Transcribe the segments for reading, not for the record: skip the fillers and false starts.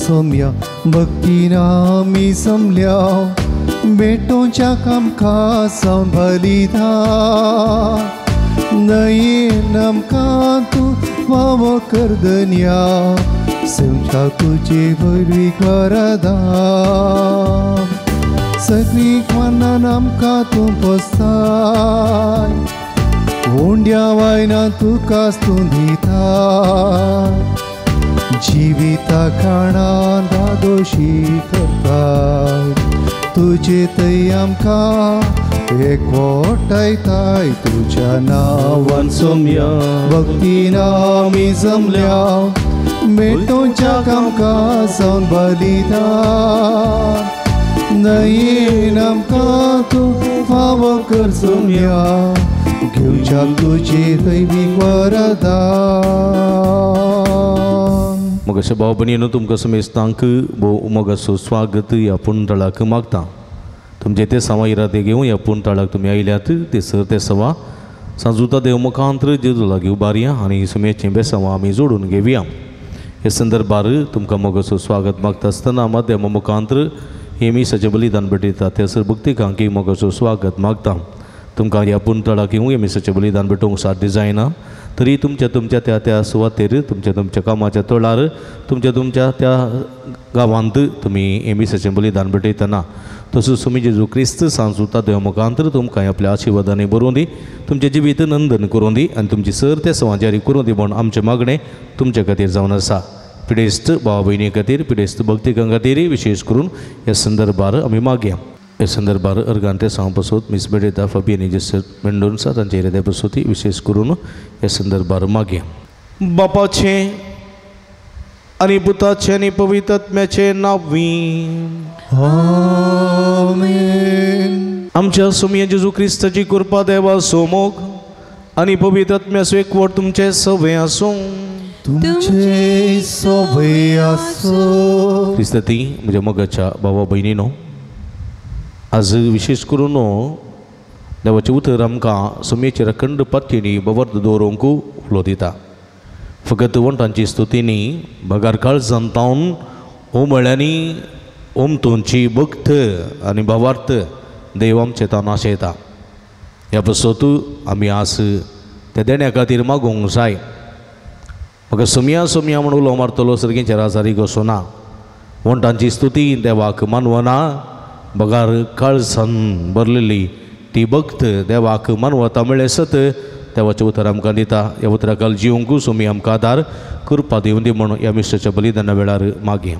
सोम्या भक्तीन आमी जमल्या भेटोवच्या कामकाजावन बलिदान दयेन आमकां तूं फावो कर धनया सेवच्या तुजे वरवीं वरदान सगळीं मनान आमकां तूं पोसताय उंड्या वायना तुकाच तूं दिताय जिविता खाणान धादोशी करताय तुजे थंय आमकां एकवटायताय तुज्या नांवान सोम्या भक्तीन आमी जमल्या भेटोवच्या कामकाजावन बलिदान दयेन आमकां तूं फावो कर सोम्या घेवच्या तुजे दैवीक वरदान. मगाशा भाव भयणीनो तुमकां समेस्तांक भोव उमगाचो स्वागत ह्या पुंतळाक मागता. तुमचे ते सवा इरादे घेवन ह्या पुंतळाक तुमी आयल्यात ते सर ते सवा सांजुता देव मुखांत्र जेजू लागीं उबारया आनी सुमेचें बेसांव आमी जोडून घेवया. हे संदर्भार तुमकां मोगाचो स्वागत मागता आसतना माध्यमा मुखांत्र हे मिसाचें बलिदान भेटयता त्या सर भक्तिकांक मोगाचो स्वागत मागता. तुमकां ह्या पुंतळाक येवंक हे मिसाचें बलिदान भेटोवंक साध्य जायना तरी तुमच्या तुमच्या त्या त्या सुवातेर तुमच्या तुमच्या कामाच्या तळार तुमच्या तुमच्या त्या गांवांत तुमी हे मिसाचें बलिदान भेटयतना तसोच तुमी जेजू क्रिस्त सांजुता देव मुखांतर तुमकां आपल्या आशिर्वादांनी बरोवन दी तुमचें जिवीत नंदन करूं दी आनी तुमची सर ते सवाजारी करूं दी म्हूण आमचें मागणें तुमचे खातीर जावन आसा. पिडेस्त भाव भयणी खातीर पिडेस्त भक्तिकां खातीर विशेश करून ह्या संदर्भार आमी मागया. ह्या संदर्भार अर्गान ते सांग पसोत मिस बेडेता फाबियनी जेसर मेंडोन्सा तांचे इरादे पसोती विशेश करून ह्या संदर्भार मागया. बापाचें आनी पुताचें आनी पवित्र आत्म्याचें नांवी आमेन. आमच्या सोमया जेजू क्रिस्ताची कृपा देवाचो मोग आनी पवित्र आत्म्याचो एकवट तुमचें सवय आसूं. तुमचे सवय आसूं. क्रिस्ताती म्हज्या मोगाच्या भावा भयणीनो आज विशेश करून देवाचें उतर आमकां सोमयेचेर अखंड पातयेनी बवर्त दवरूंक उलो दिता. फकत वंटांची स्तुतींनी बगार काळजान तावन उमळ्यांनी ओमतोंची भक्त आनी भावार्थ देव आमचे तावन आशयता. ह्या पासत आमी आज त्या देण्या खातीर मागूंक जाय. म्हाका सोमया सोमया म्हूण उलो मारतलो सर्गींच्या राजारी घोसना वंटांची स्तुती देवाक मानवना बगार काळजान भरलेली ती भक्त देवाक मानवता म्हळ्ळें सत देवाचें उतर आमकां दिता. ह्या उतराकाल जिवंक सोमी आमकां आदार कृपा दिवन दी म्हूण ह्या मिसाच्या बलिदाना वेळार मागया.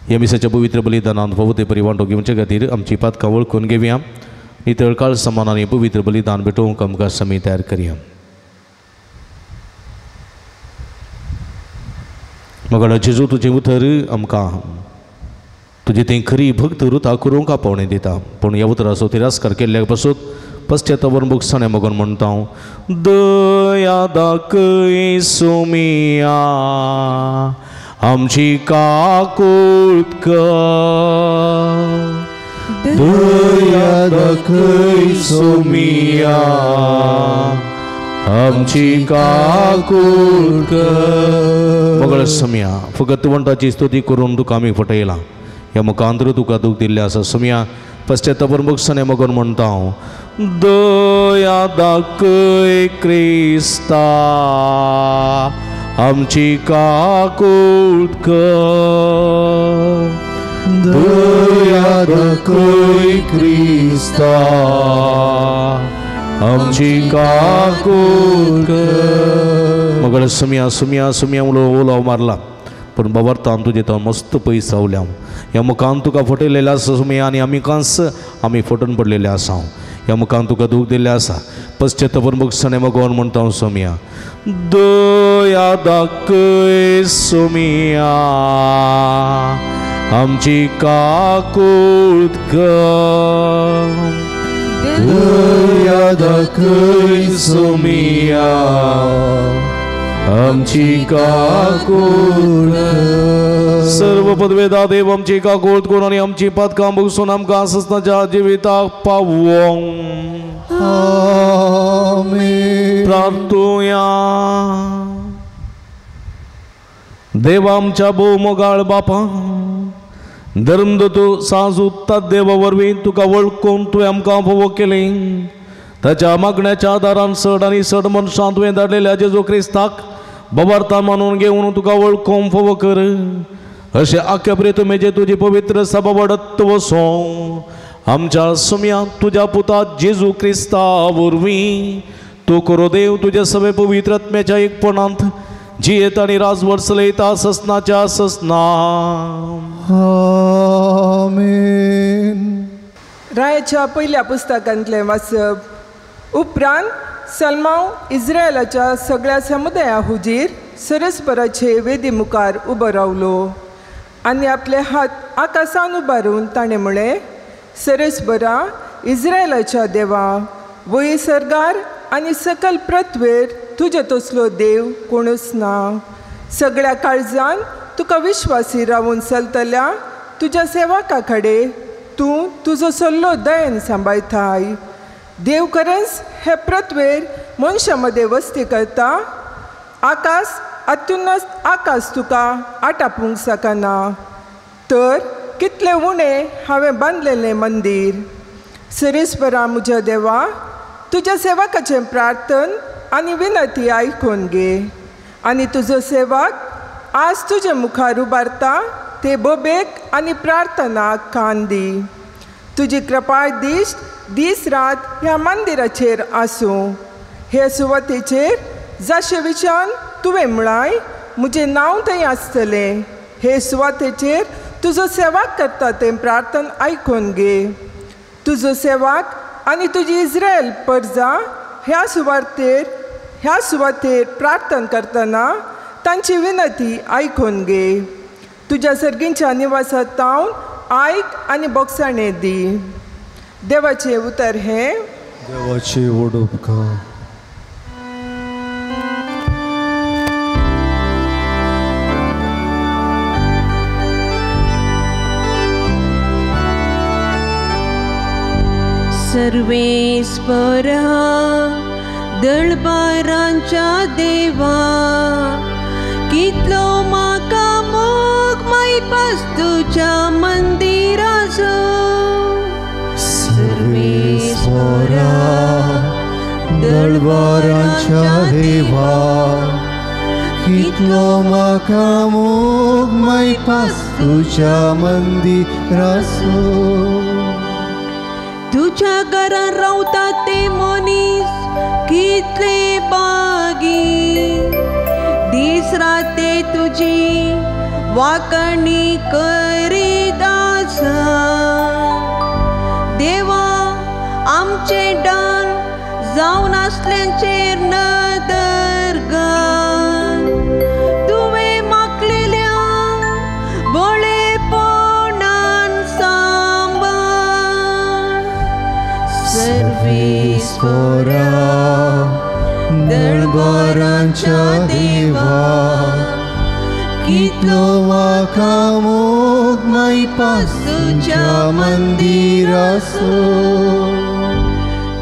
ह्या मिसाच्या पवित्र बलिदानान फावो ते परी वांटो घेवचे खातीर आमची पातकां वळखून घेवया. नितळ काळ समान आनी पवित्र बलिदान भेटोवंक आमकां समी तयार करया. मगळ जेजू तुजें उतर आमकां तुजें तें खरी भक्त रुता करूंक आपोवणें दिता. पूण ह्या उतराचो तिरस्कार केल्ल्या पासून पश्चातावर भोगसाणें मगोन म्हणटा हांव दया दाखय सोमिया आमची काकूट कर. दया दाखय सोमिया आमची काकूट कर. मगळ सोमिया फकत वंटाची स्तुती करून तुका आमी फटयला. ह्या मुखांतर तुका दूख दिल्लें आसा सोमिया पश्चातापर भोगसाणें मगोन म्हणटा हांव दया दाखय क्रिस्ता आमची काकूट कर. दया दाखय क्रिस्ता आमची काकूट कर. मगळ सोमया सोमया सोमया उलो उलो मारला पूण बाबर्तान तुजें तो मस्त पयस रावल्या. ह्या मुखान तुका फटयलेलें आसा सोमया आनी आमी कांस आमी फटून पडलेले आसा. ह्या मुखान तुका दूख दिल्लें आसा पश्चातापर भोगसाणें मगोन म्हणटा हांव सोमया दया दाखय सोमया आमची काकूट कर. दया दाखय सोमया आमची काकूट कर. सर्व पदवेदा देव आमची काकूट करून आनी आमची पातकां भोगसून आमकां आसनाच्या जिविताक पावोवंक. आमेन. प्रार्थुया. देवा आमच्या भोव मोगाळ बापा, धर्मदूत साजूत देवा वरवीं तुका वळखून तुवें आमकां फोवो केलें. ताच्या मागण्याच्या आदारान चड आनी चड मनशां तुवें धाडलेल्या जेजू क्रिस्ताक बवार्ता मानून घेवन तुका वळखून फोवो कर. अशें आख्या प्रेतमेचे तुजी पवित्र सभा वाडत वसों आमच्या सुम्या तुज्या पुता जेजू क्रिस्ता वरवीं तूं करो देव तुज्या सगळे पवित्र आत्म्याच्या एकपणांत जियेत आनी राजवट चलयता ससनाच्या ससना. आमेन. रायाच्या पयल्या पुस्तकांतलें वाचप. उपरांत सलमाव इस्रायलाच्या सगळ्या समुदाया हुजीर सरस्पराचे वेदी मुखार उबो रावलो आनी आपले हात आकाशान उबारून ताणें म्हळें, सरस्परा इस्रायलाच्या देवा, वयर सर्गार आनी सकल पृथ्वेर तुजे तसलो देव कोणूच ना. सगळ्या काळजान तुका विश्वासी रावून चलतल्या तुज्या सेवका कडेन तूं तुजो सल्लो दयेन सांबाळटाय. देव खरेंच हे पृथ्वेर मनशां मदें वस्ती करता. आकाश अत्युन्नत आकाश तुका आटापूंक शकना, तर कितलें उणें हांवें बांदलेलें मंदीर. सरेस्परा म्हज्या देवा, तुज्या सेवकाचें प्रार्थन आनी विनती आयकून घे आनी तुजो सेवक आज तुजे मुखार उबारता ते बोबेक आनी प्रार्थनाक कान दी. तुजी कृपाळ दीस दीस रात ह्या मंदिराचेर आसूं. हे सुवातेचेर जाशे विचान तुवें म्हळाय म्हजें नांव थंय आसतलें. हे सुवातेचेर तुजो सेवक करता तें प्रार्थन आयकून घे. तुजो सेवक आनी तुजी इस्रायल परजा ह्या सुवातेर प्रार्थन करतना तांची विनती आयकून घे. तुज्या सर्गींच्या निवासांत तावन आयक आनी बोगसाणें दी. देवाचें उतर हें. देवाचे व्हड उपकार. सर्वेस्परा दळबारांच्या देवा, कितलो म्हाका मोग मायपास तुज्या मंदिराचो. सर्वेस्परा दळबारांच्या देवा, कितलो म्हाका मोग मायपास तुज्या मंदिराचो. तुज्या घरान रावता ते मनीस कितले बागी, दीस रात ते तुजी वाकणी करीत आसा. देवा आमचे डन जावन आसल्यांचेर नदर घाल, तुवें मागलेल्या बळेपणान सांबाळ. सर्वेस्परा दळबारांच्या देवा, कितलो म्हाका मोग मायपास तुज्या मंदिराचो.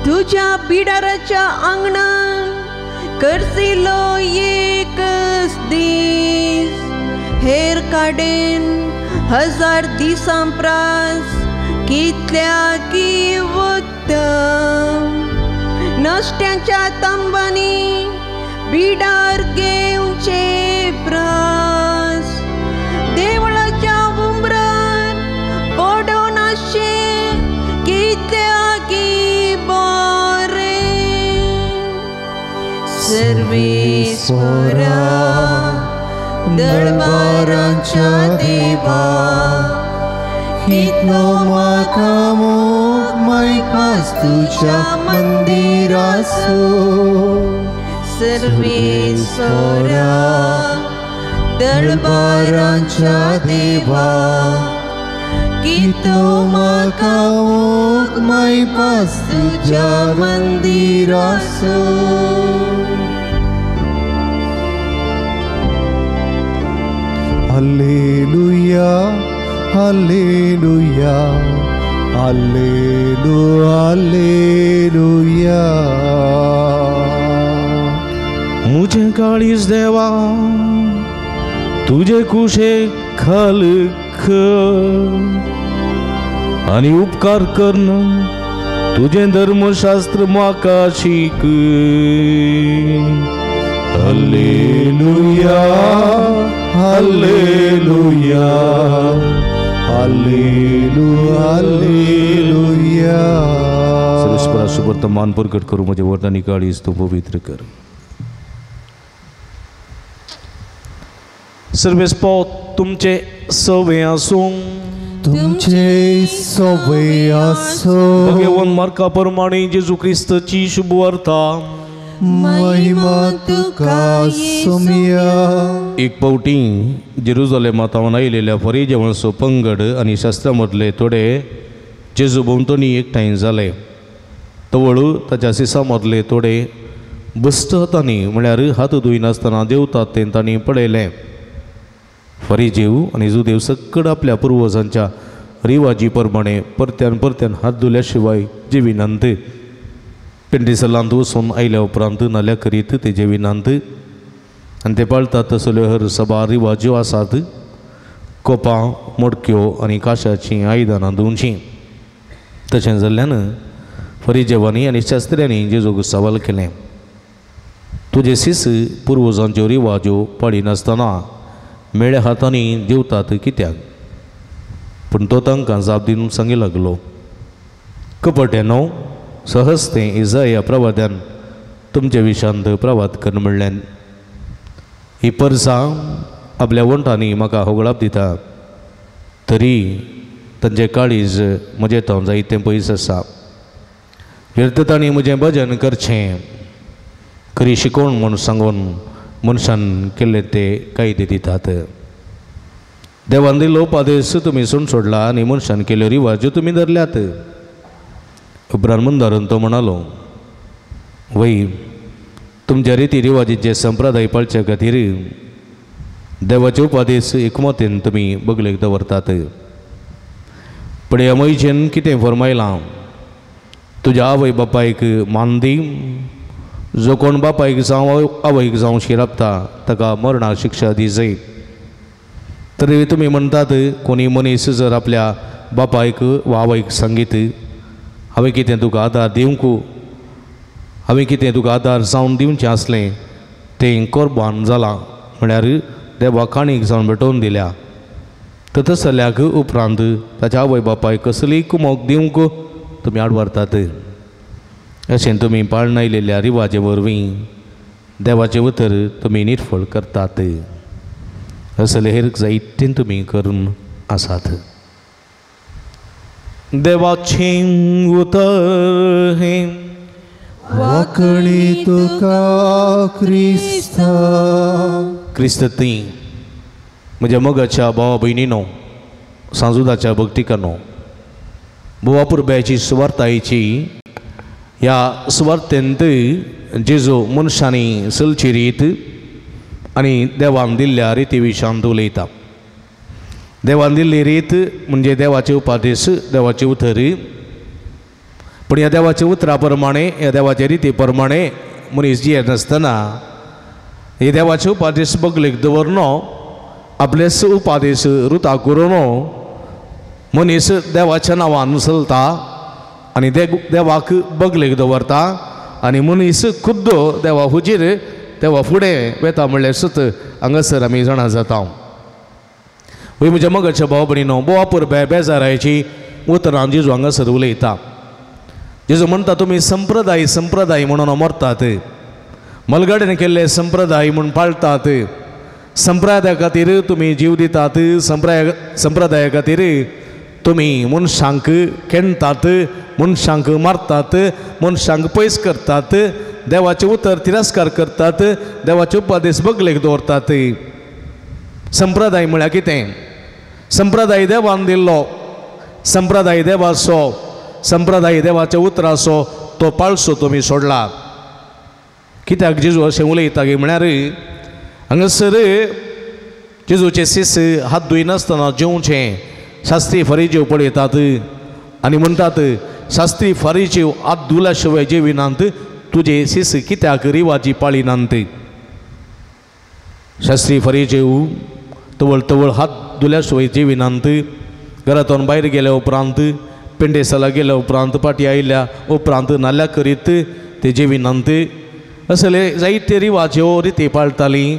तुज्या बिडाराच्या आंगणान करसिलो एकच दीस, हेर काडेन हजार दिसां प्रास कितल्या की उत्तम. नश्ट्यांच्या तांबांनी बिडार घेवचे प्रास, देवळाच्या उमरान पडून आसचें कितल्या की बरें. सर्वेस्परा दळबारांच्या देवा, कितलो म्हाका मोग मायपास तुज्या मंदिराचो. सर्वेस्परा दळबारांच्या देवा, कितलो म्हाका मोग मायपास तुज्या मंदिराचो. Hallelujah, hallelujah, hallelujah, hallelujah. मुझे काळीज देवा तुजे कुशे खाल आनी उपकार करन तुजें धर्मशास्त्र म्हाका शीक. Hallelujah, hallelujah, hallelujah, hallelujah. सर्वेस्परा सुवर्तमान प्रकट करूं म्हजें वरदानी काळीज तूं पवित्र कर. सर्वेस्पो तुमचे सवे आसूं, तुमचे सवे आसूं. भगवान मार्का प्रमाणे जेजू क्रिस्ताची शुभवार्ता. महिमा तुका सोम्या. एक पावटी जेरुजलेमा थावन आयिल्ल्या फरिजेवांचो पंगड आनी शास्त्रा मदले थोडे जेजू भोंवतणी एकठांय जाले. तवळ ताच्या सिसा मदले थोडे बस्त हातांनी म्हळ्यार हात धुयनासतना देंवतात तें तांणी पळयलें. फरिजेव आनी जुदेव सक्कड आपल्या पुर्वजांच्या रिवाजी प्रमाणे परत्यान परत्यान हात धुल्या शिवाय जेविनांत. पेंटिसलांत वचून आयल्या उपरांत नाल्या करीत ते जेविनांत आनी ते पाळतात तसल्यो हर सभा रिवाज्यो आसात. कोपां, मडक्यो आनी काशाचीं आयदनां धुवचीं. तशें जाल्ल्यान फरिजेवांनी आनी शास्त्र्यांनी जेजूक सवाल केलें, तुजे सीस पुर्वजांच्यो रिवाज्यो पाळिनासतना मेळ्या हातांनी जेवतात कित्याक? पूण तो तांकां जाप दिवन सांगी लागलो, कपट्यानो सहजतें इजाया प्रवाद्यान तुमचे विशांत प्रवाद कर म्हणल्यान ही परसां आपल्या वंठांनी म्हाका होगळाप दिता, तरी तांचें काळीज म्हजें थावन जायतें पयस आसा. व्यर्थ तांणी म्हजें भजन करचें, खरी शिकोवण म्हूण सांगून मनशान केल्ले ते कायदे दितात. देवान दिल्लो उपादेश तुमी सोडून सोडला आनी मनशान केल्ल्यो रिवाज्यो तुमी धरल्यात. उपरांत मंदारून तो म्हणालो, वय तुमच्या रिती रिवाजीचे संप्रदाय पाळचे खातीर देवाचे उपादेश एकमतेन तुमी बगलेक दवरतात. पूण ह्या मैजेन कितें फरमायलां, तुज्या आवय बापायक मान दी, जो कोण बापायक जावं आवयक जावं शिरापता ताका मरणा शिक्षा दी जाय. तरी तुमी म्हणटात कोणी मनीस जर आपल्या बापायक वा आवयक सांगीत हांवें कितें तुका आदार दिवंक, हांवें कितें तुका आदार जावन दिवचें आसलें तें कोर्बान जालां, म्हळ्यार देवा काणीक जावन भेटोवन दिल्या, तर तसल्याक उपरांत ताच्या आवय बापायक कसलीय कुमोक दिवंक तुमी आडवारतात. अशें तुमी पाळून आयिल्ल्या रिवाजे वरवीं देवाचें उतर तुमी निर्फळ करतात. असले हेर जायतें तुमी करून आसात. देवाचें उतर हें वाकणी तुका क्रिस्ता. क्रिस्त ती म्हज्या मोगाच्या भावा भयणीनो, सांजुदाच्या भक्तिकानो, बोवा पुरब्याची सुवार्थायची ह्या सुवार्थेंत जेजू मनशांनी चलची रीत आनी देवान दिल्ल्या रिती विशांत उलयता. देवान दिल्ली रीत म्हणजे देवाचे उपादेश, देवाचे उतर. पूण ह्या देवाच्या उतरा प्रमाणे, ह्या देवाच्या रिती प्रमाणे मनीस जियेनासतना हे देवाचे उपादेश बगलेक दवरनो, आपलेच उपादेश रुता करून मनीस देवाच्या नांवान चलता आनी देवाक बगलेक दवरता आनी मनीस खुद्द देवा हुजीर देवा फुडें वेता म्हणल्यार सुत हांगासर आमी जाणा जाता. वय म्हज्या मोगाच्या भाव भयणीनो, बोवा परबे बेजारायची उतरां जेजू हांगासर उलयता. जेजू म्हणटा तुमी संप्रदाय संप्रदाय म्हणून मरतात, मलगाडेन केल्ले संप्रदाय म्हूण पाळटात, संप्रदाया खातीर तुमी जीव दितात, संप्रदाया खातीर तुमी मनशांक खेणटात, मनशांक मारतात, मनशांक पयस करतात, देवाचें उतर तिरस्कार करतात, देवाचे उपदेश बगलेक दवरतात. संप्रदाय म्हळ्यार कितें? संप्रदाय देवान दिल्लो, संप्रदाय देवाचो, संप्रदाय देवाच्या उतराचो तो पाळसो तुमी सोडला. कित्याक जेजू अशें उलयता गे म्हळ्यार हांगासर जेजूचे सीस हात धुयनासतना जेवचें शास्त्री फारीजेव पळयतात आनी म्हणटात, शास्त्री फारीजेव हात धुल्या शिवाय जेविनात, तुजे सीस कित्याक रिवाजी पाळिनात? शास्त्री फारीजेव तवळ तवळ हात धुल्या शिवाय जेविनात. घरांतून भायर गेल्या उपरांत पेंडेसाला गेल्या उपरांत पाटी आयल्या उपरांत नाल्या करीत ते जेविनात. असले जायते रिवाज ह्यो रिती पाळटालीं.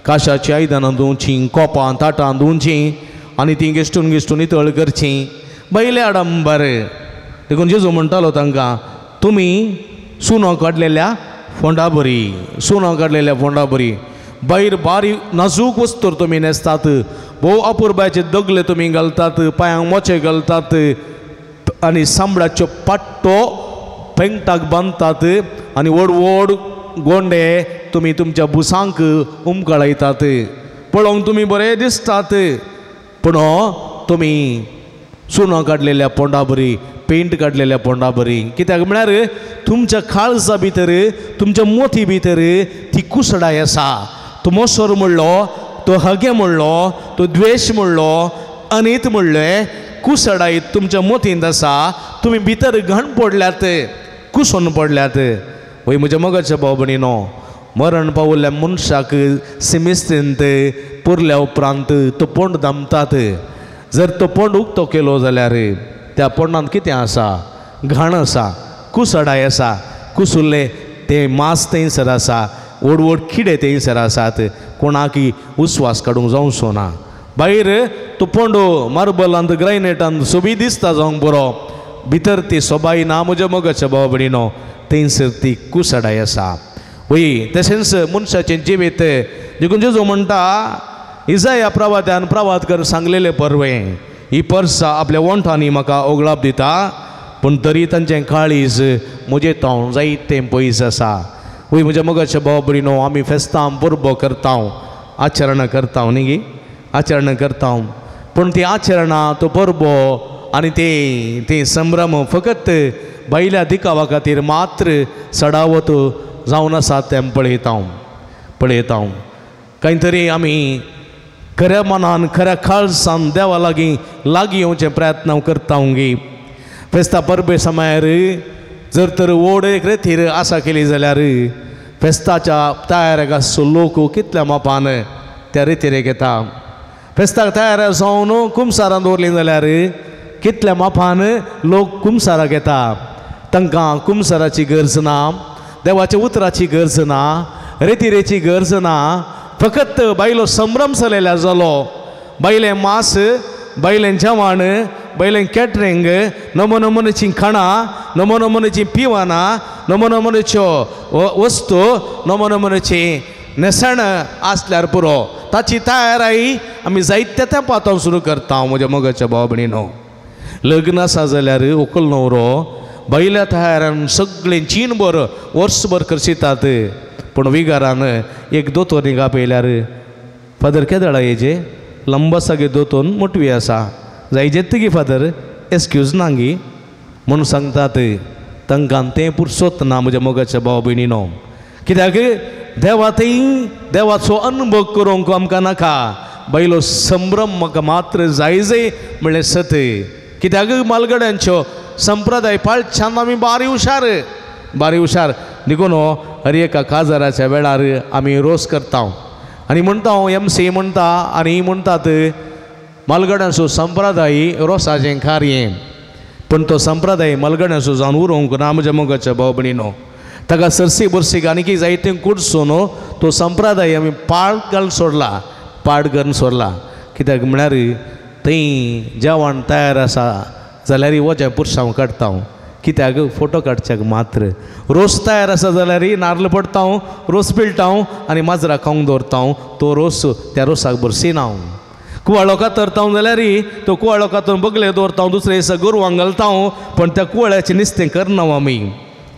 काशाची आयदनां धुवचीं, कोपां ताटां धुवचीं आनी तीं गेश्टून गेश्टून नितळ करचीं. बैले आडंबर. देखून जेजू म्हणटालो तांकां, तुमी सुनो काडलेल्या फोंडा बरी, सुनो काडलेल्या फोंडा बरी. भायर बारीक नाजूक वस्तूर तुमी न्हेसतात, भोव अपुरबायचे दगले तुमी घालतात, पांयांक मोचे घालतात आनी सांबळाच्यो पाट्टो पेंगटाक बांदतात आनी व्हड व्हड गोंडे तुमी तुमच्या बुसांक उमकळायतात. पळोवंक तुमी बरे दिसतात, पूण तुमी चुनो काडलेल्या पोंडा बरी, पेंट काडलेल्या पोंडा बरी. कित्याक म्हळ्यार तुमच्या काळजा भितर, तुमच्या मोती भितर ती कुसडाय आसा. तो मोसोर म्हणलो, तो हगे म्हणलो, तो द्वेश म्हणलो, अनीत म्हणलें, कुसडाय तुमच्या मोतींत आसा. तुमी भितर घाण पडल्यात, कुसून पडल्यात. वय म्हज्या मोगाच्या भाव भयणीनो, मरण पावल्ल्या मनशाक सिमिस्तींत पुरल्या उपरांत तो पोंड दामतात. जर तो पोंड उक्तो केलो जाल्यार त्या पोंडांत कितें आसा? घाण आसा, कुसडाय आसा. कुसुल्लें तें मांस थंयसर आसा, व्हड व्हड किडे थंयसर आसात. कोणाकय उस्वास काडूंक जावचो ना. भायर तो पोंडो मार्बलांत ग्रायनेटांत सोबी दिसता जावंक बरो, भितर ती सोबाय ना. म्हज्या मोगाच्या भाव भयणीनो, थंयसर ती कुसडाय आसा. वय तशेंच मनशाचें जिवीत देखून जेजू म्हणटा, इजाया प्रवाद्यान प्रवाद कर सांगलेले परवें ही परसा आपल्या वोंठांनी म्हाका ओगळाप दिता, पूण तरी तांचें काळीज म्हजें तावन जायतें पयस आसा. वय म्हज्या मोगाच्या भाव भयणीनो, आमी फेस्तां परबो करता, आचरणां करता न्ही गी, आचरणां करता, पूण ती आचरणां, तो परबो आनी ते संभ्रम फकत भायल्या दिखावा खातीर मात्र सडावत जावन आसा तें पळयता पळयता. कांय तरी आमी खऱ्या मनान खऱ्या काळसान देवा लागीं लागीं येवचे प्रयत्न करता गी. फेस्ता परबे समयार जर तर व्हड एक रेतीर आसा केली जाल्यार फेस्ताच्या तयारेक आसचो लोक कितल्या मापान त्या रेतीरेक येता. फेस्ताक तयार जावन कुमसारान दवरली जाल्यार कितल्या मापान लोक कुमसाराक येता. तांकां कुमसाराची गरज ना, देवाच्या उतराची गरज ना, रेतिरेची गरज ना. फकत बायलो संभ्रम चलयल्यार जालो. बायलें मांस, बायलें जेवण, बायलें कॅटरींग, नमो नमुनेचीं खाणां, नमो नमुनेचीं पिवानां, नमो नमुनेच्यो वस्तू, नमो नमुनेची न्हेसण आसल्यार पुरो. ताची तयाराय आमी जायत्या तेंपांत सुरू करता. म्हज्या मोगाच्या भाव भयणीनो, लग्न आसा जाल्यार व्हंकल न्हवरो बायल्या तयारान सगळें जीणभर वर्सभर करशितात. पूण विगारान एक दोतोर आपयल्यार फादर केदळा येजे लंब आसा गे दोतोन मोटवी आसा जायजेत गी फादर एक्सक्यूज ना गी म्हणून सांगतात. तांकां तें पुरसोत ना म्हज्या मोगाच्या भाव भयणीनो. कित्याक देवा थंय देवाचो अनुभव करूंक आमकां नाका. बायलो संभ्रम म्हाका मात्र जाय जाय म्हणलें सत. कित्याक मालगड्यांच्यो संप्रदाय पाळच्यान आमी बारी हुशार, बारी हुशार. देखून हर एका काजाराच्या वेळार आमी रोस करता आनी म्हणटा, एम सी म्हणटा आनी म्हणटात मालगड्यांचो संप्रदाय रोसाचें कार्य. पूण तो संप्रदाय मालगड्यांचो जावन उरोवंक ना म्हज्या मोगाच्या भाव भयणीनो. ताका सरसी बरसीक आनी जायतें कुडसून तो संप्रदाय आमी पाड घालून सोडला, पाड करून सोडला. कित्याक म्हळ्यार थंय जेवण तयार आसा जाल्यार वजें पुरसांव काडटा. कित्याक फोटो काडच्याक मात्र. रोस तयार आसा जाल्यार नार्ल पडटा, रोस पिळटा आनी माजरां खावंक दवरता. तो रोस त्या रोसाक भरसिना. कुवाळो कातरता जाल्यार तो कुवाळो कातरून बगले दवरता, दुसरे दिसा गोरवांक घालता. पूण त्या कुवाळ्याचें निस्तें करना आमी,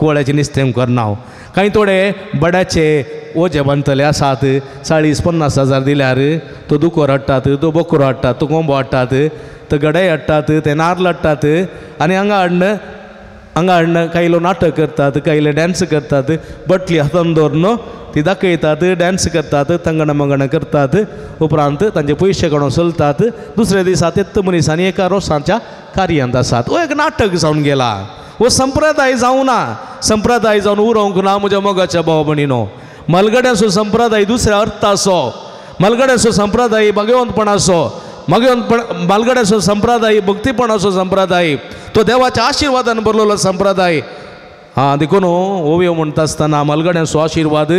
कुवाळ्याचें निस्तें करना. कांय थोडे बड्याचे ओजे बांदतले आसात, 40-50 हजार दिल्यार तो दुकोर हाडटात, तो बोकरो हाडटात, तो कोंबो हाडटात, तो गडे हाडटात, ते नार्ल हाडटात आनी हांगा हाडून हांगा हाडून कांय लोक नाटक करतात, कांय लोक डांस करतात, बटली हातान दवरून ती दाखयतात, डांस करतात, तंगण मंगण करतात. उपरांत तांचे पयशे काडून चलतात. दुसऱ्या दिसा तेत्त मनीस आनी एका रोसांच्या कार्यांत आसात. हो एक नाटक जावन गेला, हो संप्रदाय जावना. संप्रदाय जावन उरोवंक ना म्हज्या मोगाच्या भाव भयणीनो. मालगड्यांचो संप्रदाय दुसऱ्या अर्थाचो. मालगड्याचो संप्रदाय भाग्यवंतपणाचो, मालगड्याचो संप्रदाय भक्तीपणाचो संप्रदाय, तो देवाच्या आशिर्वादान भरलेलो संप्रदाय. हां देखून ओवयो म्हणटा आसतना मालगड्यांचो आशिर्वाद,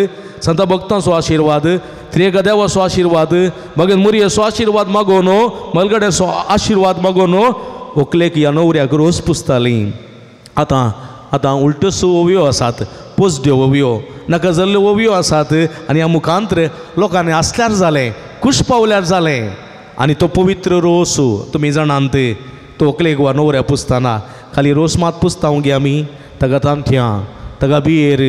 संत भक्तांचो आशिर्वाद, त्रिएका देवाचो आशिर्वाद, मागीर मुरयेचो आशिर्वाद मागोवन, मालगड्यांचो आशिर्वाद मागोवन व्हंकलेक ह्या न्हवऱ्याक रोस पुसतालीं. आतां आतां उल्टसो ओवयो आसात, पोसड्यो ओवयो, नाका जाल्ल्यो ओवयो आसात आनी ह्या मुखांतर लोकांनी आसल्यार जालें, खूश पावल्यार जालें. आनी तो पवित्र रोस तुमी जाणांत, तो व्हंकलेक वा न्हवऱ्याक पुसतना खाली रोस मात पुसता गे आमी, ताका तांतयां, ताका बियर,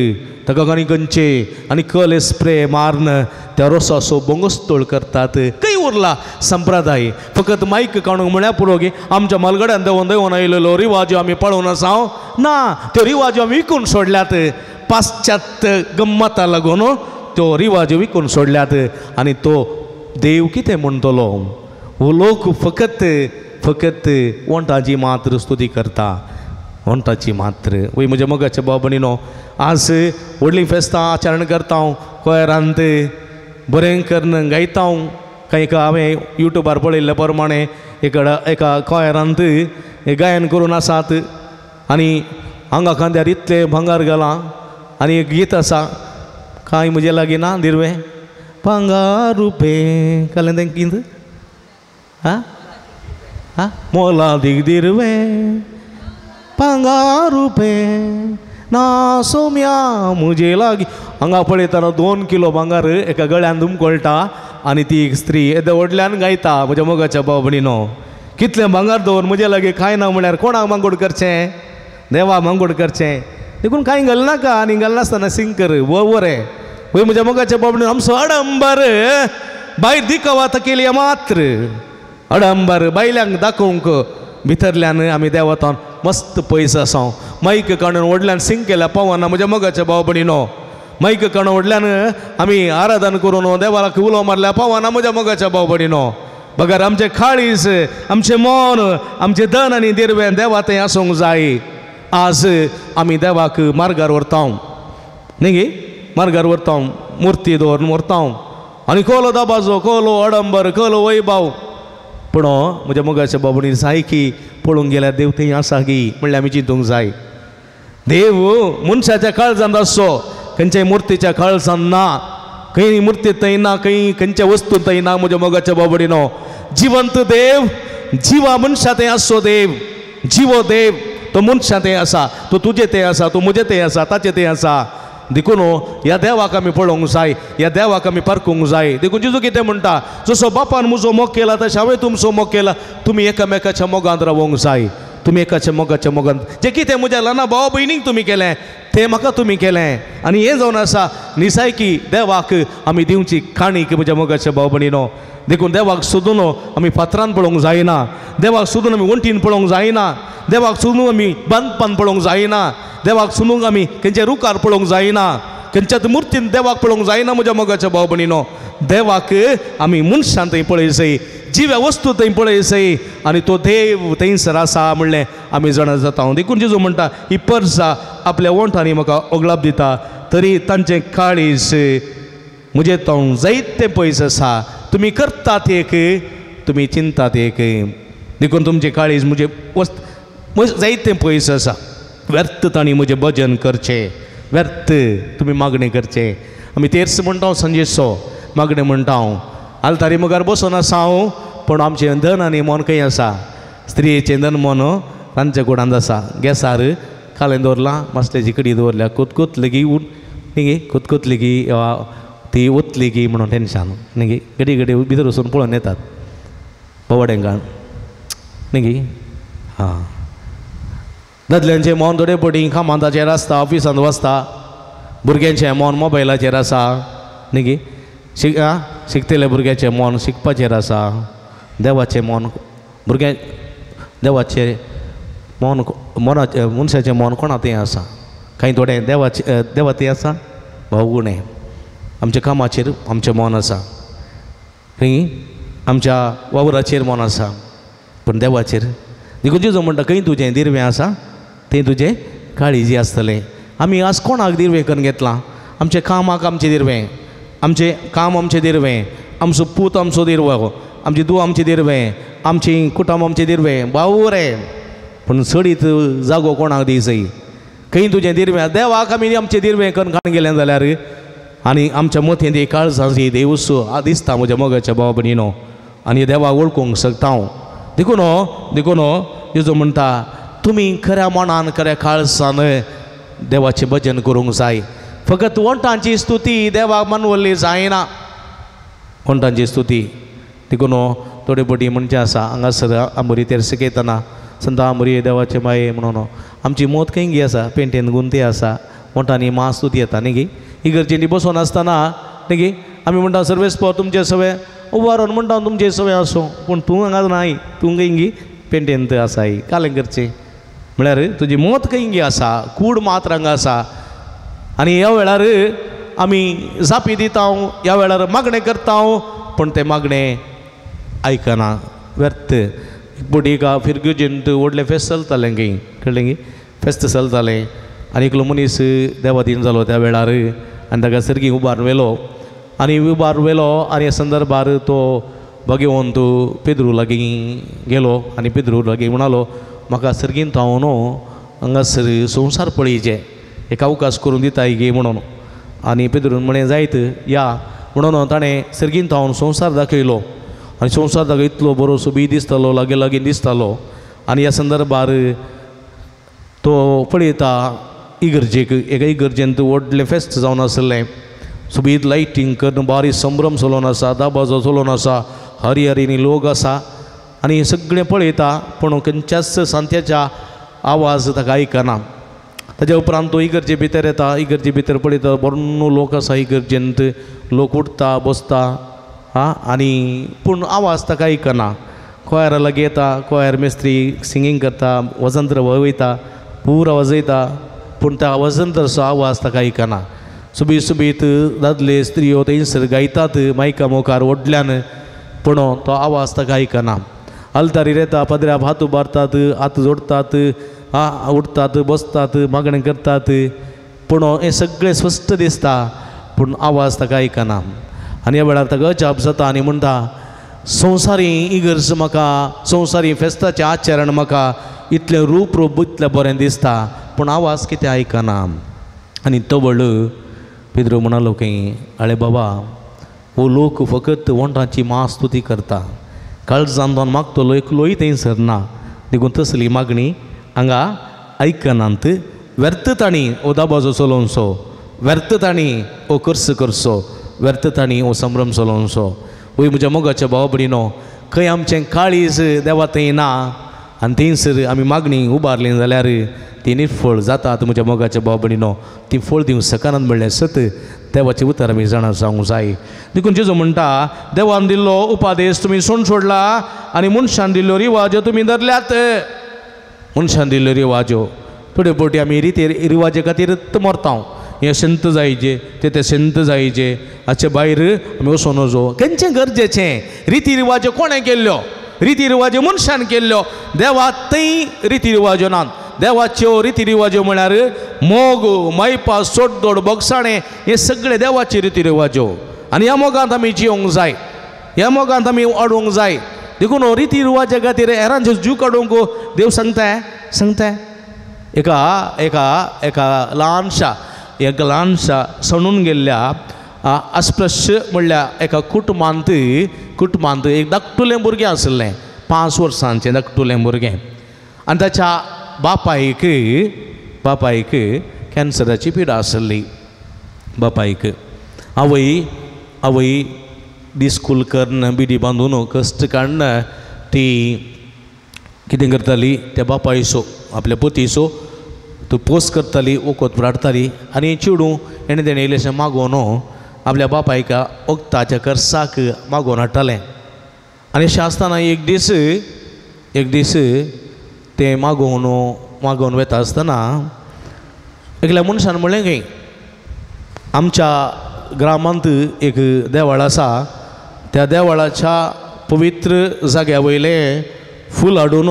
ताका आनी खंयचे आनी कले स्प्रे मारून त्या रोसाचो बोंगोस्तोळ करतात. खंय उरला संप्रदाय? फकत मायक काडूंक म्हळ्यार पुरो गे आमच्या मालगड्यान देंवन देंवन आयलेलो रिवाज आमी पाळून आसा ना, त्यो रिवाज आमी विकून सोडल्यात. पाश्चात्य गम्मता लागून त्यो रिवाज विकून सोडल्यात. आनी तो देव कितें म्हणटलो? हो लोक फकत फकत वंटाची मात्र स्तुती करता, वंटाची मात्र. वय म्हज्या मोगाच्या भाव भयणीनो, आज व्हडलीं फेस्तां आचरण करता हांव, कोयरांत बरें करून गायता हांव. कांय हांवें युट्यूबार पळयल्ले प्रमाणे एका कोयरांत गायन करून आसात आनी आंगा खांद्यार इतलें भांगर घालां आनी एक गीत आसा, कांय म्हजे लागीं ना दिरवें भांगर रुपें घालें तें गीत आं आं मोलादीक दिरवें भांगर रुपें ना सोम्या म्हजे लागीं. हांगा पळयतना 2 किलो भांगर एका गळ्यान धुमकळटा आनी ती एक स्त्री येदे व्हडल्यान गायता. म्हज्या मोगाच्या भाव भयणीनो, कितलें भांगर दवर म्हजे लागीं कांय ना म्हळ्यार कोणाक मांगोड करचें? देवा मांगोड करचें. देखून कांय घालनाका आनी घालनासतना सिंग कर बरें. वय म्हज्या मोगाच्या भाव भयणीनो, आमचो अडंबर भायर दिखावा केली मात्र, अडंबर बायल्यांक दाखोवंक भितरल्यान आमी देवतान मस्त पयस आसा. मायक काडून व्हडल्यान सिंग केल्या पावना म्हज्या मोगाच्या भाव भयणीनो, मायक काडून व्हडल्यान आमी आराधन करून देवाक उलो मारल्या पावना म्हज्या मोगाच्या भाव भयणीनो. बगर आमचें काळीज, आमचें मन, आमचें धन आनी दिरवें देवा थंय आसूंक जाय. आज आमी देवाक मार्गार व्हरता न्ही गे, मार्गार व्हरता, मुर्ती दवरून व्हरता आनी कोलो दबाजो, कोलो अडंबर, कोलो वैभाव. पूण म्हज्या मोगाच्या भाव भयणीन जाय की पळोवंक गेल्यार देव थंय आसा की म्हणल्यार आमी चिंतूंक जाय. देव मनशाच्या काळजांत आसचो, खंयच्याय मुर्तीच्या काळजांत ना, खंय मुर्ती थंय ना, खंय खंयच्या वस्तू थंय ना. म्हज्या मोगाच्या भाव भयणीनो, जिवंत देव जिवा मनशा थंय आसचो देव, जिवो देव तो मनशा थंय आसा, तो तुजे थंय आसा, तो म्हजे थंय आसा, ताचे थंय आसा. देखून ह्या देवाक आमी पळोवंक जाय, ह्या देवाक आमी पारखूंक जाय. देखून जेजू कितें म्हणटा, जसो बापान म्हजो मोग केला तशें हांवें तुमचो मोग केला, तुमी एकामेकाच्या मोगांत रावोंक जाय, तुमी एकाच्या मोगाच्या मोगांत. जें कितें म्हज्या ल्हाना भाव भयणीक तुमी केलें तें म्हाका तुमी केलें. आनी हें जावन आसा निसायकी देवाक आमी दिवची काणीक म्हज्या मोगाच्या भाव भयणीनो. देखून देवाक सोदून आमी फातरान पळोवंक जायना, देवाक सोदून आमी वण्टीन पळोवंक जायना, देवाक सोदून आमी बांदपान पळोवंक जायना, देवाक सोदूंक आमी खंयच्या रुखार पळोवंक जायना, खंयच्याच मुर्तीन देवाक पळोवंक जायना. म्हज्या मोगाच्या भाव भयणीनो, देवाक आमी मनशान थंय पळयसय, जिव्या वस्तू थंय पळयसय आनी तो देव थंयसर आसा म्हणलें आमी जाणा जाता. देखून जेजू म्हणटा, ही परसा आपल्या वंठांनी म्हाका ओगळाप दिता तरी तांचें काळीज म्हजें तोंड जायतें पयस आसा. तुमी करतात एक, तुमी चिंतात एक, देखून तुमचें काळीज म्हजें वस्त जायतें पयस आसा. व्यर्थ तांणी म्हजें भजन करचें, व्यर्थ तुमी मागणें करचें. आमी तेर्स म्हणटा, संजेचो मागणें म्हणटा हांव, आल्तारी मुखार बसून आसा हांव, पूण आमचें धन आनी मन खंय आसा? स्त्रियेचें धन मन तांच्या कुडांत आसा. गॅसार कालें दवरलां, मासल्याची कडी दवरल्या, कोतकोतली की न्ही, कोतकोतली की ती वतली की म्हणून टेन्शन न्ही गे, घडी घडी भितर वचून पळोवन येतात बोवाडेंकान न्ही गे. हां, दादल्यांचें मन थोडे पटी कामांताचेर आसता, ऑफिसांत वचता, भुरग्यांचें मन मोबायलाचेर आसा न्ही गे, शिकतले भुरग्याचें मन शिकपाचेर आसा, देवाचें मन भुरग्यां देवाचें मन मनाचें मनशाचें मन कोणा थंय आसा? कांय थोडें देवाचें देवा थंय आसा भावगुणें. आमच्या कामाचेर आमचें मन आसा, खंय आमच्या वावराचेर मन आसा, पूण देवाचेर देखून जेजू म्हणटा, खंय तुजें दिरवें आसा थंय तुजें काळीजी आसतलें. आमी आज कोणाक दिरवें करून घेतलां? आमचें कामाक आमचें दिरवें, आमचें काम आमचें दिरवें, आमचो पूत आमचो दिरवो, आमची धूव आमची दिरवें, आमची कुटुंब आमचें दिरवें, बावरे. पूण चडीत जागो कोणाक दिसय खंय तुजें दिरवें? देवाक आमी आमचें दिरवें करून काडून गेलें जाल्यार आनी आमच्या मतींत एक काळजांची देवसो दिसता म्हज्या मोगाच्या भाव भयणीनो, आनी देवाक वळखूंक शकता हांव. देखून देखून जेजू म्हणटा तुमी खऱ्या मनान खऱ्या काळजान देवाचें भजन करूंक जाय. फकत वंठांची स्तुती देवाक मानवल्ली जायना, वंठांची स्तुती. देखून थोडे पटी म्हणचें आसा हांगासर आंबोरी तेर शिकयतना संता आंबोरी देवाचे माये म्हणून आमची मोत खंय आसा, पेंटेन गुंती आसा, वंठांनी मा स्तुती येता न्ही गी. इगर्जेंनी बसोन आसतना न्ही गी आमी म्हणटा सर्वेस्पर तुमचे सवे उबारून म्हणटा तुमचे सवे आसूं, पूण तूं हांगा नाय, तूं खंय गी पेंटेन आसाय. कालें करचें म्हळ्यार तुजी मोत खंय गी आसा, कूड मात्र हांगा आसा. आनी ह्या वेळार आमी जापी दिता, ह्या वेळार मागणें करता, पूण तें मागणें आयकना, व्यर्थ. एक एका फिरगुजेंत व्हडलें फेस्त चलतालें खंय, कळ्ळें गी, फेस्त चलतालें आनी एकलो मनीस देवादीन जालो त्या वेळार आनी ताका सर्गी उबारून व्हेलो आनी उबारून व्हेलो आनी ह्या संदर्भार तो भगवंत पेद्रू लागीं गेलो आनी पेद्रू लागीं म्हणालो म्हाका सर्गीन हांव न्हू हांगासर संवसार पळयचें एक अवकाश करून दिताय गे म्हणून. आनी पेद्रून म्हणें जायत या म्हणून ताणें सर्गीन हांव संवसार दाखयलो आनी संवसार दाखय इतलो बरो सोबीत दिसतालो, लागीं लागीं दिसतालो. आनी ह्या संदर्भार तो पळयता इगर्जेक, एका इगर्जेंत व्हडलें फेस्त जावन आसलें, सोबीत लायटींग करून बारीक संभ्रम चलोवन आसा, दाबाजो चलोवन आसा, हरी हरीनी लोक आसा आनी सगळें पळयता, पूण खंयच्याच सांत्याच्या आवाज ताका आयकना. ताज्या उपरांत तो इगर्जे भितर येता, इगर्जे भितर पळयता बरो लोक आसा इगर्जेंत, लोक उठता बसता आं, आनी पूण आवाज ताका आयकना. कोयर लागीं येता, कोयर मिस्त्री सिंगींग करता, वजंत्र वयता, पुरा वाजयता, पूण त्या वजंत्राचो आवाज ताका आयकना. सुबीत सुबीत दादले स्त्रियो थंयसर गायतात मायका मुखार व्हडल्यान, पूण तो आवाज ताका आयकना. आल्तारीर येता, पदऱ्याक हात उबारतात, हात जोडतात, आं उठतात बसतात, मागणें करतात, पूण हें सगळें स्पश्ट दिसता, पूण आवाज ताका आयकना. आनी ह्या वेळार ताका अजाप जाता आनी म्हणटा संवसारी इगर्ज म्हाका, संवसारी फेस्ताचें आचरण म्हाका इतलें रूप रूप इतलें बरें दिसता, पूण आवाज कितें आयकना. आनी तवळ पेद्रू म्हणालो खंय, आळे बाबा हो लोक फकत वंठाची मास्तुती करता, काळजान मागतलो एकलोय थंयसर ना, देखून तसली मागणी हांगा आयकनात. व्यर्थ तांणी हो दाबाजो चलोवचो, व्यर्थ तांणी हो खर्च करचो, व्यर्थ तांणी हो संभ्रम चलोवचो. वय म्हज्या मोगाच्या भाव भयणीनो, खंय आमचें काळीज देवा थंय ना आनी थंयसर आमी मागणी उबारली जाल्यार ती निर्फळ जातात. म्हज्या मोगाच्या भाव भयणीनो, ती फळ दिवंक शकनात म्हणलें सत देवाचें उतर आमी जाणा जावंक जाय. देखून जेजू म्हणटा देवान दिल्लो उपादेश तुमी सोड सोडला आनी मनशान दिल्ल्यो रिवाज्यो तुमी धरल्यात. मनशान दिल्ल्यो रिवाज्यो थोडे फावटी आमी रिती रिवाजे खातीर मरता, हें संत जायचे ते ते संत जायचे, हाचे भायर आमी वचों नजो. खंयचें गरजेचें रिती रिवाज्यो कोणें केल्ल्यो? रिती रिवाज्यो मनशान केल्ल्यो, देवा थंय रिती रिवाज्यो नात. देवाच्यो रिती रिवाज्यो म्हळ्यार मोग, मायपा, सोडदोड, बोगसाणें, हे सगळे देवाचे रिती रिवाज्यो. आनी ह्या मोगांत आमी जियोंक जाय, ह्या मोगांत आमी वाडोवंक जाय. देखून रिती रिवाजा खातीर हेरांचे जीव काडूंक देव सांगता सांगता. एका एका एका ल्हानशा एका ल्हानशा सणून गेल्ल्या अस्पृश्य म्हणल्या एका कुटुंबांत कुटुंबांत एक धाकटुलें भुरगें आसलें, 5 वर्सांचें धाकटुलें भुरगें. आनी ताच्या बापायक बापायक कॅन्सराची पिडा आसली. बापायक आवय आवय डिस्कूल करून बिडी बांदून कश्ट काडून ती कितें करताली, त्या बापायचो आपल्या पतीचो तो पोस करताली, वखद हाडटाली आनी चेडूं हेणें तेणें इल्लेशें मागोवन आपल्या बापायक वखदाच्या खर्चाक मागोवन हाडटालें. आनी अशें आसतना एक दीस एक दीस तें मागोवन मागोवन वता आसतना एकल्या मनशान म्हणलें खंय आमच्या ग्रामांत एक देवळ आसा, त्या देवळाच्या पवित्र जाग्या वयलें फूल हाडून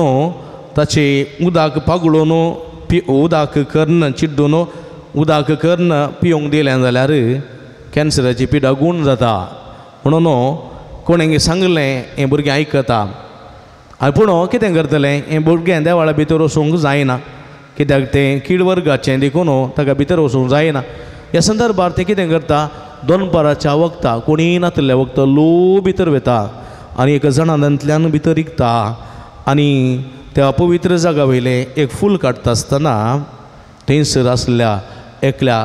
ताचें उदक पागळून उदक करून चिड्डून उदक करून पिवंक दिलें जाल्यार कॅन्सराची पिडा गूण जाता. म्हणून कोणें सांगलें हें भुरगें आयकता आनी पूण कितें करतलें हें भुरगें देवाळा भितर वचूंक जायना कित्याक तें कीड वर्गाचें देखून ताका भितर वचूंक जायना. ह्या संदर्भार तें कितें करता दोनपाराच्या वखता कोणीय नातिल्ल्या वखता लो भितर वता आनी एका जणांतल्यान भितर रिगता आनी त्या पवित्र जागा वयलें एक फूल काडटा आसतना थंयसर आसल्या एकल्या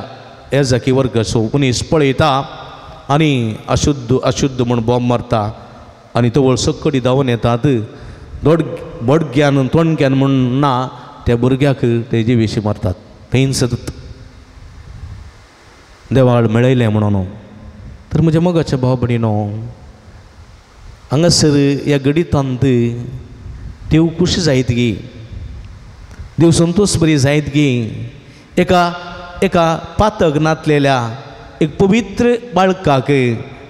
एजाकी वर्गाचो मनीस पळयता आनी अशुद्ध अशुद्ध म्हूण बॉम्ब मारता आनी तवळ सक्कडी धांवन येतात बोडग्यान तोंडक्यान म्हूण ना त्या भुरग्याक ते जिवेशी मारतात थंयसर देवाळ मेळयलें म्हणून. तर म्हज्या मोगाच्या भाव भयणीनो हांगासर ह्या गणितांत देव खुशी जायत गी देव संतोश बरी जायत गी एका एका पातक नातलेल्या एक पवित्र बाळकाक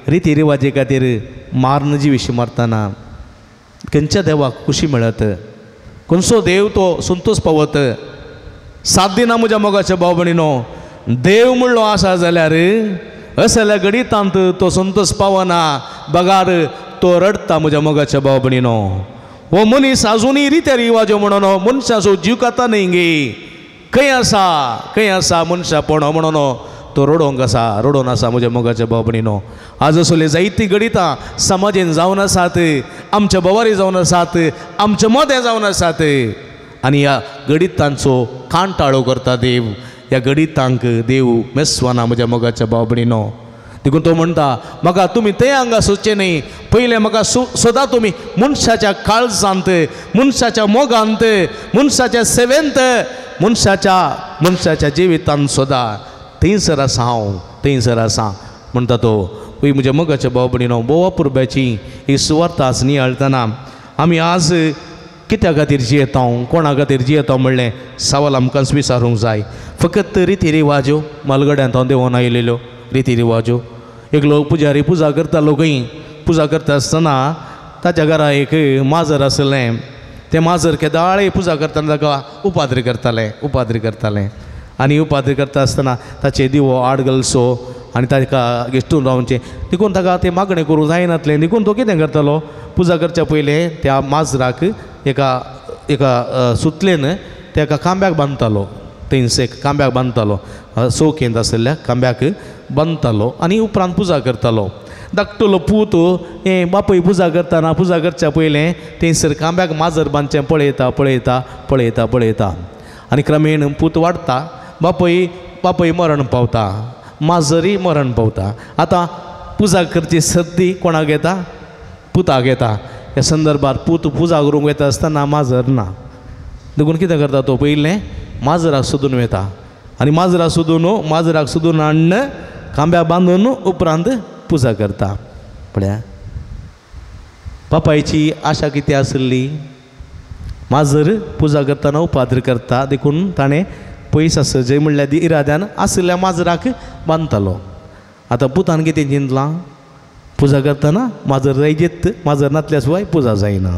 रिती रिवाजे खातीर मारून जिवेशी मारतना खंयच्या देवाक खुशी मेळत खंयचो देव तो संतोश पावत. 7 दिनां म्हज्या मोगाच्या भाव भयणीनो देव म्हणलो आसा जाल्यार असल्या गणितांत तो संतोश पावना बगार तो रडटा म्हज्या मोगाच्या भाव भयणीनो. हो मनीस आजुनूय रित्या रिवाजो म्हणून मनशाचो जीव खाता न्ही गे खंय आसा खंय आसा मनशापण म्हणून तो रडोंक आसा रडोन आसा म्हज्या मोगाच्या भाव भयणीनो. आज असले जायतीं गणितां समाजेन जावन आसात आमच्या भोवारी जावन आसात आमच्या मदें जावन आसात आनी ह्या गणितांचो कांटाळो करता देव ह्या गणितांक देव मेस्वाना म्हज्या मोगाच्या भाव भयणीनो. देखून तो म्हणटा म्हाका तुमी ते हांगा सोदचें न्ही पयलें म्हाका सोदा तुमी मनशाच्या काळजांत मनशाच्या मोगांत मनशाच्या सेवेंत मनशाच्या मनशाच्या जिवितांत सोदा थंयसर आसा हांव थंयसर आसा म्हणटा तो. पळय म्हज्या मोगाच्या भाव भयणीनो भोव अपुरबायेची ही सुवार्थ आज नियाळटना आमी आज कित्या खातीर जियेता कोणा खातीर जियेता म्हणलें सवाल आमकां विचारूंक जाय. फकत रिती रिवाज्यो मालगड्यांत हांव देंवोन आयलेल्यो रिती रिवाज्यो एकलो पुजारी पुजा करतालो खंय पुजा करता आसतना ताच्या घरा एक माजर आसलें तें माजर केदाळे पुजा करतना ताका उपाद्री करतालें उपाद्री करतालें आनी उपाद्री करता आसतना ताचे दिवो आड घालचो आनी ताका घेश्टून रावचें देखून ताका तें मागणें करूंक जायनातलें देखून तो कितें करतालो पुजा करच्या पयलें त्या माजराक एका एका सुतलेन त्या खांब्याक बांदतालो थंयस एक खांब्याक बांदतालो चौकेंत आशिल्ल्या खांब्याक बांदतालो आनी उपरांत पुजा करतालो. धाकटुलो पूत हें बापूय पुजा करतना पुजा करच्या पयलें थंयसर खांब्याक माजर बांदचें पळयता पळयता पळयता पळयता आनी क्रमेण पूत वाडटा बापूय बापूय मरण पावता माजरी मरण पावता. आतां पुजा करची सद्दी कोणाक येता पुताक येता. ह्या संदर्भार पूत पुजा करूंक वता आसतना माजर ना देखून कितें करता तो पयलें माजराक सोदून वता आनी माजराक सोदून माजराक सोदून हाडून खांब्या बांदून उपरांत पुजा करता. पळया बापायची आशा कितें आसली माजर पुजा करतना उपाद्र करता देखून ताणें पयस आसचे म्हणल्यार इराद्यान आशिल्ल्या माजराक बांदतालो. आतां पुतान कितें चिंतलां पुजा करतना माजर जायजेत माजर नातल्या शिवाय पुजा जायना.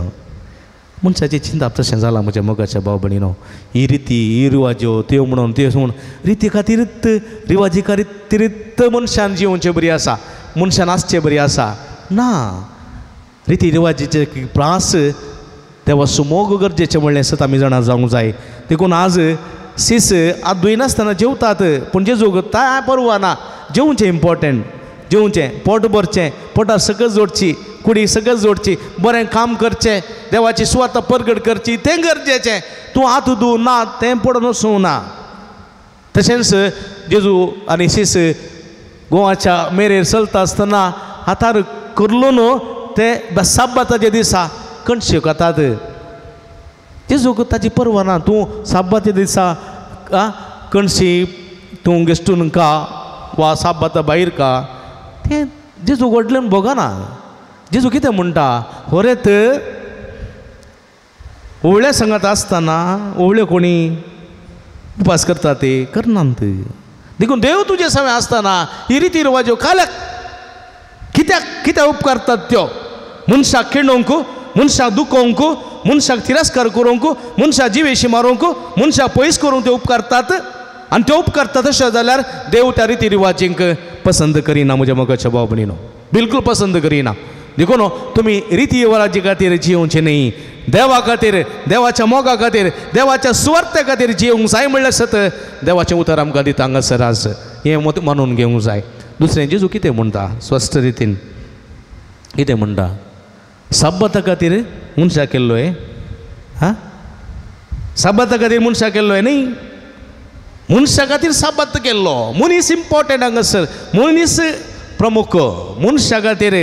मनशाचें चिंतप तशें जालां म्हज्या मोगाच्या भाव भयणीनो. ही रिती ही रिवाज्यो त्यो म्हणून त्यो म्हणून रिती खातीरच रिवाजी खातीरच मनशान जिवचें बरी आसा मनशान आसचें बरी आसा ना. रिती रिवाजीचे प्रास देवा सुमोग गरजेचें म्हणलें सत आमी जाणा जावंक जाय. देखून आज सीस हात धुयनासतना जेवतात पूण जेजूक काय परवा ना जेवचें इम्पोर्टंट जेवचें पोट भरचें पोटार सकस जोडची कुडी सकस जोडची बरें काम करचें देवाची सुवार्थ परगट करची तें गरजेचें. तूं हात धू ना तें पडून वचूंक ना. तशेंच जेजू आनी सीस गोवाच्या मेरेर चलता आसतना हातार करलो न्हू ते साब्बाताच्या दिसा कणश्यो खातात. जेजूक ताची परवा ना तूं साब्बाच्या दिसा कणशी तूं गेस्टून का वा साब्बाता भायर का तें जेजू व्हडल्यान भोगना. जेजू कितें म्हणटा होरेत ओवळ्या संगात आसतना ओवळे कोणी उपास करता ते करनात देखून देव तुजे सवे आसतना ही रिती रिवाज्यो काल्याक कित्याक कित्याक उपकारतात त्यो मनशाक खिणोवंक मनशाक दुखोवंक मनशाक तिरस्कार करूंक मनशाक जिवेशी मारूंक मनशाक पयस करूंक ते उपकारतात आनी ते उपकारतात तशें जाल्यार देव त्या रिती रिवाजींक पसंद करिना म्हज्या मोगाच्या भाव भयणीनो बिलकूल पसंद करिना. देखून तुमी रिती रिवाजाचे खातीर जियोवचें न्ही, देवा खातीर, देवाच्या मोगा खातीर, देवाच्या सुवार्थे खातीर जियोवंक जाय म्हणल्यार सत देवाचें उतर आमकां दिता हांगासर आज हें मत मानून घेवंक जाय. दुसरें जेजू कितें म्हणटा स्पश्ट रितीन कितें म्हणटा, साब्बाता खातीर मनशाक केल्लो हें, हां साब्बाता खातीर मनशाक केल्लो हें न्ही, मनशा खातीर साब्बात केल्लो. मनीस इम्पोर्टंट हांगासर, मनीस प्रमुख. मनशा खातीर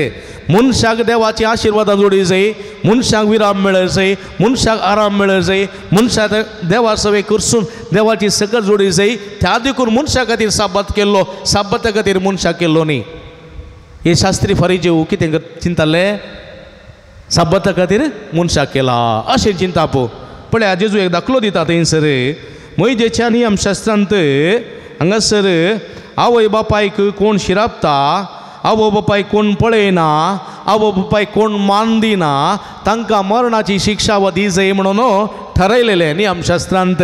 मनशाक देवाची आशिर्वादां जोडी जाय, मनशाक विराम मेळ जाय, मनशाक आराम मेळ जाय, मनशाक देवा सवे करसून देवाची सकत जोडी जाय. त्या देखून मनशा खातीर साब्बात केल्लो, साब्बाता खातीर मनशाक केल्लो न्ही. हे शास्त्री फारीजेव कितें चिंताले, साब्बाता खातीर मनशाक केला अशें चिंताप. पळया जेजू एक दाखलो दिता थंयसर मोयजेच्या नियमशास्त्रांत हांगासर आवय बापायक कोण शिरापता, आवय बापायक कोण पळयना, आवय बापायक कोण मान दिना, तांकां मरणाची शिक्षा वा दी जाय म्हणून ठरयलेलें नियमशास्त्रांत.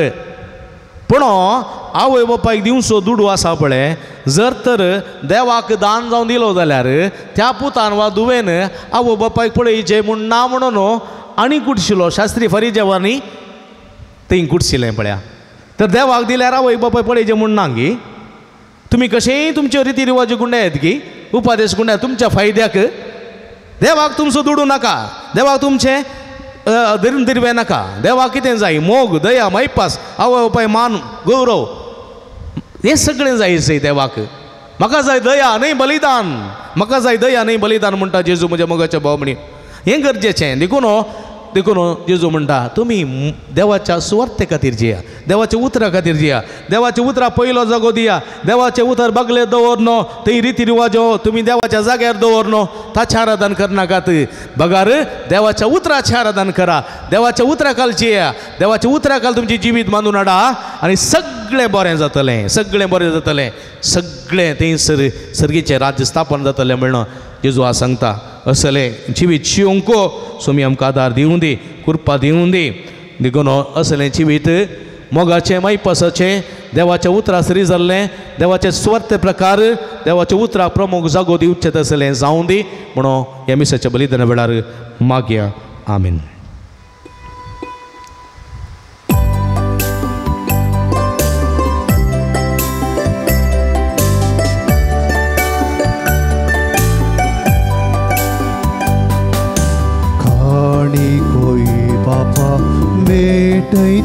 पूण आवय बापायक दिवचो दुडू आसा पळय, जर तर देवाक दान जावन दिलो जाल्यार त्या पुतान वा धुवेन आवय बापायक पळयचें म्हूण ना म्हणून आनी कुटशिलो शास्त्री फरिजेवांनी थंय कुटशिलें पळया. तर देवाक दिल्यार आवय बापाय पळयचें म्हूण ना गी, तुमी कशेंय तुमच्यो रिती रिवाज गुंडायत गी, उपादेश गुंडायत तुमच्या फायद्याक. देवाक तुमचो दुडू नाका, देवाक तुमचें धरून दिरवें नाका. देवाक कितें जाय, मोग, दया, मायपास, आवय बापाय मान, गौरव, हें सगळें जाय जाय देवाक. म्हाका जाय दया न्हय बलिदान, म्हाका जाय दया न्हय बलिदान म्हणटा जेजू म्हज्या मोगाच्या भाव म्हणी. हें गरजेचें. देखून देखून जेजू म्हणटा तुमी देवाच्या सुवार्थे खातीर जिया, देवाच्या उतरा खातीर जिया, देवाच्या उतरा पयलो जागो दिया, देवाचें उतर बागले दवरनो, थंय रिती रिवाजो तुमी देवाच्या जाग्यार दवरनो, ताचें आराधन करनाकात, बगार देवाच्या उतराचें आराधन करा, देवाच्या उतरा खाल जिया, देवाच्या उतरा खाल तुमचें जिवीत बांदून हाडा आनी सगळें बरें जातलें, सगळें बरें जातलें, सगळें थंयसर सर्गीचें राज्य स्थापन जातलें म्हणून जेजू आज सांगता. असलें जिवीत जिवंक स्वामी आमकां आदार दिवं दी, कृपा दिवं दी. देखून असलें जिवीत मोगाचें, मायपासाचें, देवाच्या उतरा सरी जाल्लें, देवाचे सुवार्थ प्रकार, देवाच्या उतरा प्रमुख जागो दिवचें तसलें जावं दी म्हणून ह्या मिसाच्या बलिदाना वेळार मागया. आमीन.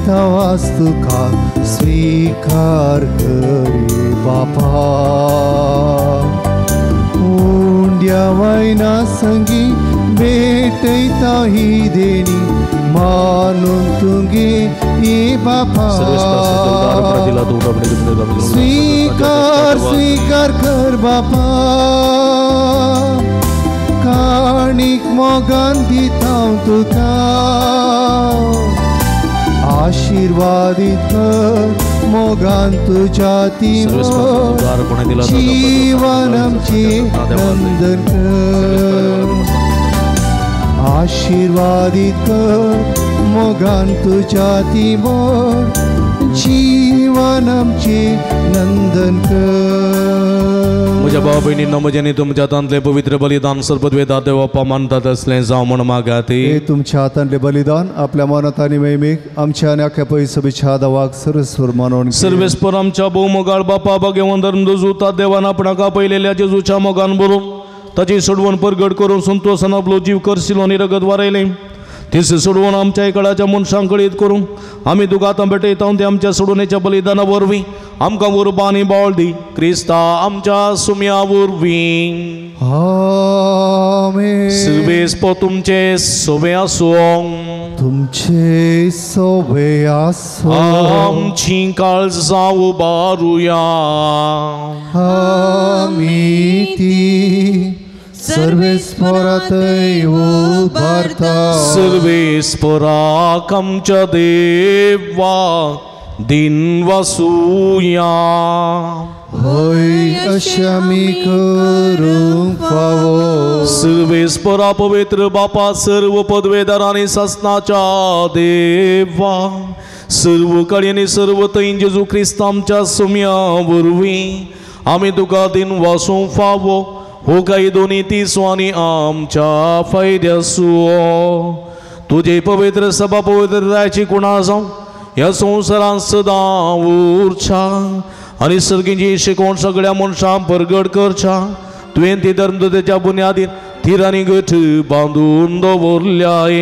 वास्तुका स्वीकार करे बापा, उंड्या वैना संगी भेटयता ही देणी मानून तुगे ए बापा, स्वीकार स्वीकार कर बापा, काणीक मोगान दिता तुका, आशीर्वादित कर मोगान तुज्या ती जीवन आमचें नंदन कर, आशीर्वादित कर मोगान तुज्या ती जीवन आमचें नंदन कर. म्हज्या भाव भयणींनो, म्हज्या तुमच्या हातांतलें पवित्र बलिदान सर्वद्वेदा देवप्पा मानतात असलें जावं म्हूण मागात. हे तुमच्या हातांतलें बलिदान आपल्या मनात आनी महिमेक आमच्या आनी आख्या पयसबीच्या देवाक सर्वेस्पर मानून. सर्वेस्पर आमच्या भोवमोगाळ बापा भगवान धर्म जुता देवान आपणाक आपयलेल्या जेजूच्या मोगान भरून ताची सोडवण परगट करून संतोसान आपलो जीव करशिलो आनी रगत वारयलें. तीच सोडवण आमच्या एकाळाच्या मनशांक कळीत करूं आमी तुका आतां भेटयता ते आमच्या सोडवणेच्या बलिदाना वरवीं आमकां उर्बा आनी बळ दी, क्रिस्ता आमच्या सुम्या वरवीं. आमेन. सर्वेस्पर तुमचे सोबे आसूं, तुमचे सोबे आसूं. आमची काळजां उबारुया, आमी ती सर्वेस्परातय उबारता. सर्वेस्पराक आमच्या देवा दिन वसुया. होय अशें आमी करूंक फावो. सर्वेस्परा पवित्र बापा सर्व पदवेदार आनी सासनाच्या देवा सर्व कडेन आनी सर्व थंय जेजू क्रिस्त आमच्या सुम्या वरवीं आमी तुका दिन वासूंक फावो हो काही दोन्ही ती आनी आमच्या फायद्यासो तुजे पवित्र सभा पवित्रतायची कुणा जावं ह्या संवसारांत सदां उरच्या आनी सर्गींची शिकवण सगळ्या मनशांक परगट करच्या. तुवें ती धर्मदुताच्या बुन्यादीन थीर आनी गठ बांदून दवरल्याय.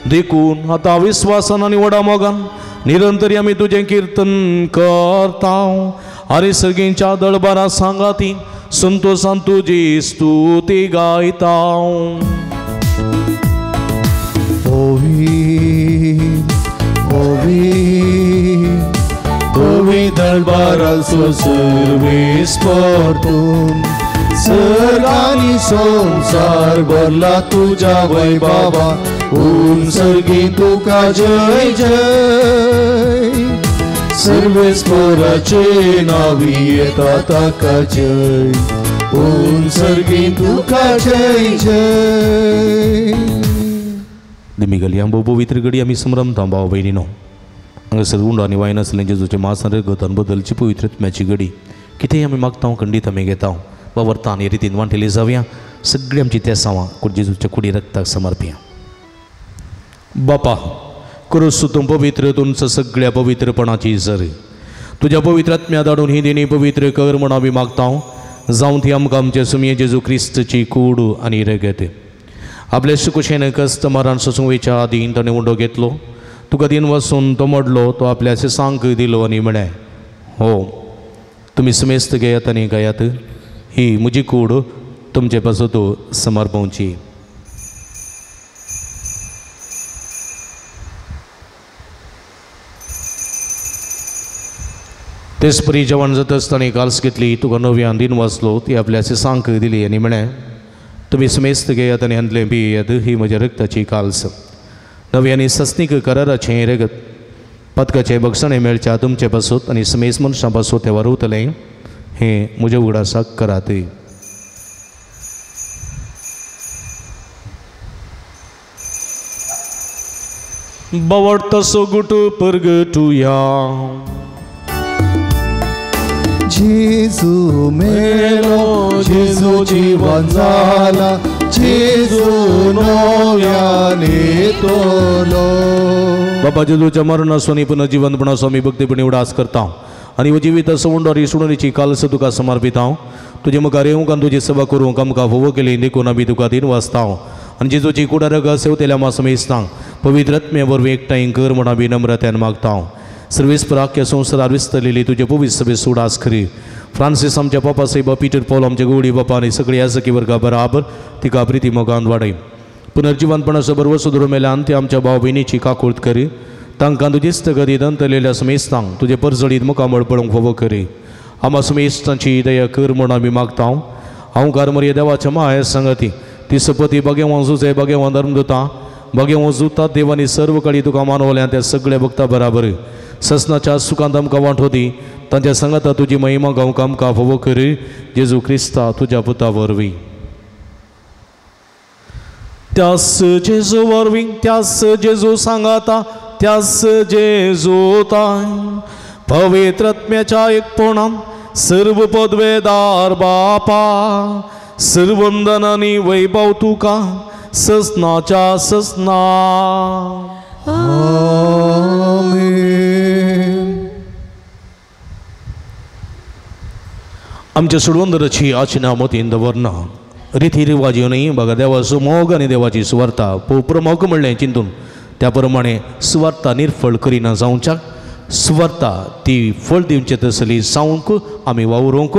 देखून आतां विस्वासान आनी व्हडा मोगान निरंतर आमी तुजें किर्तन करता आनी सर्गींच्या दळबारा सांगाती संतोषान तुजी स्तुती गायता. ओवी दरबाराचो सर्वेस परतून सर्गानी संसार भरला तुझ्या वैभवा ऊन सर्गी तुका जय जय. सर्वेस्पराचे नावी येता ताका जय ऊन सर्गी तुका जय जय. दिमी आंबो पवित्र घडी आमी संभ्रमता भाव भयणीनो. हांगासर उंडो आनी वायन आसलें जेजूचें मांस आनी रगत बदलची पवित्र आत्म्याची घडी कितेंय आमी मागता खंडीत आमी घेता बावरता आनी रितीन वांटेली जावया. सगळीं आमची तेसांवां जेजूच्या कुडी रक्ताक समर्पया. बापा क्रूस तूं पवित्र तुमचं सगळ्या पवित्रपणाची सर तुज्या पवित्र आत्म्या धाडून ही देणी पवित्र कर म्हूण आमी मागता. जावं ती आमकां आमचे सुमये जेजू क्रिस्तची कूड आनी रगत. आपल्या सुकुशेन कस्त मरण सोसूंक आदीं ताणें उंडो घेतलो तुका दिन वसून तो मोडलो तो आपल्या सांक दिलो आनी म्हळें हो तुमी समेस्त घेयात आनी गायात ही म्हजी कूड तुमचे पासत समर्पवची. तेच परी जेवण जाता आसतना काल्स घेतली तुका नव्यान दिन वाचलो ती आपल्या सांक दिली आनी म्हळें तुमी समेस्त घेयात आनी हांतलें पियेयात ही म्हज्या रक्ताची काल्स नवी आनी सस्नीक कराराचें रगत पदकाचें बक्षणें मेळच्या तुमचे पासत आनी समेस्त मनशां पासत तें वारवतलें हें म्हज्या उगडासाक करात. बावडतो गुट परगटुया. जेजू मेलो जेजू जीवन जाला जेजू नव्याने तोलो. बाबा जेजूच्या मरणाचो आनी पुनर्जिवंतपणाचो आमी भक्तीपणी उडास करता आनी जिवीत सोडून सोडणीची कालस तुका समर्पिता. तुजे मुखार येवंक आनी तुजी सेवा करूंक आमकां फावो केली देखून आमी तुका दिन वाचता आनी जेजूची कुडारग सेवतेल्या मासमेस्तांक पवित्र आत्म्या वरवीं एकठांय कर म्हूण आमी नम्रतायेन मागता. सर्वेस्पर आख्या संवसारार विस्तरलेली तुजे पवित्र सभे उडास करी. फ्रांसीस आमच्या पापा साहेबा पीटर पॉल आमच्या गोवडी बापा आनी सगळी याजकी वर्गा बराबर तिका प्रिती मोगान वाडय. पुनर्जिवनपणाचो बरवसो धरून मेल्यान ती आमच्या भाव भयणीची काकूळत करी. तांकां तुजीच गती दंतलेल्या समेस्तांक तुजे परजळीत मुखामळ पळोवंक फावो करी. आमा समेस्तांची दया कर म्हूण आमी मागता. हांव कारमर्य देवाच्या माया सांगती ती सपती बागेवान जुजे बागेवान धर्मदुता बागेवान जुता देवानी सर्व काळी तुका मानवल्या त्या सगळ्या भक्ता बराबर ससनाच्या सुखांत आमकां वांट होती तांच्या सांगाता तुजी महिमा गावंक आमकां फावो करी जेजू क्रिस्ता तुज्या पुता वरवीं. त्यास जेजू वरवीं त्यास जेजू सांगाता त्यास जेजू ताय पवित्र आत्म्याच्या एकपणान सर्व पदवेदार बापा सर्वंदन आनी वैभव तुका ससनाच्या ससना. आमच्या सोडवंदराची आचना मतीन दवरना रिती रिवाज न्हय बघा देवाचो मोग आनी देवाची सुवार्ता प्रमोग म्हणलें चिंतून त्या प्रमाणे सुवार्ता निर्फळ करिना जावच्याक सुवार्ता ती फळ दिवचे तसली जावंक आमी वावरूंक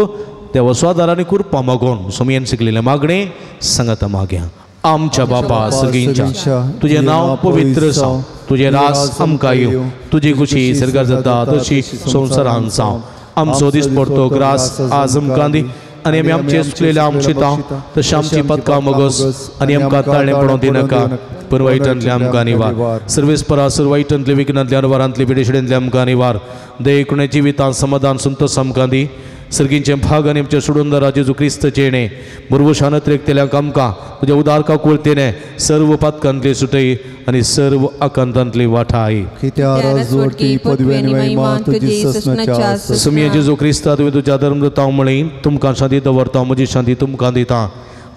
देवाचो आदार आनी कृपा मागोवन सोमयेन शिकलेलें मागणें सांगाता मागया. आमच्या बापा सगळींच्या तुजें नांव पवित्र जावं तुजें रास आमकां येवं तुजी खुशी सरकार जाता तशी संवसारान जावं. आमचो दिसपडतो ग्रास आज आमकां दी आनी आमी आमचे चुकलेले आमचे तांव तशें आमची पदकां मगस आनी आमकां ताळें पडोवंक दिनाका पूण वायटांतले आमकां निवार. सर्वेस्परा सर्व वायटांतले विघ्नांतले अनवारांतले पिडेशेंतले आमकां निवार. दयेकुणे जिवितांत समाधान संतोष आमकां दी. सर्गींचे भाग आनी आमच्या सोडूनदारा जेजू क्रिस्तचेणे बुरवशान त्रेकतेल्यांक आमकां तुज्या उदार काकुळतेने सर्व पातकांतली सुटय आनी सर्व आकांतांतली वाठाय. सुमया जेजू क्रिस्ता तुवें तुज्या धर्मदूतांक म्हळें तुमकां शांती दवरता म्हजी शांती तुमकां दिता.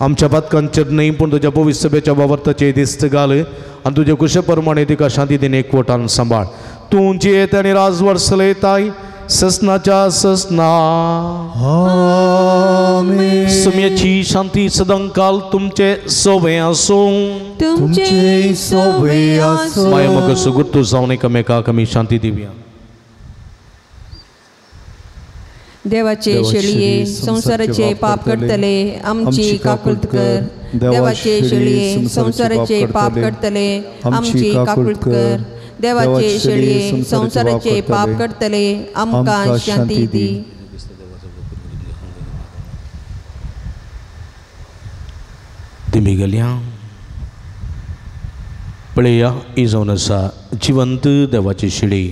आमच्या पातकांचेर न्हय पूण तुज्या पवित्र सभेच्या वावरताचेर दिस्त घाल आनी तुजे कुशे प्रमाणे तिका शांती दिवन एकवटान सांबाळ. तूं जियेत आनी राजवट चलयताय ससनाच्या ससना. सुम्याची शांती सदांकाल तुमचे सोवे आसूं. तुमचे सोवे आसूं. माया मग सुगुर्तू जावन एकामेकाक आमी शांती दिवया. देवाचे शेळये संवसाराचे पाप करतले आमची काकुळट कर. देवाचे शेळये संवसाराचे पाप करतले आमची काकुळट कर. देवाचे शेळये संवसाराचे पाप करतले आमकां शांती दी. तुमी गेल्या पळया ही जावन आसा जिवंत देवाची शेळी.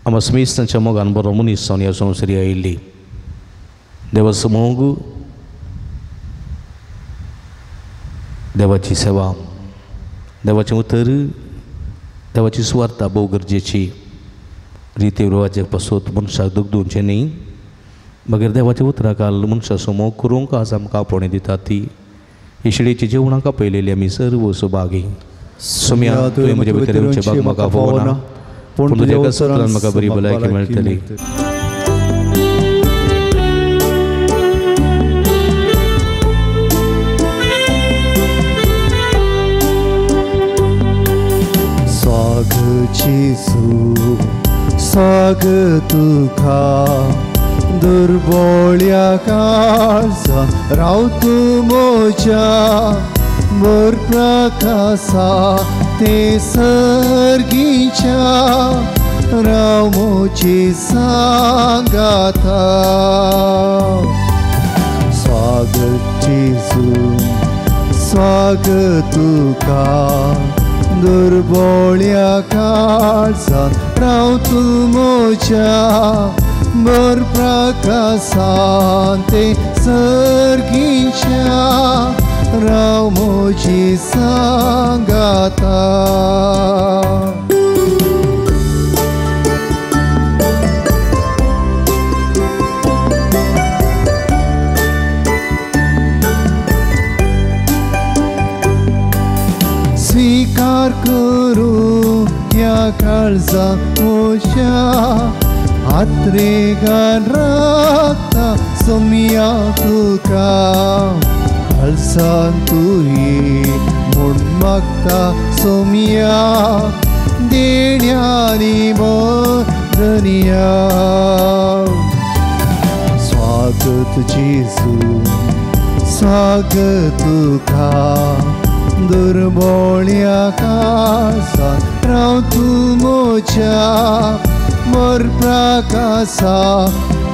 आमकां समेस्तांच्या मोगान बरो मनीस जावन ह्या संवसारी आयिल्ली. देवाचो मोग, देवाची सेवा, देवाचें उतर, देवाची सुवार्ता भोव गरजेची. रिती रिवाजे पासत मनशाक दुखदुवचें न्ही, मगीर देवाच्या उतराक मनशाचो मोग करूंक आज आमकां आपोवणें दितात ती ही शेळयेची जेवणाक आपयलेली आमी सर्व सुभागी. सोम्या तुवें म्हजे भितर येवचें भाग म्हाका फावना, पूण तुज्या एका सत्रान म्हाका बरी भलायकी मेळटली. स्वागत जेजू स्वागत तुका दुर्बोळ्या काळजा राव तूं म्हज्या मोर प्रकासा ते सर्गीच्या राव म्हजी सांगाता. स्वागत जेजू स्वागत तुका दुर्बोळ्या काळजान राव तूं म्हज्या मोर प्रकासान ते सर्गीच्या राव म्हजी सांगाता. स्वीकार करूं ह्या काळजा म्हज्या आत्रेगान राखता सोम्या तुका काळजान तुही म्हूण मागता सोम्या देण्यांनी धन्या. स्वागत जेजू स्वागत तुका दुर्बोळ्या काळजान राव तूं म्हज्या मोर प्रकासा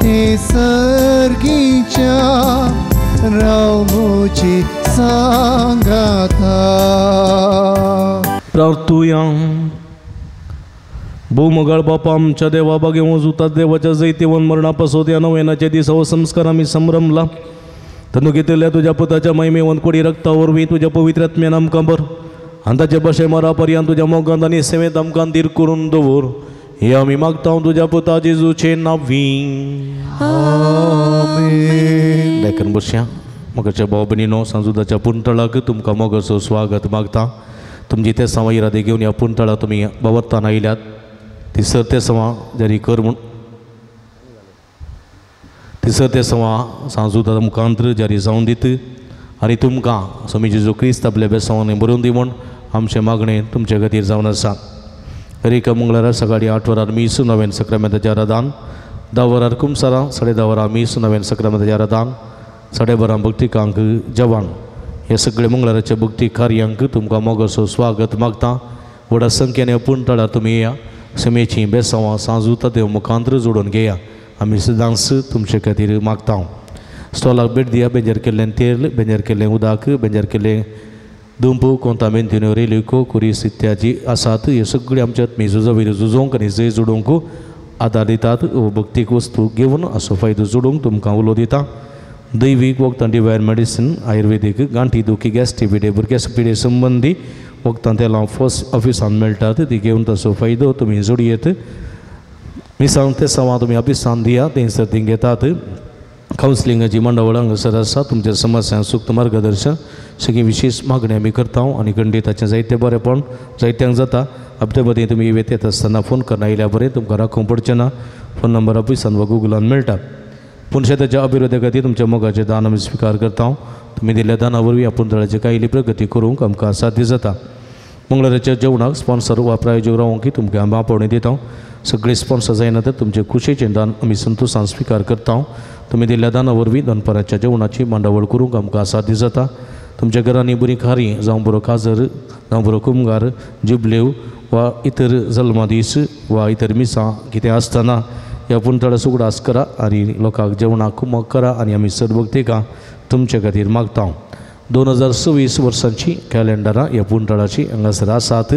ते सर्गीच्या राव म्हजी सांगाता. प्रार्थुया. भोव बापा आमच्या देवा बागे वजुतात देवाच्या जैतेवन मरणा पासत ह्या नव्यानाच्या दिसा हो संस्कार आमी संभ्रमला. तनु घेतिल्ल्या तुज्या पुताच्या महिमेवन कोडी रक्ता वरवीं तुज्या पवित्र आत्म्यान आमकां बर आनी ताचे भाशे मरा पर्यंत तुज्या मोगांत आनी सेवेंत आमकां धीर करून दवर. हे आमी मागता तुज्या पुता जेजूचे नांवी. आमेन. लेखन बसया. म्हज्या भाव भयणीनो, सांजुदाच्या पुंतळाक तुमकां मोगाचो स्वागत मागता. तुमची ते सवा इरादे घेवन ह्या पुंतळा तुमी बावरताना आयल्यात ती सर ते सवा जारी कर म्हूण ती सर ते सवा सांजुदा मुखांतर जारी जावन दित आनी तुमकां स्वामी जेजू क्रिस्त आपल्या बेसांवांनी बरोवन दी म्हूण आमचें मागणें तुमचे खातीर जावन आसा. एका मंगळारा सकाळीं 8 वरार मीस नव्यान सक्रामेंताच्या आराधान, 10 वरार कुमसारां, 10:30 वरां मीस नव्यान सक्रामेंताच्या आराधान, 12:30 भक्तिकांक जेवण. हे सगळे मंगळाराचे भक्ती कार्यांक तुमकां मोगाचो स्वागत मागता. व्हडा संख्येन पुणतळार तुमी येया, समेची बेसांवां सांजुता देव मुखांतर जोडून घेया. आमी सदांच तुमचे खातीर मागता. स्टॉलाक भेट दिया. बेंजर केल्लें तेल, बेंजर केल्लें उदक, बेंजर केल्लें दुंपू, कोंतामेंतिन्यो, रेलिको, कुरीस इत्यादी आसात. हे सगळे आमच्या आत्मी झुजावयर झुजोवंक आनी जय जोडोवंक आदार दितात भक्तीक वस्तू घेवन असो फायदो जोडूंक तुमकां उलो दिता. दैवीक वखदां डिवायन मेडिसीन आयुर्वेदीक गांठी दुखी गॅस्ट्रिक पिडे भुरग्या पिडे संबंदी वखदां तेलां फर्स्ट ऑफिसान मेळटात ती घेवन ताचो फायदो तुमी जोडयेत. मिसांग ते सवां तुमी ऑफिसान दिया थंयसर ती घेतात. कावन्सिलिंगाची मंडळ हांगासर आसा तुमच्या समस्यांक सूक्त मार्गदर्शन सगळीं विशेश मागणी आमी करता आनी खंडीत ताचें जायतें बरेंपण जायत्यांक जाता. हप्ते मदीं तुमी येत आसतना फोन करना आयल्या बरें तुमकां राखूंक पडचें ना. फोन नंबर ऑफिसान वा गुगलान मेळटा. पूण शेताच्या अभिवृद्धी खातीर तुमच्या मोगाचें दान आमी स्विकार करता. तुमी दिल्ल्या दाना वरवीं आपूण थळाची कायली प्रगती करूंक आमकां साध्य जाता. मंगळाराच्या जेवणाक स्पॉन्सर वा प्रायोजक रावंक तुमकां आमी आपोवणें दिता. सगळे स्पॉन्सर जायना तर तुमचे खुशेचें दान आमी संतोशान स्विकार करता. तुमी दिल्ल्या दाना वरवीं दनपाराच्या जेवणाची मांडावळ करूंक आमकां साध्य जाता. तुमच्या घरांनी बरी खारी जावं बरो काजर जावं बरो कुमगार जिबलेव वा इतर जल्मादीस वा इतर मिसां कितें आसतना ह्या पुणतळा उगडास करा आनी लोकांक जेवणाक कुमक करा आनी आमी सदभक्तिकां तुमचे खातीर मागता. 2026 वर्सांची कॅलेंडरां ह्या पुणतळाची हांगासर आसात.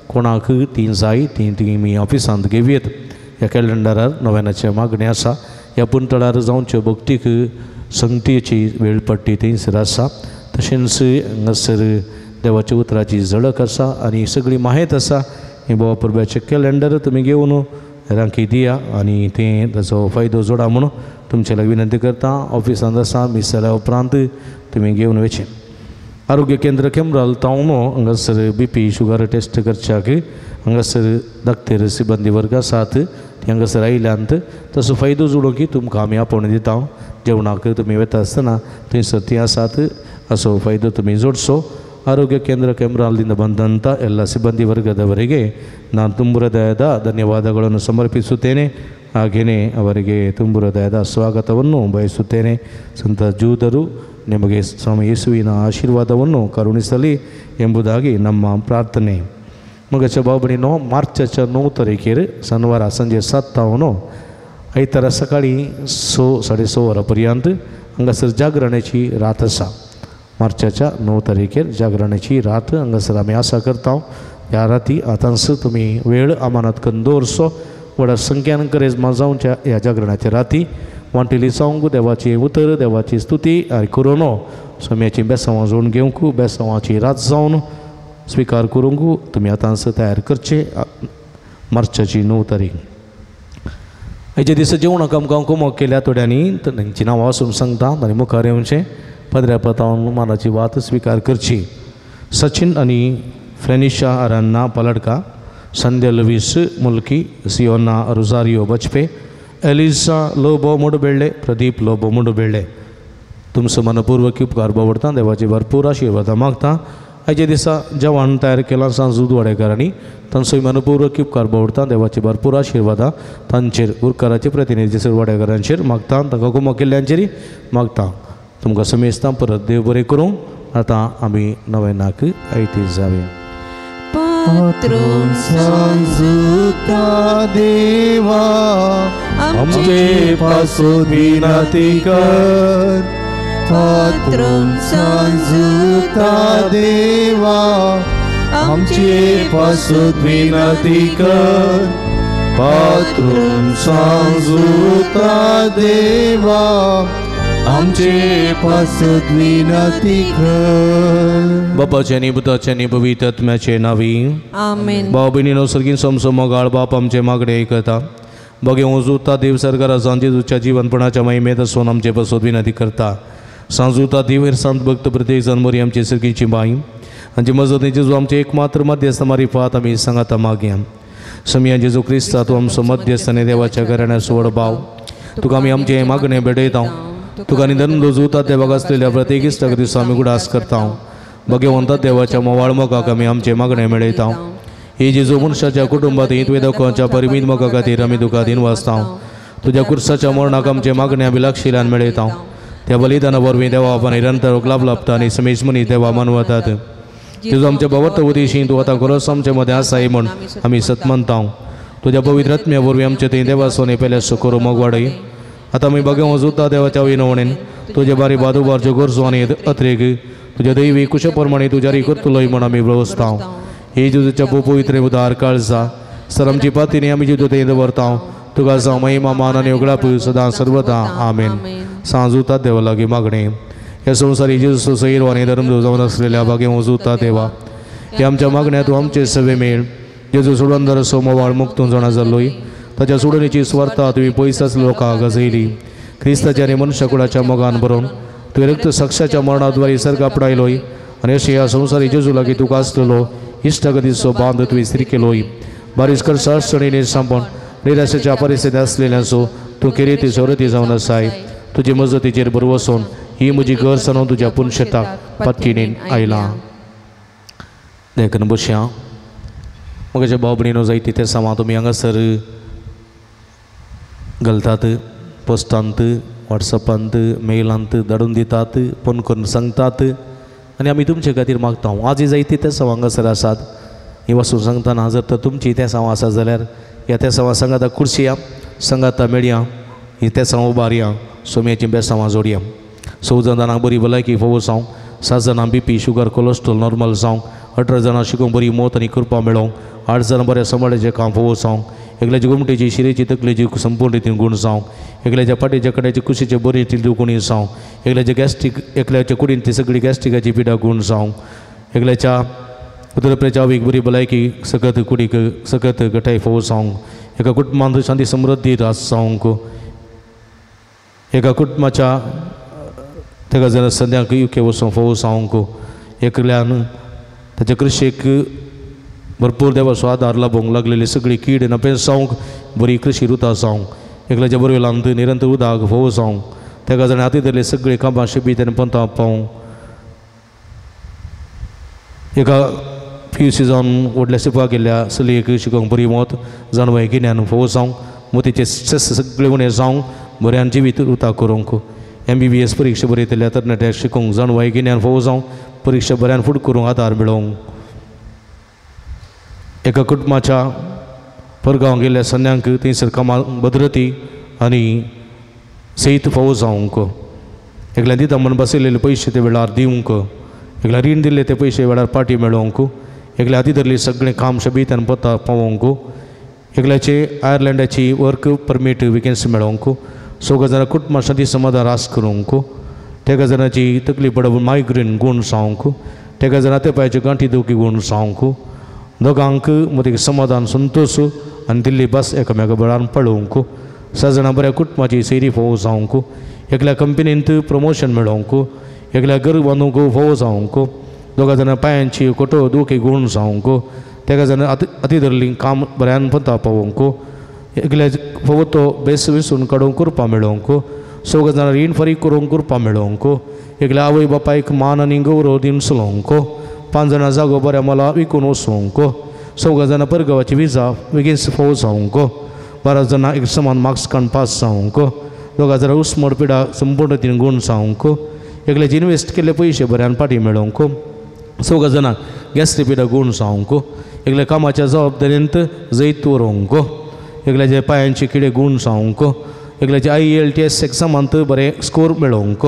कोणाक तीं जाय तीं तुमी ऑफिसांत घेवयेत. ह्या कॅलेंडरार नव्यानाचे मागणें आसा. ह्या पुणतळार जावच्यो भक्तीक संगतीची वेळ पट्टी थंयसर आसा. तशेंच हांगासर देवाच्या उतराची झळक आसा आनी सगळी माहिती आसा. हें बोवा परब्याचें कॅलेंडर तुमी घेवन रांकी दिया आनी तें ताचो फायदो जोडा म्हणून तुमचे लागीं विनंती करता. ऑफिसांत आसा मीस जाल्या उपरांत तुमी घेवन वचचें. आरोग्य केंद्र केमराल तावनो हांगासर बीपी शुगर टेस्ट करच्याक हांगासर धाकतेर सिबंदी वर्ग आसात ती हांगासर आयल्यांत तसो फायदो जोडूं की तुमकां आमी आपोवणें दिता. जेवणाक तुमी वता आसतना थंयसर ती आसात असो फायदो तुमी जोडचो. ಆರೋಗ್ಯ ಕೇಂದ್ರ ಕೆಮ್ರಾಲ್ದಿಂದ ಬಂದಂಥ ಎಲ್ಲ ಸಿಬ್ಬಂದಿ ವರ್ಗದವರಿಗೆ ನಾನು ತುಂಬು ಹೃದಯದ ಧನ್ಯವಾದಗಳನ್ನು ಸಮರ್ಪಿಸುತ್ತೇನೆ. ಹಾಗೆಯೇ ಅವರಿಗೆ ತುಂಬು ಹೃದಯದ ಸ್ವಾಗತವನ್ನು ಬಯಸುತ್ತೇನೆ. ಸಂತ ಜೂದರು ನಿಮಗೆ ಸ್ವಾಮಿ ಯೇಸುವಿನ ಆಶೀರ್ವಾದವನ್ನು ಕರುಣಿಸಲಿ ಎಂಬುದಾಗಿ ನಮ್ಮ ಪ್ರಾರ್ಥನೆ. मगाच्या भाव-भयणींनो, मार्चाच्या 9 तारखेर शनिवारा संजे 7 तावन आयतारा सकाळीं 6 साडे 6 वरां पर्यंत हांगासर जागरणाची रात आसा. मार्चाच्या 9 तारखेर जागरणाची रात हांगासर आमी आसा करता. ह्या राती आतांच तुमी वेळ अमानत करून दवरचो. व्हडा संख्यान करेजमा जावच्या ह्या जागरणाच्या राती वांटेली जावंक देवाची उतर देवाची स्तुती आनी करोनो स्वाम्याची बेसांवां जोडून घेवंक बेसांवाची रात जावन स्वीकार करूंक तुमी आतांच तयार करचे. मार्चाची 9 तारीख आयच्या दिसा जेवणाक आमकां कुमक केल्या थोड्यांनी तांची नांवां वाचून सांगता आनी मुखार येवचें पदऱ्या पतावन मानाची वात स्वीकार करची. सचिन आनी फ्रेनिशा अरान्ना पलडका, संध्या लवीस मुल्की, सियोना रोजारियो बचपे, एलिसा लोबो मुडबेळ्ळे, प्रदीप लोबो मुडबेळ्ळे. तुमचो मनपूर्वक उपकार बावडता देवाची भरपूर आशिर्वादां मागता. आयच्या दिसा जेवण तयार केलां सांजूद वाडेकारांनी तांचो मनपूर्वक उपकार बावडता देवाची भरपूर आशिर्वादां तांचेर गुरकाराचे प्रतिनिधी सर वाडेकारांचेर मागता. तांकां कुमक केल्ल्यांचेर मागता. तुमकां समेस्तां परत देव बरें करूं. आतां आमी नवेनाक आयती जावया. पात्रून सांजुता देवा आमचे पासून विनंती कर, पात्रून सांजुता देवा आमचे पासून विनंती कर, पात्रून सांजुता देवा आमचे पासून विनंती कर. बापाचे आनी पुताचे आनी पवित्र आत्म्याचे नांवी आमेन. भाव भयणीनो, सर्गीन समसो मोगाळ बाप आमचे मागणे आयकता. बगे उजुता देव सरकारा सांजेच्या जीवनपणाच्या महिमेत आसून आमचे पासून विनंती करता. सांजुता देव हेर सांत भक्त प्रत्येक जण मोरी आमचे सर्गीची बाई आमची मजतीचे जेजू आमचे एकमात्र मध्यस्थ मारिफात आमी सांगाता मागया. समिया जेजू क्रिस्ता तूं आमचो मध्यस्थ आनी देवाच्या घराण्याचो व्हड भाव, तुका आमी आमचें मागणें भेटयता. तुका निधन रुजुता देवाक आसलेल्या प्रत्येक इश्टाक दिसा आमी उगडास करता. भगवंता देवाच्या मोवाळ मोगाक आमी आमचें मागणें मेळयता. ही जेजू मनशाच्या कुटुंबात तुवें दाखोवच्या परिमीत मोगा खातीर आमी तुका दिन वाचता. तुज्या कुर्साच्या मरणाक आमचें मागणें आमी लागशिल्ल्यान मेळयता. त्या बलिदाना वरवीं देवा आपण निरंतर लाभ लाभता आनी समेज मनीस देवा मानवतात. जेजू आमच्या भवत उदेशी तूं आतां खरोच आमचे मदें आसाय म्हूण आमी सत मानता. तुज्या पवित्र आत्म्या वरवीं आमचे थंय देवा सोने पेल्या सुकरो मोग वाडय. आतां आमी बगे वजुता देवाच्या विनवणेन तुजे बारी बादुबारच्यो गरजो आनी अत्रेक तुज्या दैवी कुशे प्रमाणे तुज्या री करतलोय म्हूण आमी वेवस्था. ही जेजूच्या पवित्र उदार काळजा सर आमची पातीनी आमी जेजू थंय दवरता. तुका जावं महिमा मान आनी उगडाप सदां सर्वदा आमेन. सांजुता देवा लागीं मागणें. ह्या संवसारी जेजू सैर आनी धर्म जावन आसलेल्या भागे वजुता देवा ह्या आमच्या मागण्या तूं आमचे सवे मेळ. जेजू सोडून सोमवाळ मुक्तून जाणा जाल्लोय ताच्या सोडणीची स्वार्था तुवें पयस आसल्या लोकांक गाजयली. क्रिस्ताच्या आनी मनशाकुळाच्या मोगान बरोवन तुवें रक्त साक्षाच्या मरणाद्वारे सर्ग आपणायलोय आनी अशें ह्या संवसारी जेजू लागीं तुका आसलेलो इश्टागतीचो बांद तुवें स्थिर केलोय. बारीस करसा अडचणींनी सांपोन निराशेच्या परिस्थिती आसलेल्यांचो तूं किरेती सवरती जावन आसाय. तुजे मजतीचेर भरवसून ही म्हजी गरज सांगून तुज्या पुनशेताक पातकिणीन आयला. देखून बसया. म्हज्या भाव भयणीनो जायती ते सामा तुमी हांगासर घालतात पोस्टांत वॉट्सॅपांत मेलांत धाडून दितात फोन करून सांगतात आनी आमी तुमचे खातीर मागता. आजय जायती ते साव हांगासर आसात. ही वस्तू सांगतना जर तर तुमची ते साव आसा जाल्यार ह्या ते सावा सांगाता कुर्सिया सांगाता मेळया ही ते साव उबारया सोम्याची बेसांवां जोडया. 6 जाणांक बरी भलायकी फोव जावं, 7 जाणां बीपी शुगर कोलेस्ट्रॉल नॉर्मल जावं, 18 जाणां शिकूंक बरी मौत आनी कृपा मेळोवंक, 8 जाणां बऱ्या सांबाळाचें काम फोव जावं, एकल्याची गोमटेची शिरेची तकलेची संपूर्ण रितीन गूण जावं, एकल्याच्या फाटीच्या कड्याची कुशीचे बरी रितीन गुणी जावं, एकल्याच्या गॅस्ट्रीक एकल्याच्या कुडीन ती सगळी गॅस्ट्रिकाची पिडा गूण जावं, एकल्याच्या उदरप्रेच्या आवयक बरी भलायकी सकत कुडीक सकत गटाय फोव जावंक, एका कुटुंबांत शांती समृद्धी रास जावंक, एका कुटुंबाच्या ताका जाल्यार सद्याक युके वचूंक फोव जावंक, एकल्यान ताच्या कृशीक भरपूर देवाचो आदार लाबोवंक लागलेली सगळी कीड नपेस जावंक बरी कृशी रुता जावंक, एकल्याच्या बरवेलांत निरंतर उदक फोव जावंक, ताका जाणें हाती धरले सगळी कामां शिबीत आनी पंथा पावंक, एका PUC जावन व्हडल्या शिकपाक गेल्ल्या चलयेक शिकोवंक बरी मत जाणवाय गिन्यान फोव जावंक, मोतीचे सगळे उणें जावंक बऱ्यान जिवीत रुता करूंक, MBBS परिक्षा बरयतल्या तरणाट्याक शिकोवंक जाणवाय गिन्यान फोव जावंक परिक्षा बऱ्यान फुड करूंक आदार मेळोवंक, एका कुटुंबाच्या परगांव गेल्ल्या सन्यांक थंयसर कामां भद्रती आनी सयत फोव जावंक, एकल्यान दिता म्हूण बसयलेले पयशे ते वेळार दिवंक, एकल्या रीण दिल्ले ते पयशे वेळार पाटी मेळोवंक, एकल्या हाती धरली सगळें काम शबीत आनी पत्ता पावोवंक, एकल्याचे आयर्लंडाची वर्क परमीट वेकेन्सी मेळोवंक, 6 जाणां कुटुंबां शांती समाधान रास करूंक, 3 जाणांची तकली पडप मायग्रेन गूण जावंक, 3 जाणां ते पांयाच्यो गांठी दुखी गूण जावंक, दोगांक मदीं समाधान संतोश आनी दिल्ली बस एकामेका बळान पळोवंक, 6 जाणां बऱ्या कुटुंबाची सैरी फोव जावंक, एकल्या कंपनींत प्रमोशन मेळोवंक, एकल्या घर बांदूंक फोव जावंक, 2 जाणां पांयांची कोटो दुखी गूण जावंक, 3 जाणां हाती धरली काम बऱ्यान पत्ता पावोवंक, एकल्या फोव तो बेस विसून काडूंक कृपा मेळोवंक, 6 जाणां रीण फारीक करूंक कृपा मेळोवंक, एकल्या आवय बापायक मान आनी गौरव दिवन चलोवंक, 5 जाणां जागो बऱ्या मला विकून वचूंक, 6 जाणां परगांवाची विजा बेगीन फोव जावंक, 12 जाणां एक समान मार्क्स काडून पास जावंक, 2 जाणां उस्मोड पिडा संपूर्ण रितीन गूण जावंक, एकल्याचे इनवेस्ट केल्ले पयशे बऱ्यान पाटी मेळोवंक, 6 जाणां गॅस्ट्रीक पिडा गूण जावंक, एकल्या कामाच्या जबाबदारेंत जैत व्हरूंक, एकल्याच्या पांयांचे किडे गूण जावंक, एकल्याचे IELTS एग्जामांत बरें स्कोर मेळोवंक,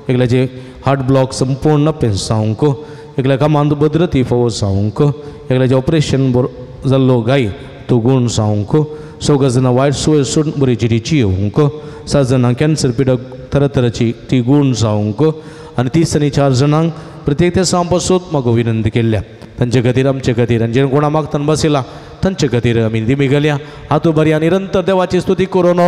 एकल्याचे हार्ट ब्लॉक संपूर्ण पेस जावंक, एकल्या कामांत भद्रती फोव जावंक, एकल्याचें ऑपरेशन बरो जाल्लो गाय तो गूण जावंक, 6 जाणां वायट सोय सोडून बरी चिटी चियोवंक, 7 जाणां कॅन्सर पिडा तरातराची ती गूण जावंक आनी 3 आनी 4 जाणांक प्रत्येक ते सांग पासून म्हाका विनंती केल्ल्या तांचे खातीर आमचे खातीर आनी जेणे कोणा मागतान बसयला तांचे खातीर आमी दिमी घालया. हातूं बरया निरंतर देवाची स्तुती करून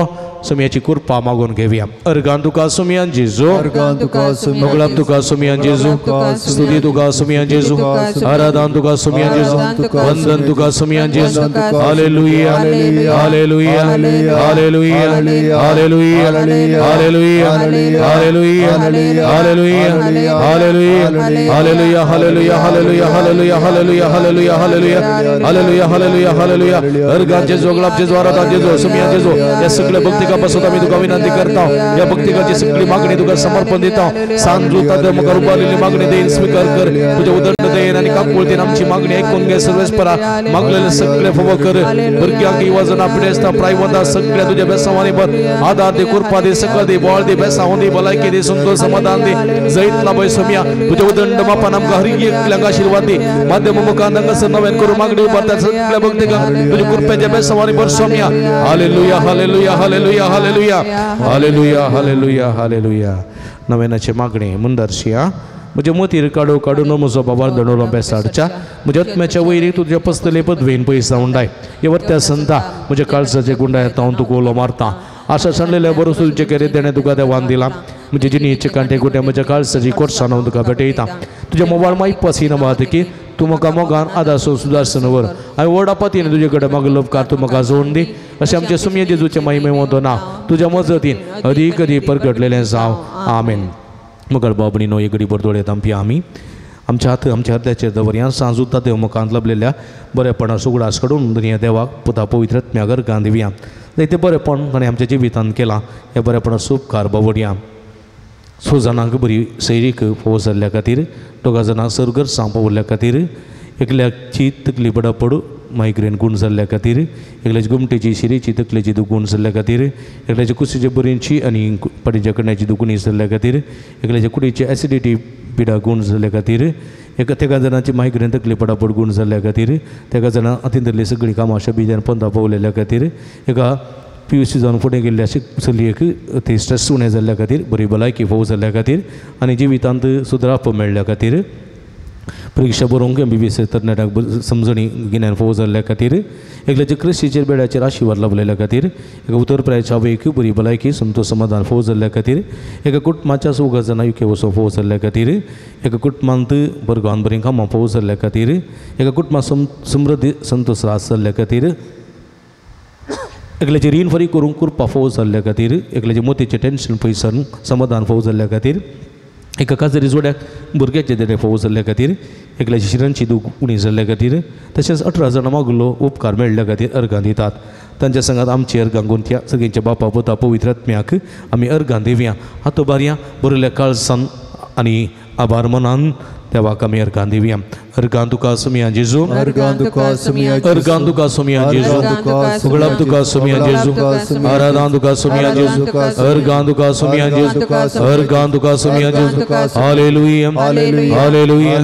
सुमयाची कृपा मागून घेवया. अर्गान तुका सुमयान जेजू, मोगलाब तुका सुमयान जेजू, स्तुती तुका सुमयान जेजू, आराधन तुका सुमयान जेजू, वंदन तुका सुमयान जेजू. Hallelujah, hallelujah, hallelujah, hallelujah, hallelujah, hallelujah, hallelujah, hallelujah, hallelujah, hallelujah, hallelujah, hallelujah, hallelujah, hallelujah, hallelujah, hallelujah, hallelujah, hallelujah. Organ जेजू, मोगलाब जेजू, आराधन जेजू, सुमयान जेजू, या सगळ्या भक्ती भक्तिका पासून आमी तुका विनंती करता ह्या भक्तिकाची सगळी मागणी तुका समर्पण दिता सांजू तात्या मुखार उबारलेली मागणी देईन स्वीकार कर तुझ्या उदंड देईन आणि काकुळतीन आमची मागणी ऐकून घे सर्वेस्परा मागलेले सगळे फव कर भुरग्यांक युवाजना पिडेस्ता प्रायवंदा सगळ्या तुझ्या बेसावानी भर आधार दे कृपा दे सकळ दे बळ दे बेसावून दे भलायकी दे संतोष समाधान दे जैत लाभय सोम्या तुझ्या उदंड मापान आमकां हर एकल्यांक आशीर्वाद दे माध्यम मुखान हांगासर नव्यान करून मागणी उबारता सगळ्या भक्तिकांक तुझ्या कृपेच्या बेसावानी भर Saumya hallelujah hallelujah hallelujah hallelujah hallelujah hallelujah hallelujah नव्यानाचे मागणे मुंदरशिया म्हज्या मतीर काडू काडून म्हजो बाबार दणोलो बेसाडच्या म्हज्या आत्म्याच्या वयरी तुज्या पसतले पदवेन पयस जावन हे वर्त्या संता म्हज्या काळजाचे गुंडाय हांव तुका उलो मारता आशा सांडलेल्या बरोसो तुजे केरे तेणें तुका देवान दिला म्हजे जिणेचे कांटे कुटे म्हज्या काळजाची कोर्सान हांव तुका भेटयता तुज्या मोबायल मायक पसीना वाहतकीर तूं म्हाका मोगान आदासो सुदारसन व्हर हांवें व्हड आपतीन तुजे कडेन मागलो उपकार तूं म्हाका जोडून दी अशें आमचें सुमये जेजूचें महिमे वंदो ना तुज्या मजतीन अदीक अदीक परगटलेलें जावं आमेन मगर बाबणी एक घडी बरदोळे तांपी आमी आमच्या हात आमच्या हृदयाचेर दवरया सांजुता देव मुखांत लभलेल्या बरेपणा उगडास काडून दुनिया देवाक पुता पवित्र आत्म्या गर्गान दिवया जायते बरेपण ताणें आमच्या जिवितांत केलां ह्या बरेपणाचो उपकार बावडया 6 जाणांक बरी सैरीक फोव जाल्ल्या खातीर 2 जाणां सरगरसां पावल्ल्या खातीर एकल्याची तकली बडापड मायग्रेन गूण जाल्ल्या खातीर एकल्याची गोमटेची शिरेची तकलेची दुगूण जाल्ल्या खातीर एकल्याच्या कुशीच्या बरींची आनी पाटीच्या कडण्याची दुगुणी जाल्ल्या खातीर एकल्याच्या कुडीची एसिडिटी पिडा गूण जाल्ल्या खातीर एका तेगा जाणांची मायग्रेन तकली पडापड गूण जाल्ल्या खातीर तेगा जाणां हातींतली सगळीं कामां शबीजान पंदा पावलेल्या खातीर एका पी यू सी जावन फुडें गेल्ल्या चलयेक ती स्ट्रेस उणें जाल्ल्या खातीर बरी भलायकी फोव जाल्ल्या खातीर आनी जिवितांत सुदराप मेळ्ळ्या खातीर परिक्षा बरोवंक एम बी बी एस तरणाट्यांक समजणी गिन्यान फोव जाल्ल्या खातीर एकल्याच्या क्रिस्तीचेर बेड्याचेर आशिर्वाद लाभलेल्या खातीर एका उतर प्रायच्या आवयक बरी भलायकी संतोष समाधान फोव जाल्ल्या खातीर एका कुटुंबाच्या चौगा जाणां युके वचून फोव जाल्ल्या खातीर एका कुटुंबांत बरगांवान बरीं कामां फोव जाल्ल्या खातीर एका कुटुंबांत समृद्धी संतोष रास जाल्ल्या खातीर एकल्याचे रीण फारीक करूंक कृपा फोव जाल्ल्या खातीर एकल्याचे मोतीचें टेन्शन पयस समाधान फोव जाल्ल्या खातीर एका काजरी जोड्याक भुरग्याचे देणे फोव जाल्ल्या खातीर एकल्याची शिरांची दूख उणी जाल्ल्या खातीर तशेंच 18 जाणां मागलो उपकार मेळ्ळ्या खातीर अर्गां दितात तांच्या संगात आमची अर्गां गुंथया सगळ्यांच्या बापा पुता पवित्र आत्म्याक आमी अर्गां दिवया हातो बारया बरयल्ल्या काळसान आनी आभार मनान देवाक आमी अर्गां दिवया अर्गां तुका सुमया जेजू अर्गां तुका सुमया अर्गां तुका सुमया जेजू उगडाप तुका सुमया जेजू आराधना तुका सुमया जेजू अर्गां तुका सुमया जेजू अर्गां तुका सुमया जेजू hallelujah hallelujah hallelujah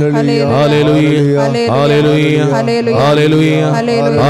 hallelujah hallelujah hallelujah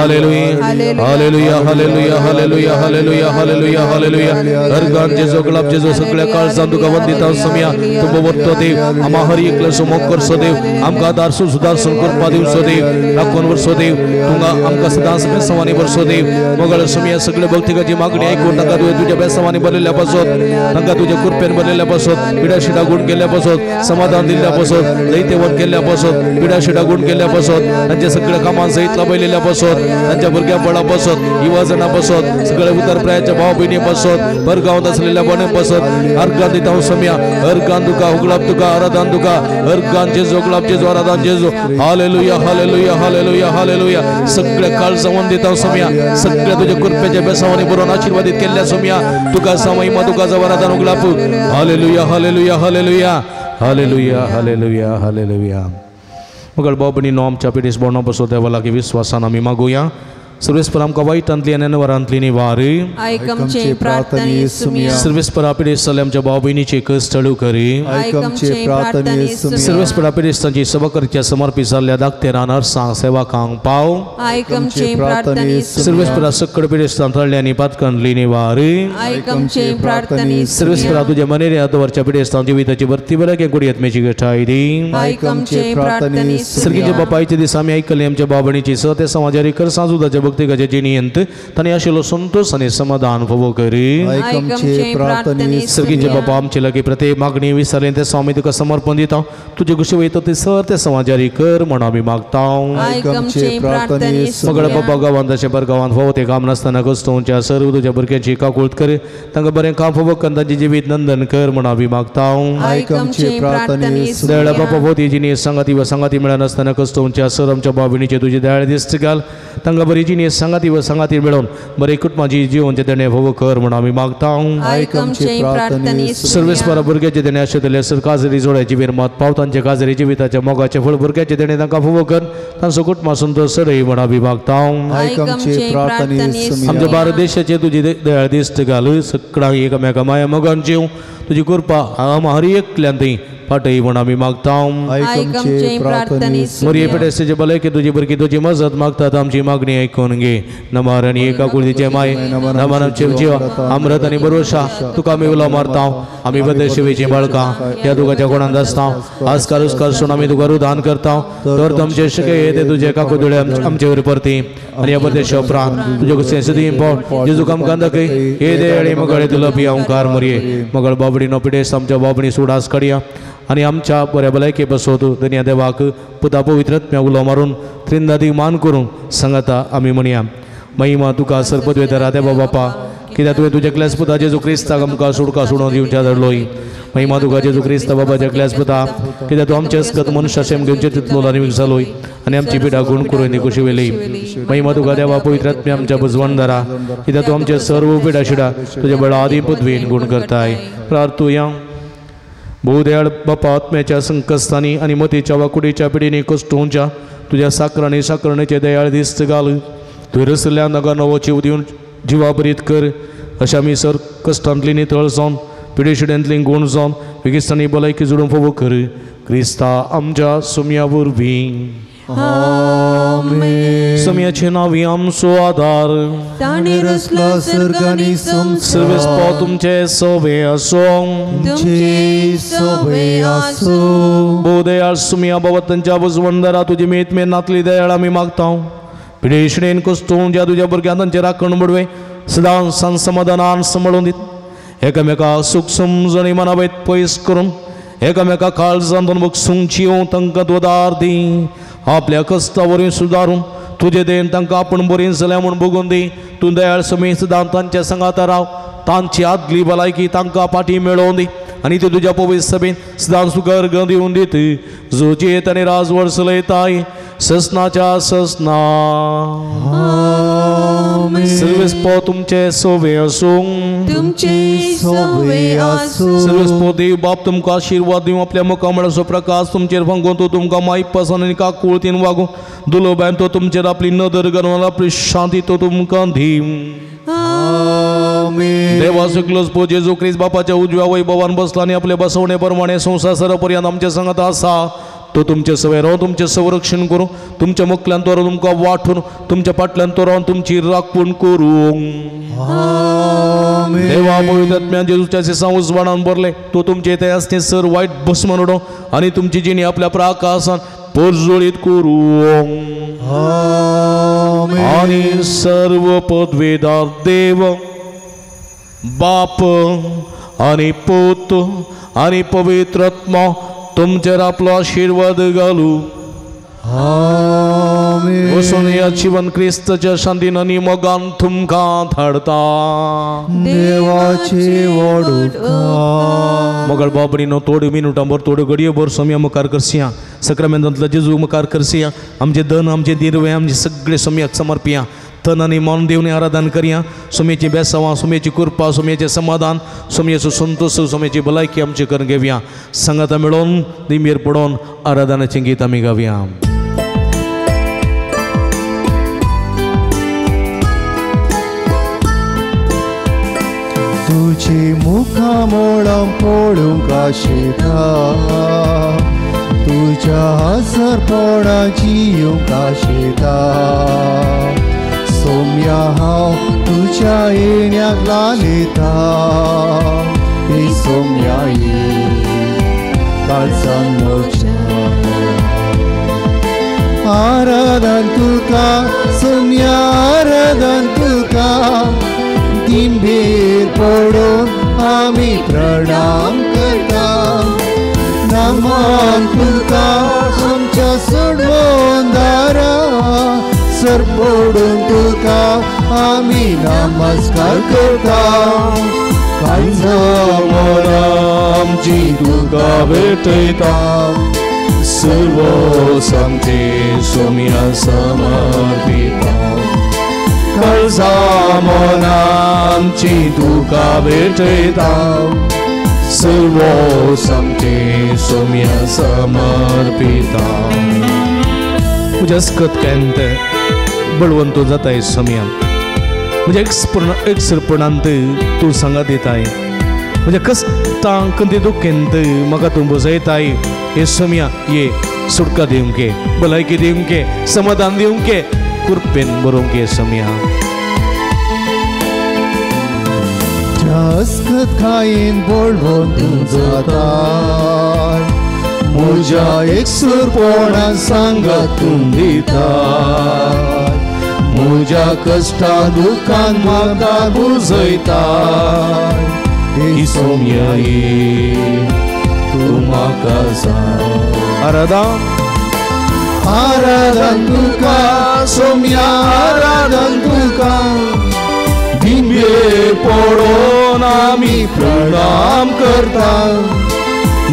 hallelujah hallelujah hallelujah hallelujah hallelujah hallelujah अर्गां जेजू उगडाप जेजू सगळ्या काळजान तुका वंदिता सुमया तुमो वर्तो देव आमा हर एकल्याचो मोग करचो देव आमकां आदार सुदारसून कृपा दिवचो देव राखून वर्सो देव तुंगा आमकां सदांच बेसावानी वर्सो देव मोगाळ सुमया सगळे भक्तिकाची मागणी ऐकून तांकां तुवें तुज्या बेसावानी भरलेल्या पासत तांकां तुज्या कृपेन भरलेल्या पासत पिडा शिडा गुण केल्ल्या पासत समाधान दिल्ल्या पासत जैतेवंत केल्ल्या पासत पिडा शिडा गुण केल्ल्या पासत तांच्या सगळ्या कामां सहित लाभयलेल्या पासत तांच्या भुरग्यां बळा पासत युवाजना पासत सगळ्या उतर प्रायाच्या भाव भयणी पासत परगांवांत आसलेल्या बने पासत अर्गां दिता सुमया अर्गां तुका उगडाप तुका आराधन तुका अर्गां जेजू उगडाप जेजू आराधन जेजू हालेलुया हालेलुया हालेलुया हालेलुया सगळ्या काळजावन दिता सोम्या सगळ्या तुझ्या कृपेच्या बेसावानी बरोवन आशीर्वादित केल्ल्या सोम्या तुका महिमा तुका आराधन उगडाप hallelujah hallelujah hallelujah hallelujah hallelujah hallelujah मगळ भाव भयणींनो आमच्या पिडेस बोणो बसो देवा लागीं विस्वासान आमी मागुया सर्वेस्पर आमकां वायटांतली आनी अनवरांतली निवार आयक आमचे प्रार्थने सुमया सर्वेस्पर पिडेस्त जाल्ल्या आमच्या भाव भयणीचे कश्ट चालू करी आयक आमचे प्रार्थने सुमया सर्वेस्पर पिडेस्तांची सेवा करच्या समर्पित जाल्ल्या दाक्तेरां नर्सांक सेवकांक पाव आयक आमचे प्रार्थने सर्वेस्परा सकड पिडेस्तां तळ्ळे आनी पातकांतली निवार आयक आमचे प्रार्थने सर्वेस्परा तुज्या मनेर आदवरच्या पिडेस्तां जिविताची भरती बऱ्या कुडयत मेची गठाय दी आयक आमचे प्रार्थने सर्गीच्या बापायचे दीस आमी आयकले आमच्या भाव भयणीची स ते समाजारी कर सांजुदाच्या भक्तिकाच्या जिणेंत तांणी आशिल्लो संतोष आनी समाधान फावो करी आयक आमचे प्रार्थने सर्गीचे बापा आमचे लागीं प्रत्येक मागणी विसरले ते स्वामी तुका समर्पण दिता तुजे कशें वयता ते सर ते समाजारी कर म्हण आमी मागता आयक आमचे प्रार्थने सगळ्या बाबा गांवांत तशें बर गांवांत फावो तें काम नासतना कस्तोवच्या सर्व तुज्या भुरग्यांची काकूळत कर तांकां बरें काम फावो कर तांचें जिवीत नंदन कर म्हण आमी मागता आयक आमचे प्रार्थने दयाळा बापा भोवती जिणी सांगाती वा सांगाती मेळनासतना कस्तोवच्या सर आमच्या भाव भयणीचे तुजे दयाळ दिश्ट घाल तांकां बरी जिणे सांगाती व सांगाती मेळोवन बरे कुटुंबाची जिवनचे देणे भोव कर म्हणून आमी मागता. सर्वेस्परा भुरग्याचे देणे आशिल्ले सर काजरी जोड्याची विरमात पाव तांचे काजरी जिविताच्या मोगाचे फळ भुरग्याचे देणे तांकां भोव कर तांचो कुटुंबा संतोष सडय म्हणून आमी मागता. आमच्या भारत देशाचे तुजी दयाळ दिश्ट घाल सगळ्यांक एकामेका माया मोगान जीव तुजी कृपा आम हर एकल्यान थंय फाटय म्हूण आमी मागता. मरिये पेडेस्तेचे भलायके तुजी बरकी तुजी मजत मागतात आमची मागणी आयकून घे. नमार आनी एका कुळीचे माय नमान आमचे जिवा अमृत आनी बरोशा तुका आमी उलो मारता. आमी बदशेवेची बाळकां ह्या तुकाच्या कोणांत आसता आजकाल उसकाल सून आमी तुका रुदान करता तर तुमचे शके ते तुजे काकुदुळे आमचे वयर परती आनी ह्या परदेशा उपरांत तुजे कुसें सदीं पाव जेजू आमकां दाखय हे दयाळी मगळे तुला पियांवकार मरये मगळ बाबडी नो पिडेस्त आमच्या बाबणी सुडास काडया आनी आमच्या बऱ्या भलायके बसोत दनया देवाक पुता पवित्रत्म्या उलो मारून त्रिंदादी मान करून सांगता आमी म्हणया. महिमा तुका सरपदवेतरा देवा बापा कित्याक तुवें तुज्या क्लास पुता जेजू क्रिस्ताक आमकां सुडका सोडून दिवच्या धाडलोय. महिमा तुका जेजू क्रिस्ता बाबाच्या क्लास पुता कित्याक तूं आमचे अस्कत मनुष्या शेम घेवचे तितलो आनी जालोय आनी आमची पिडा गुण करून कुशी वेली. महिमा तुका देवा पवित्रात्म्या आमच्या बुजवणदारा कित्याक तूं आमचे सर्व पिडा शिडा तुज्या बळा आदी पदवीन गुण करताय. प्रार्थुया. भोवदयाळ बापा आत्म्याच्या संकस्तांनी आनी मतीच्या वा कुडीच्या पिडींनी कश्टोवच्या तुज्या साकरांनी साकरणेचे दयाळ दिस्त घाल. तुवें रसल्या नगा नवो जीव दिवन जिवाभरीत कर अशें आमी सर कश्टांतली नितळ जावन पिडेशिड्यांतली गुण जावन वेगिस्तांनी भलायकी जोडून फोव कर क्रिस्ता आमच्या सुम्या वरवीं. सुम्याचे नांवी आमचो आदार सर्वेस्पो तुमचे सवे आसूं. भोवदयाळ सुम्या बाबा तांच्या बुजवंदरा तुजी मेत मेन नातली दयाळ आमी मागता. पिडेशिडेन कश्टोवन ज्या तुज्या भुरग्यां तांचे राखण बडवे सदां सान समाधानान सांबाळून दित एकामेका सूख समजणी मनावयत पयस करून एकामेका काळजान बगसूंक येवं तांकां दोदार दी. आपल्या कश्टा वरवीं सुदारून तुजे देन तांकां आपूण बरीं जाल्या म्हूण बगून दी. तूं दयाळ समी सदां तांच्या सांगाता राव तांची आदली भलायकी तांकां फाटीं मेळोवन दी आनी ती तुज्या पवित्र सभेन सदां सुगर दिवन दित जो जियेत आनी राजवड चलयताय ससनाच्या ससना. सर्वेस्पो तुमचे सोवे आसूं. सर्वेस्पो देव बाप तुमकां आशिर्वाद दिवं आपल्या मुखामळाचो प्रकाश तुमचेर फांगून तो तुमकां मायपासान आनी काकुळतीन वागूं दुलोबायन तो तुमचेर आपली नदर घालून आपली शांती तो तुमकां दी. देवा सकलोच पो जेजू क्रिस्त बापाच्या उजव्या वैभवान बसला आनी आपले बसवणे प्रमाणे संवसार सरापर्यंत आमच्या सांगात आसा तो तुमचे सवय रावन तुमचें संरक्षण करूं तुमच्या मुखल्यान तो तुमकां वांटून तुमच्या फाटल्यान तो रावन तुमची राखण करूं. देवा पवित्रात्म्यान जेजूच्या सिसां उजवाडान भरले तो तुमचे ते आसते सर वायट भस्म उडोवं आनी तुमची जिणी आपल्या प्राकासान परजळीत करूं. आनी सर्व पदवेदार देव बाप आनी पूत आनी पवित्रात्मा तुमचेर आपलो आशिर्वाद घालू. वसून ह्या जिवन क्रिस्ताच्या शांतीन आनी मोगान तुमकां धाडता. देवाची मगळ बाबडीनो थोड्यो मिनुटां भर थोड्यो घडयो भर सोम्या मुखार करसिया सक्रामेंतांतलो जेजू मुखार करसिया आमचे धन आमचे दिरवे आमचे सगळे सोम्याक समर्पिया तन आनी मन दिवन आराधन करया. सोम्याची बेसावां सोम्याची कृपा सोम्याचें समाधान सोम्याचो संतोश सोम्याची भलायकी आमची करून घेवया. सांगाता मेळोवन दिंबेर पडोवन आराधनाचें गीत आमी गावया. तुझी मुखामळां पळोवंक आशेता तुज्या हांसरपणां जियोवंक आशेता. सोम्या हांव तुज्या येण्याक लालयता हे सोम्या ये काळजान म्हज्या. आराधन तुका सोम्या आराधन तुका दिंबेर पडून आमी प्रणाम करता. नमन तुका आमच्या सोडवणदारा सर पडून तुका आमी नमस्कार करता. काळजा मोरा आमची तुका भेटयता सर्व सामचे सोम्या समर्पिता. काळजा मना आमची तुका भेटयता सर्व आमचे सोम्या समर्पिता. म्हज्या अस्कत कांत बळवंत जाताय सोम्या, म्हज्या एकसुरपणांत तूं सांगात दिताय, म्हज्या कश्टां कंती दुखेंत म्हाका तूं बसयताय. हे सोम्या ये सुटका दिवंक, भलायकी दिवंक, समाधान दिवंक, कृपेन बरोवंक सोम्या. अस्कत खायन बळवंत जाताय, म्हज्या एकसुरपणान सांगात तूं दिताय, म्हज्या कश्टां दुखान म्हाका बुजयताय. ही सोम्या ये तूं म्हाका सांग. आराधन आराधन तुका सोम्या, आराधन तुका, दिंबे पडोन आमी प्रणाम करता,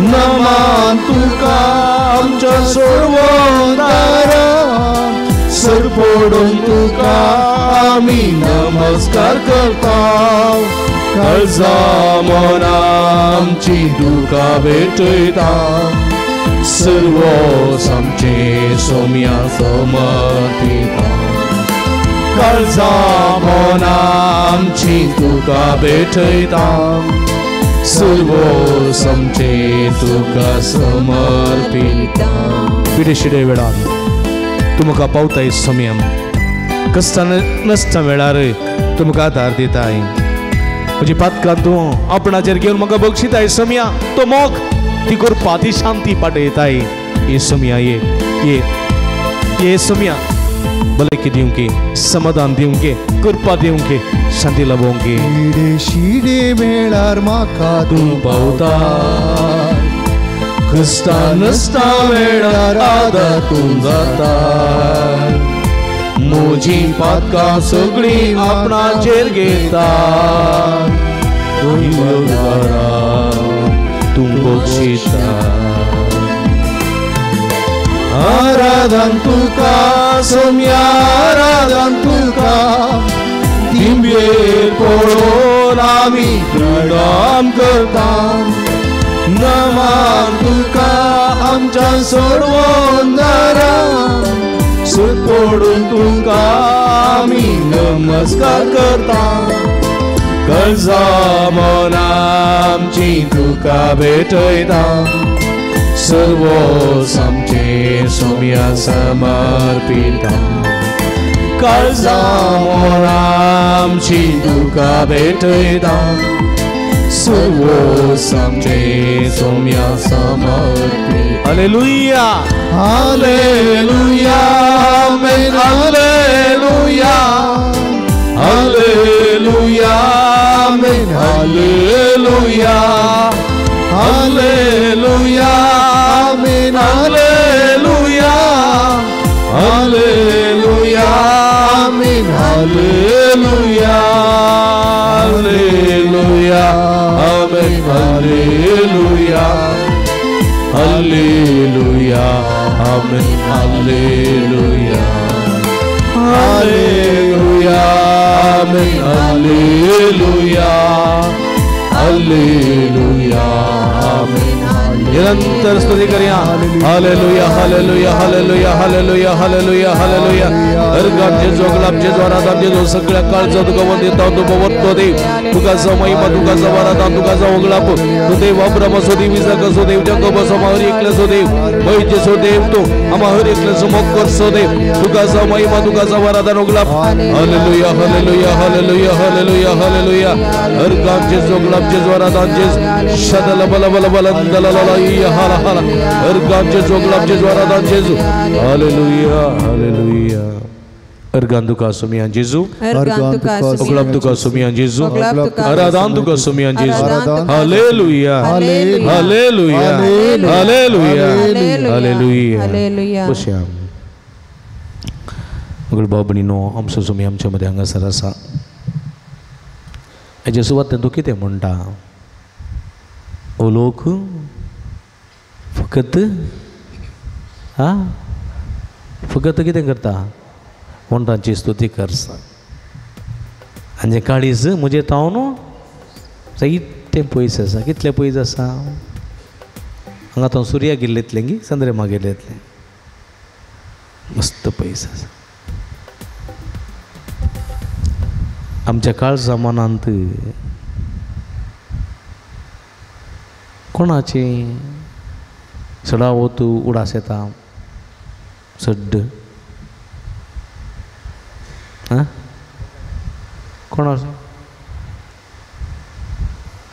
नमान तुका आमच्या सोडवणारा, सर पडून तुका आमी नमस्कार करता. काळजा मना आमची तुका भेटयता सर्व आमचे सोम्या समर्पिता. काळजा मना आमची तुका भेटयता सर्व आमचे तुका समर्पिता. पिडेशिडे वेळार तूं म्हाका पावताय सोम्या, कश्टां नासता वेळार तूं म्हाका आदार दिताय, म्हजी पातकां तूं आपणाचेर घेवन म्हाका बक्षिताय सोम्या. तो मोग ती कृपा ती शांती पाठयताय. ये सोम्या ये ये ये सोम्या, भलायकी दिवंक, समाधान दिवंक, कृपा दिवंक, शांती लाभोवंक. शिडे शिडे वेळार म्हाका तूं पावता, कश्टां नासता वेळार आदार तूं जाता, म्हजी पातकां सगळीं आपणाचेर घेता, तूं बक्षिता. आराधन तुका सोम्या, आराधन तुका, दिंबेर पडोन आमी प्रणाम करता, नमान तुका आमच्या सोडवणारा, सुर पडून तुका आमी नमस्कार करता. काळजा मना आमची तुका भेटयता सर्व आमचे सोम्या समर्पिता. काळजा मना आमची तुका भेटयता सर्व आमचे Saumya समर्पिता. Hallelujah hallelujah amen, hallelujah hallelujah amen, hallelujah hallelujah amen, hallelujah hallelujah amen, hallelujah hallelujah amen, hallelujah hallelujah amen, hallelujah hallelujah amen, hallelujah hallelujah amen. निरंतर स्तुति करिया. Hallelujah hallelujah hallelujah hallelujah hallelujah hallelujah. अर्घात जेजू, अगलाब जेजू, आराधान जेजू, सगळ्या काळजा तुका वंदिता, तुका वत्तो देव, तुका महिमा, तुका आराधान, तुका अगलाब. तू देव अब्राम असो देव, इसाक असो देव, जकोब असो, हर एकल्याचो देव, मयचेचो देव, तू आम्हा हर एकल्याचो मोग करचो देव, तुका महिमा, तुका आराधान, अगलाब. Hallelujah hallelujah hallelujah hallelujah hallelujah. अर्घात जेजू, अगलाब जेजू, आराधान जेजू, शदल बल बल बल दल हाला हाला. अर्घान जेजू, अगलाब जेजू, आराधान जेजू. Hallelujah hallelujah. अर्घान तुका सोमियान जेजू, अगलाब तुका सोमियान जेजू, आराधान तुका सोमियान जेजू. Hallelujah hallelujah hallelujah hallelujah. बसया मगळ भाव भयणीनो, आमचो सोमी आमच्या मध्ये हांगासर आसा. हेजे सुवातेन तूं कितें म्हणटा? ओ लोक फकत फकत कितें करता? वण्टांची स्तुती करता. आनी काळीज म्हजें तावन जायतें पयस आसा. कितलें पयस आसा? हांगा तो सुर्या गेल्लेतलें गी चंद्रमा गेल्लेतलें, मस्त पयस आसा. आमच्या काळजा मनांत कोणाचे सडावत उडास येता सड्ड आं कोणाचो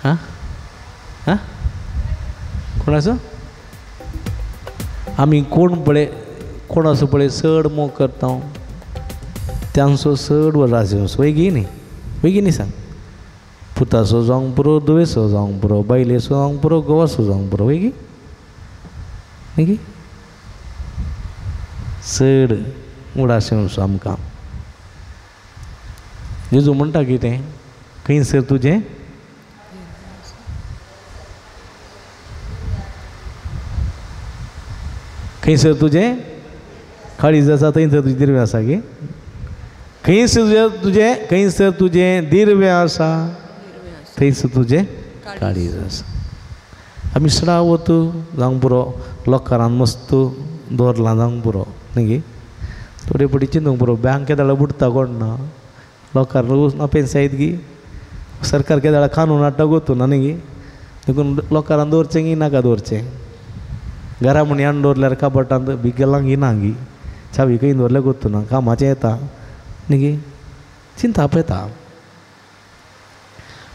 आं आं कोणाचो? आमी कोण पळय कोणाचो पळय चड मोग करता त्यांचो चड उडास येवचो. वयगी न्ही? वयगी न्ही सांग? पुताचो जावंक पुरो, धुवेचो जावंक पुरो, बायलेचो जावंक पुरो, घोवाचो जावंक पुरो. वयगी न्ही? चड उडास येवचो आमकां. जेजू म्हणटा कितें? खंयसर तुजें खंयसर तुजें काळीज आसा थंयसर तुजें दिर्वें आसा गे. खंयसर तुजें खंयसर तुजें दिर्वें आसा थंयसर तुजें काळीज आसा. आमी सडावत जावंक पुरो, लोकारान मस्त दवरलां जावंक पुरो न्ही गे. थोडे पटी चिंतूंक पुरो, बँक केदाळा बुडटा कोण ना, लोकार ना पेन्सायत गी, सरकार केदाळा कानून हाडटा गोतू ना न्ही गे. देखून लोकारान दवरचें गी नाका दवरचें. घरा म्हण यान दवरल्यार कबटांत बिगेलां गी ना गी, चावी खंय दवरल्यार गोतू ना, कामाचें येता न्ही गे, चिंताप येता.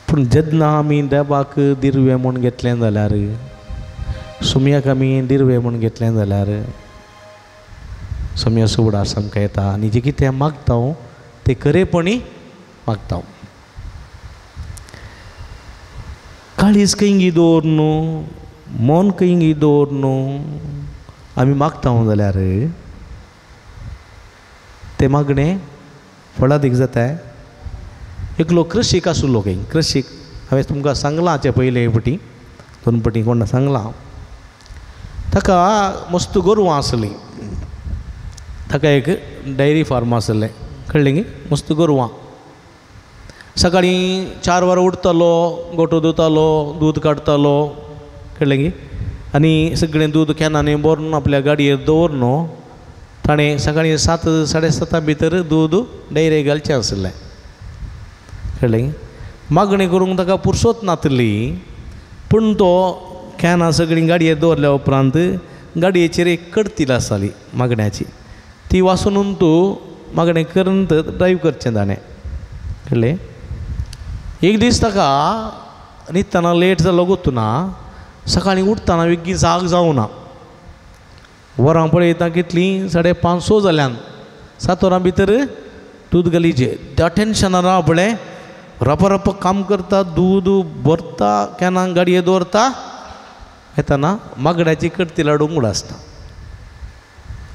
पूण जेन्ना आमी देवाक दिर्वें म्हूण घेतलें जाल्यार, सुम्याक आमी दिर्वें म्हूण घेतलें जाल्यार, सुम्याचो उडास आमकां येता आनी जें कितें मागता तें खरेपणी मागता. काळीज खंय दवर न्हू, मन खंय दवर न्हू आमी मागता जाल्यार तें मागणें फळादीक जाता. एकलो कृशीक आशिल्लो खंय, कृशीक हांवें तुमकां सांगलां हाचे पयले पटी दोन पटी कोणा सांगलां. ताका मस्त गोरवां आसलीं, ताका एक डायरी फार्म आसलें, कळ्ळें गी? मस्त गोरवां. सकाळीं 4 वरां उठतालो, गोठो धुतालो, दूद काडटालो, कळ्ळें गी? आनी सगळें दूद कॅनांनी भरून आपल्या गाडयेर दवरून ताणें सकाळीं 7 साडे 7 भितर दूद डायरेक घालचें आसलें, कळ्ळें? मागणी करूंक ताका पुरसोत नातली, पूण तो कॅनां सगळीं गाडयेर दवरल्या उपरांत गाडयेचेर एक कडतील आसताली मागण्याची, ती वाचून तूं मागणें करून ड्रायव्ह करचें ताणें, कळ्ळें? एक दीस ताका न्हिदतना लेट जालो गोतू ना, सकाळीं उठतना बेगीन जाग जावना. वरां पळयता कितलीं 5:30 6 जाल्यान, 7 वरां भितर दूद घालीचें. त्या टेन्शनान राव पळय, रप रप काम करता, दूद भरता, कॅनान गाडये दवरता, येतना मागण्याची कडती लाडूंक उडासता,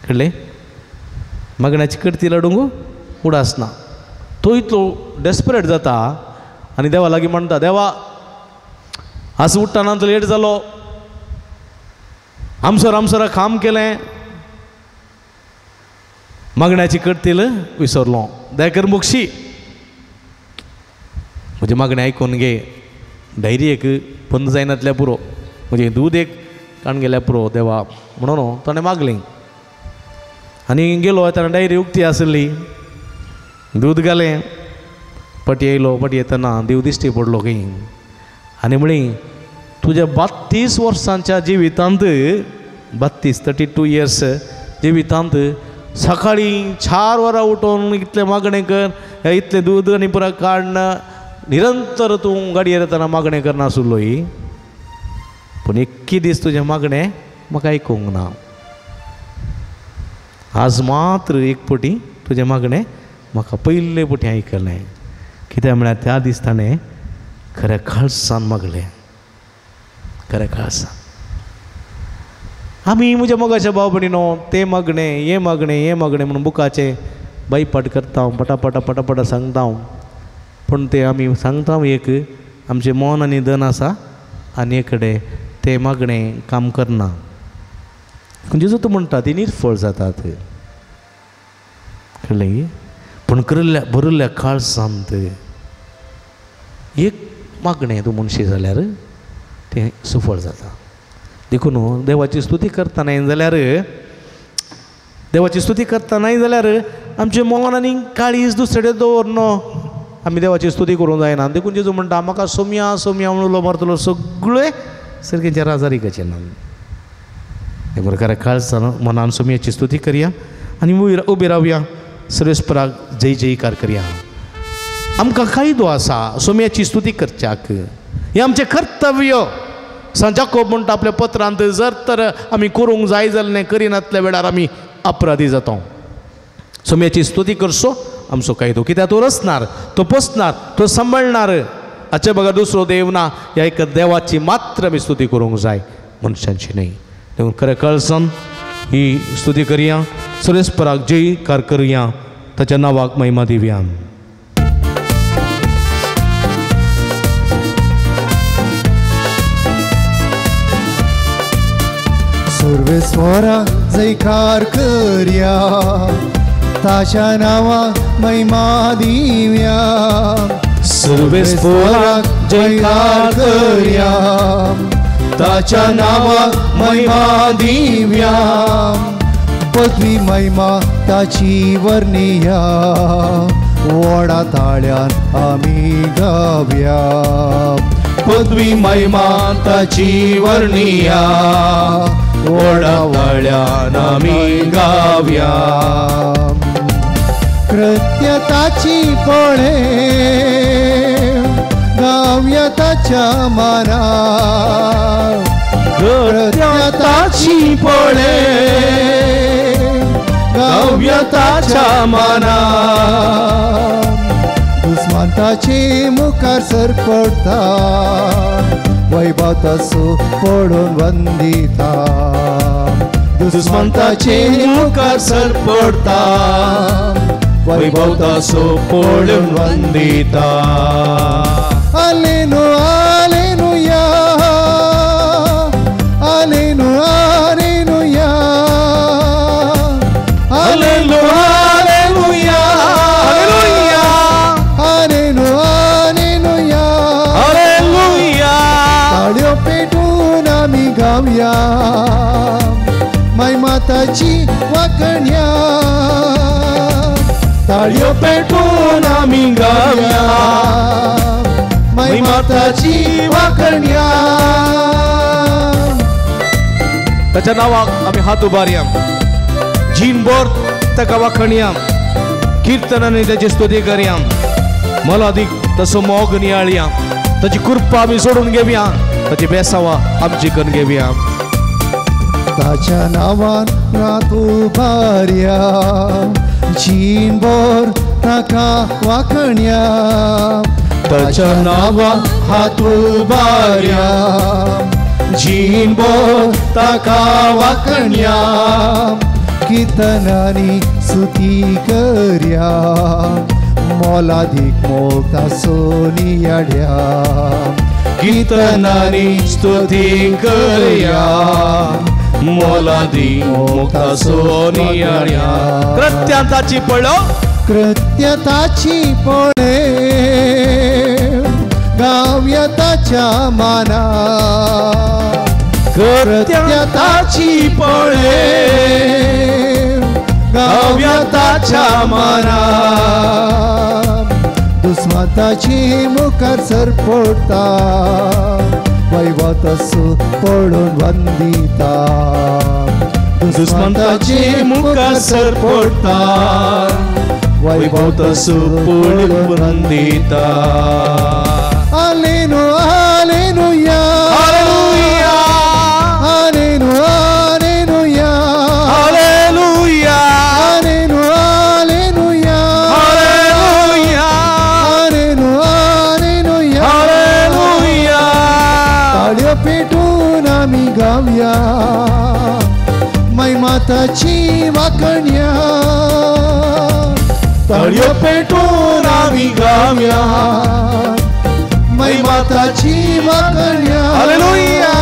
कळ्ळें? मागण्याची कडती लाडूंक उडासना. तो इतलो डेस्परेट जाता आनी देवा लागीं म्हणटा, देवा आज उठ्ठना लेट जालो, आमसर आमसरा काम केलें, मागण्याची कडतील विसरलो, दयाकर मोक्षी म्हजें मागणें आयकून घे, डायरी एक बंद जायनातल्या पुरो, म्हजें दूद एक काण गेल्यार पुरो देवा म्हणून ताणें मागलें. आनी गेलो, ताणें डायरी उक्ती आसली, दूद घालें, पटी येयलो. पटी येतना देव दिश्टी पडलो खंय आनी म्हळी, तुज्या 32 वर्सांच्या जिवितांत, 32 इयर्स जिवितांत सकाळीं 4 वरां उठोवन इतलें मागणें कर, इतलें दूद आनी पुरा काडन निरंतर तूं गाडयेर येतना मागणें करनासलोय, पूण एक्की दीस तुजें मागणें म्हाका आयकूंक ना. आज मात्र एक पटी तुजें मागणें म्हाका पयले पटी आयकलें. कित्याक म्हळ्यार त्या दीस ताणें खऱ्या काळसान मागलें, खऱ्या काळसान. आमी म्हज्या मोगाच्या भाव भयणीनो तें मागणें, हें मागणें, हें मागणें म्हणून बुकाचें बाईपाट करता, पटापटा पटापटा सांगता, पूण तें आमी सांगता एक आमचें मन आनी धन आसा आनी एक कडेन तें मागणें काम करना. जेजू तूं म्हणटा ती निर्फळ जातात, कळ्ळें? पूण करल्या भरिल्ल्या काळसांत एक मागणें तूं मनशी जाल्यार तें सफळ जाता. देखून देवाची स्तुती करतना जाल्यार देवाची स्तुती करतनाय जाल्यार आमचें मन आनी काळीज दुसरे कडेन दवरनो आमी देवाची स्तुती करूंक जायना. देखून जेजू म्हणटा म्हाका सोमया सोमया म्हणून उलो मारतलो सगळे सारकें राजारिकाचें ना. देखून खरें काळजान मनान सोमयाची स्तुती करया आनी उबी रावया सर्वेस्पराक जय जयकार करया. आमकां कायदो आसा सोमयाची स्तुती करच्याक, हें आमचें कर्तव्य. सांत जाकोब म्हणटा आपल्या पत्रांत जर तर आमी करूंक जाय जाल्यार करिनातल्या वेळार आमी अपराधी जाता. सोमयाची स्तुती करचो आमचो कायदो, कित्याक तो रचणार, तो पोसणार, तो सांबाळणार. हाचे बगर दुसरो देव ना. ह्या एका देवाची मात्र आमी स्तुती करूंक जाय, मनशांची न्हय. देखून खरें कळसान ही स्तुती करया, सर्वेस्पराक जयकार करया, ताच्या नांवाक महिमा दिवया. सर्वेस्वरा जयकार करया, ताच्या नांवा महिमा दिवया. सर्वेस्पराक जयकार करया, ताच्या नांवा महिमा दिवया. पदवी महिमा ताची वर्णिया, व्हडा ताळ्यान आमी गावया. पदवी महिमा ताची वर्णिया, व्हडा ताळ्यान आमी गावया. कृत्य ताची पळे गावया ताच्या माना. कृत्य ताची पळे गावया ताच्या माना. दुस्मान ताचे मुखार सरपडटा, वैभव ताचो पळोवन वंदिता. दुस्मान ताचे मुखार सरपडटा, वैभव ताचो पळोवन वंदिता. आलेनु आलेनुया, आलेनु आलेनुया, आलेनु आलेनुया, आलेनु आलेनुया, आलेलुया. ताळयो पेटून आमी गावया, महिमा ताची वाखणया. ताळयो पेटून आमी गावया, महिमा ताची वाखणया. ताच्या नांवाक आमी हात उबारया, जीणभर ताका वाखणया, किर्तनांनी ताची स्तुती करया. मोलादीक तसो मोग नियाळया, ताची कृपा आमी सोडून घेवया, ताची बेसावा आमची करून घेवया. ताच्या नांवान रात उबारया, जीणभर ताका वाखणया. ताच्या नांवान हात उबारया, जीणभर ताका वाखणया. किर्तनांनी स्तुती करया, मोलादीक मोग ताचो नियाळया. किर्तनांनी स्तुती करया, मोलादीक मोग ताचो नियाळया. कृत्यां ताची पळो, कृत्य ताची पळे गावया ताच्या माना. कृत्य ताची पळे गावया ताच्या माना. दुस्मान ताची मुखार सरपडटा, वैभव ताचो पळोवन वंदिता. दुस्मान ताची मुखार सरपडटा, वैभव ताचो पळोवन वंदिता. आलेनु आलेनुया, हालेलुया, आलेनु आलेनुया, हालेलुया, आलेनु आलेनुया, हालेलुया, आलेनु आलेनुया, हालेलुया. ताळयो पेटून आमी गावया, महिमा ताची वाखणया. ताळयो पेटून आमी गावया, महिमा ताची वाखणया. हालेलुया,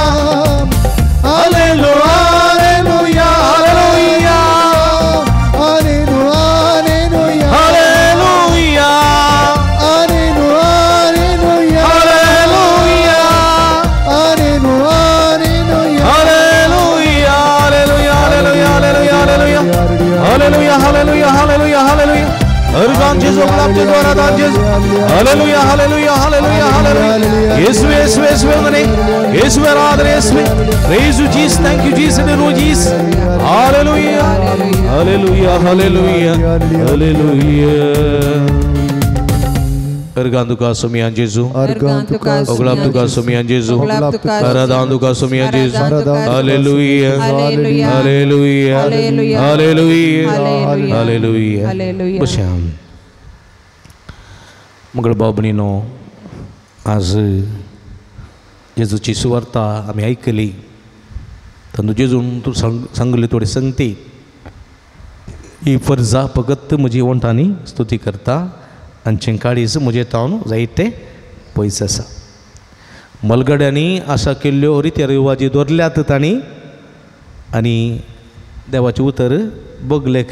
हालेलुया, हालेलुया, हालेलुया, आलेनु आलेनुया, हालेलुया, आलेनु आलेनुया, आराधना जेजू. ஹalleluya ஹalleluya ஹalleluya ஹalleluya. இயேசுவே இயேசுவே இயேசுவே வந்தனை. இயேசுவே ஆராதனை இயேசுவே. Praise you Jesus, thank you Jesus, hallelujah Jesus. Hallelujah hallelujah hallelujah hallelujah. Erganduka Sumian Jesu, Oglabduka Sumian Jesu, Aradanduka Sumian Jesu. Hallelujah, hallelujah, hallelujah, hallelujah. बश्याम मगळ बाबणीनो आज जेजूची सुवार्ता आमी आयकली. तांदू जेजून तूं सांगली थोडी संगती ही फर्जा फकत म्हजी ओंठांनी स्तुती करता आनी काळीज म्हजे तावन जायते पयस आसा. मलगड्यांनी आशा केल्ल्यो रिती रिवाजी दवरल्यात तांणी आनी देवाचें उतर बगलेक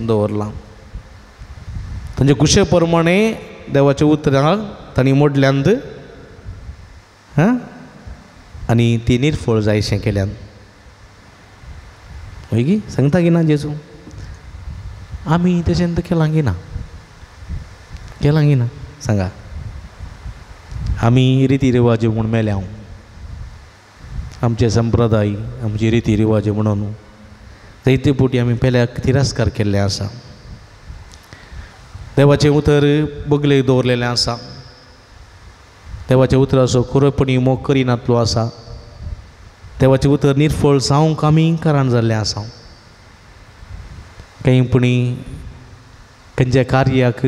दवरलां. तांचे कुशे प्रमाणे देवाच्या उतरां तांणी मोडल्यांत हां आनी ती निर्फळ जायशें केल्यान. हय गी सांगता की ना जेजू आमी तशें केलां की ना, केलां की ना सांगा. आमी रिती रिवाजी म्हूण मेल्या, आमचे संप्रदाय आमची रिती रिवाजी म्हणून जायते फावटी आमी पेल्याक तिरस्कार केल्ले आसा. देवाचें उतर बगलेक दवरलेलें आसा. देवाच्या उतराचो खरोपणी मोग करिनातलो आसा. देवाचें उतर निर्फळ जावंक आमी कारण जाल्लें आसा. कांय पुणी खंयच्या कार्याक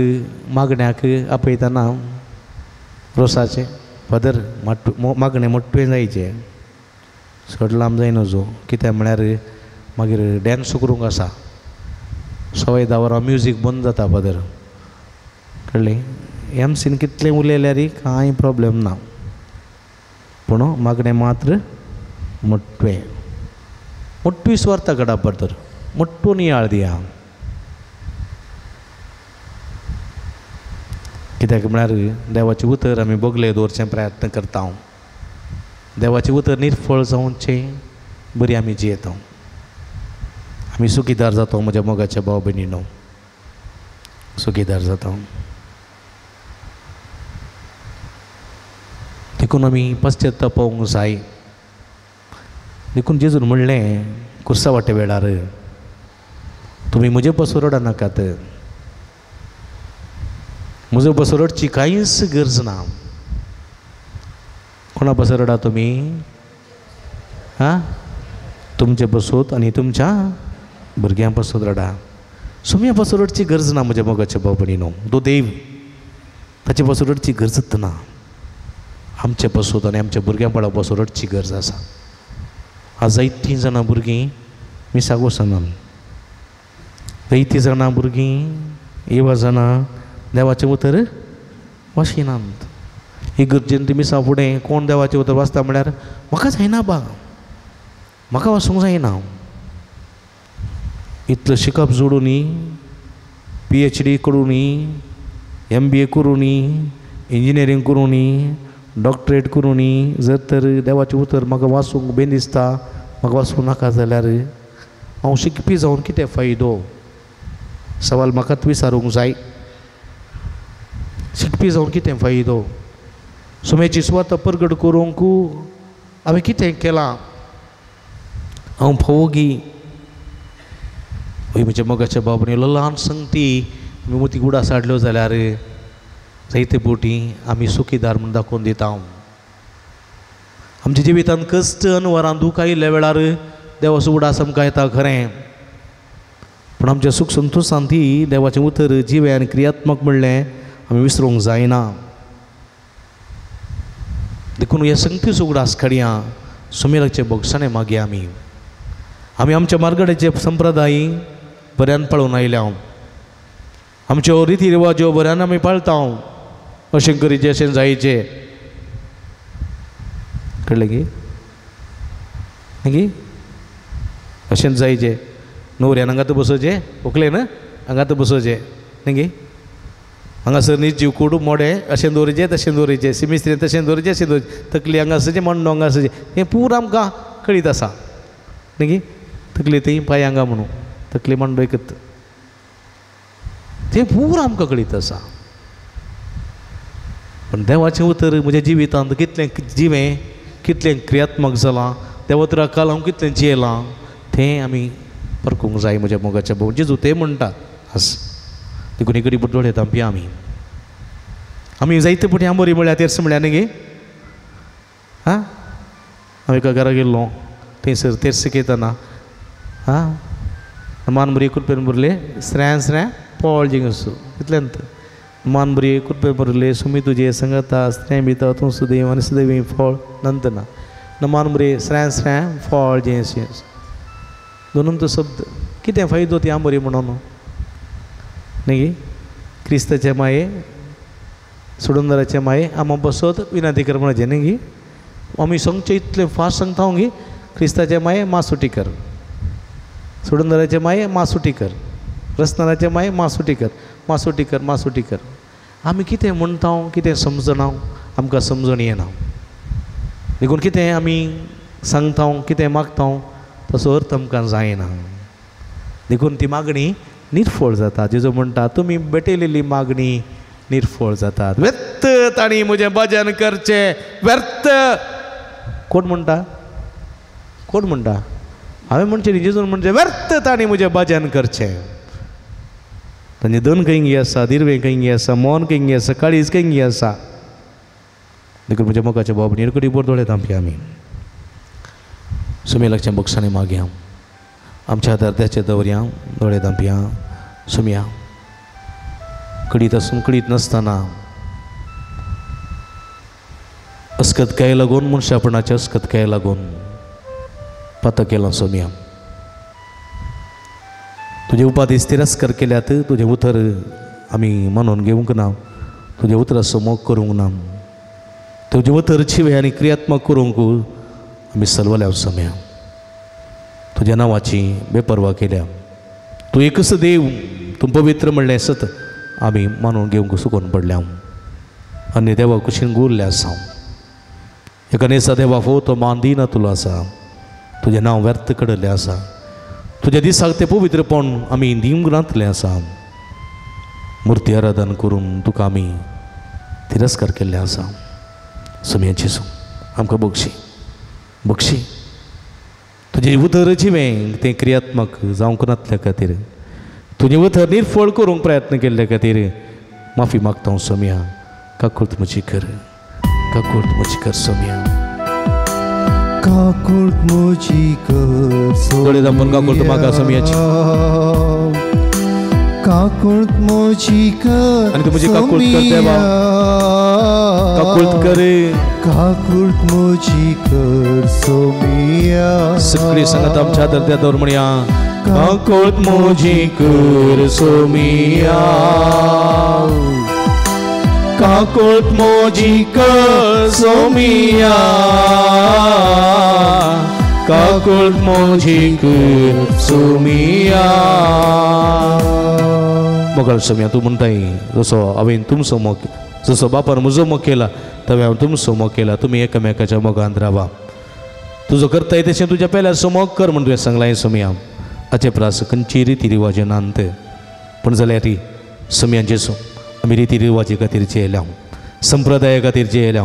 मागण्याक आपयतना रोसाचें फादर मागणें मोट्टें जायचें, चड लांब जायना जो कित्याक म्हळ्यार मागीर डॅन्स करूंक आसा. 10:15 वरां म्युजीक बंद जाता फादर, कळ्ळें. एमसीन कितलें उलयल्यार कांय प्रोब्लेम ना, पूण मागणें मात्र मोट्टें मोट्टी सुवार्ता कडा फादर मोट्टो नियाळ दिया. कित्याक म्हळ्यार देवाचें उतर आमी बगले दवरचें प्रयत्न करता. देवाचें उतर निर्फळ जावचें बरी आमी जियेता, आमी सुखीदार जाता. म्हज्या मोगाच्या भाव भयणीनो सुखीदार जाता. देखून आमी पश्चाताप जाय. देखून जेजून म्हणलें कुर्सा वाटे वेळार तुमी म्हजे पासून रडनाकात, म्हजे पासून रडची कांयच गरज ना. कोणा पासून रडा तुमी? आं, तुमचे पासून आनी तुमच्या भुरग्यां पासून रडा. सुम्या पासून रडची गरज ना म्हज्या मोगाच्या भाव भयणीनो. तो देव ताचे पासून रडची गरजच ना. आमचे पासून आनी आमच्या भुरग्यां बाळा पासून रडची गरज आसा. आज जायतीं जाणां भुरगीं मिसाक वचनात, जायतीं जाणां भुरगीं येवजना देवाचें उतर वाचिनात. ही गरजेन ती मिसा फुडें कोण देवाचें उतर वाचता म्हळ्यार म्हाका जायना बा, म्हाका वाचूंक जायना. इतलें शिकप जोडूनी, PhD करूनी, MBA करूनी, इंजिनियरींग करूनी, डॉक्टरेट करूनी, जर तर देवाचें उतर म्हाका वाचूंक बेन दिसता, म्हाका वाचूंक नाका जाल्यार हांव शिकपी जावन कितें फायदो? सवाल म्हाकाच विचारूंक जाय. शिकपी जावन कितें फायदो? सुमेची सुवात परगट करूंक हांवें कितें केलां? हांव फोगी हय म्हज्या मोगाच्या बाबणी ल्हान संगती आमी मोती गुडा साडल्यो जाल्यार जायते बोटी आमी सुखीदार म्हूण दाखोवन दिता. आमच्या जिवितांत कश्ट अनवरां दूख आयिल्ल्या वेळार देवाचो उडास आमकां येता खरें, पूण आमच्या सूख संतोशान ती देवाचें उतर जिवें आनी क्रियात्मक म्हणलें आमी विसरूंक जायना. देखून हे संगतीचो उगडास काडया, सुमेराचे बोगसाणे मागया. आमी आमी आमच्या मार्गडाचे संप्रदाय बऱ्यान पाळून आयल्या, आमच्यो रिती रिवाज्यो बऱ्यान आमी पाळता. अशें करीचे अशें जायचें, कळ्ळें की मागीर अशेंच जायचें. न्हवऱ्यान हांगात बसोवचें, व्हंकलेन हांगात बसोवचें, न्ही गे. हांगासर न्ही जीव कुडू मोडें अशें दवरिचें तशें दवरिचें, सिमिस्त्रीन तशें दवरिचें अशें दवरिचें, तकली हांगा आसचें, मांडो हांगा आसचें, हें पूरा आमकां कळीत आसा न्ही गे. तकली थंय पांय हांगा म्हणून तकली मांडो एकत, तें पूरा आमकां कळीत आसा. पण देवाचें उतर म्हज्या जिवितांत कितलें जिवें, कितलें क्रियात्मक जालां, त्या उतराक काल हांव कितलें जियेलां तें आमी परखूंक जाय म्हज्या मोगाच्या भाव. जेजू तें म्हणटा आस. देखून एक कडी दोळे धांपया आमी. आमी जायते फावटी आंबोरी म्हळ्यार तेर्स म्हळ्यार न्ही गे. आं, हांव एका घरा गेल्लो थंयसर तेर्स घेतना आं मान बरी कुरपेन भरले स्रें स्रें पोळ जिंगसू इतलेंत मान बरी कुरपेन भरले सुमी तुजे संगता स्रें भिता तूं सुदेव आनी सुदेवी फळ नंतना मान बरी स्रें स्रें फळ जें दोनून तो शब्द कितें फायदो ती आंबोरी म्हणून न्ही. क्रिस्ताचे माये सोडूनदाराचे माये आमा बसत विनंती कर म्हणचें न्ही गी. आमी सांगचें इतलें फास्ट सांगता गी क्रिस्ताचे माये मासुटी कर, सोडूनदाराचे माये मासुटी कर, रसनाराचे माये मासुटी कर, मासुटी कर, मासुटी कर. आमी कितें म्हणटा कितें समजना, आमकां समजण येना. देखून कितें आमी सांगता कितें मागता तसो अर्थ आमकां जायना. देखून ती मागणी निर्फळ जाता. जेजू म्हणटा तुमी भेटयलेली मागणी निर्फळ जातात. व्यर्थ तांणी म्हजें भजन करचें व्यर्थ. कोण म्हणटा? कोण म्हणटा? हांवें म्हणचें न्ही, जेजून म्हणचें व्यर्थ तांणी म्हजें भजन करचें. तांचें दोन खंय आसा, दिर्वें खंय आसा, मन खंय आसा, काळीज खंय आसा. देखून म्हज्या मोगाच्या बाब निरकडी बोर दोळे धांपया आमी. सुमी लागच्या बक्षांनी मागया आमच्या दर्द्याचे दवरया दोळे धांपया. सुमया कडीत आसून कडीत नासतना अस्कतकाय लागून मनशापणाचे अस्कतकाय लागून पातक केलां सोमया. तुजे उपादीस तिरस्कार केल्यात, तुजें उतर आमी मानून घेवंक ना, तुज्या उतराचो मोग करूंक ना, तुजें उतर जिवें आनी क्रियात्मक करूंक आमी सलवल्या सोमया. तुज्या नांवाची बेपर्वा केल्या. तूं एकच देव, तूं पवित्र म्हणलें सत आमी मानून घेवंक सुकोन पडल्या आनी देवा कुशीन गुरले आसा. एका नेसा देवा फो तो मान दिना तुलो आसा. तुजें नांव व्यर्थ कडलें आसा. तुज्या दिसाक तें पवित्रपण आमी दिवंक नातलें आसा. मुर्ती आराधन करून तुका आमी तिरस्कार केल्ले आसा. सोमया जेजू आमकां बक्षी बक्षी. तुजें उतर जिवें तें क्रियात्मक जावंक नातल्या खातीर, तुजें उतर निर्फळ करूंक प्रयत्न केल्ल्या खातीर माफी मागता हांव सोमया. काकूर्त म्हजी कर, काकूर्त म्हजी कर सोमया. काकूर्त म्हजी कर दोळे धांपून काकूर्त मागा सोमयाची. काकूर्त म्हजी कर आनी तूं म्हजी काकूर्त कर देवा. काकूर्त कर, काकूर्त म्हजी कर सोमया. सगळी सांगत आमच्या दर्द्या दवर म्हणया काकूर्त म्हजी कर सोमया, काकूर्त म्हजी कर सोमया, काकूर्त म्हजी कर सोमया. मोगाळ सोमया तूं म्हणटाय जसो हांवें तुमचो मोग, जसो बापान म्हजो मोग केला तवें हांवें तुमचो मोग केला. तुमी एकामेकाच्या मोगांत रावा. तुजो करताय तशें तुज्या पेल्याचो मोग कर म्हण तुवें सांगलां सोमया. हाचे प्रास खंयची रिती रिवाजे नात, पूण जाल्यार सोमया जेजू आमी रिती रिवाजे खातीर जियेल्या, संप्रदाया खातीर जियेल्या.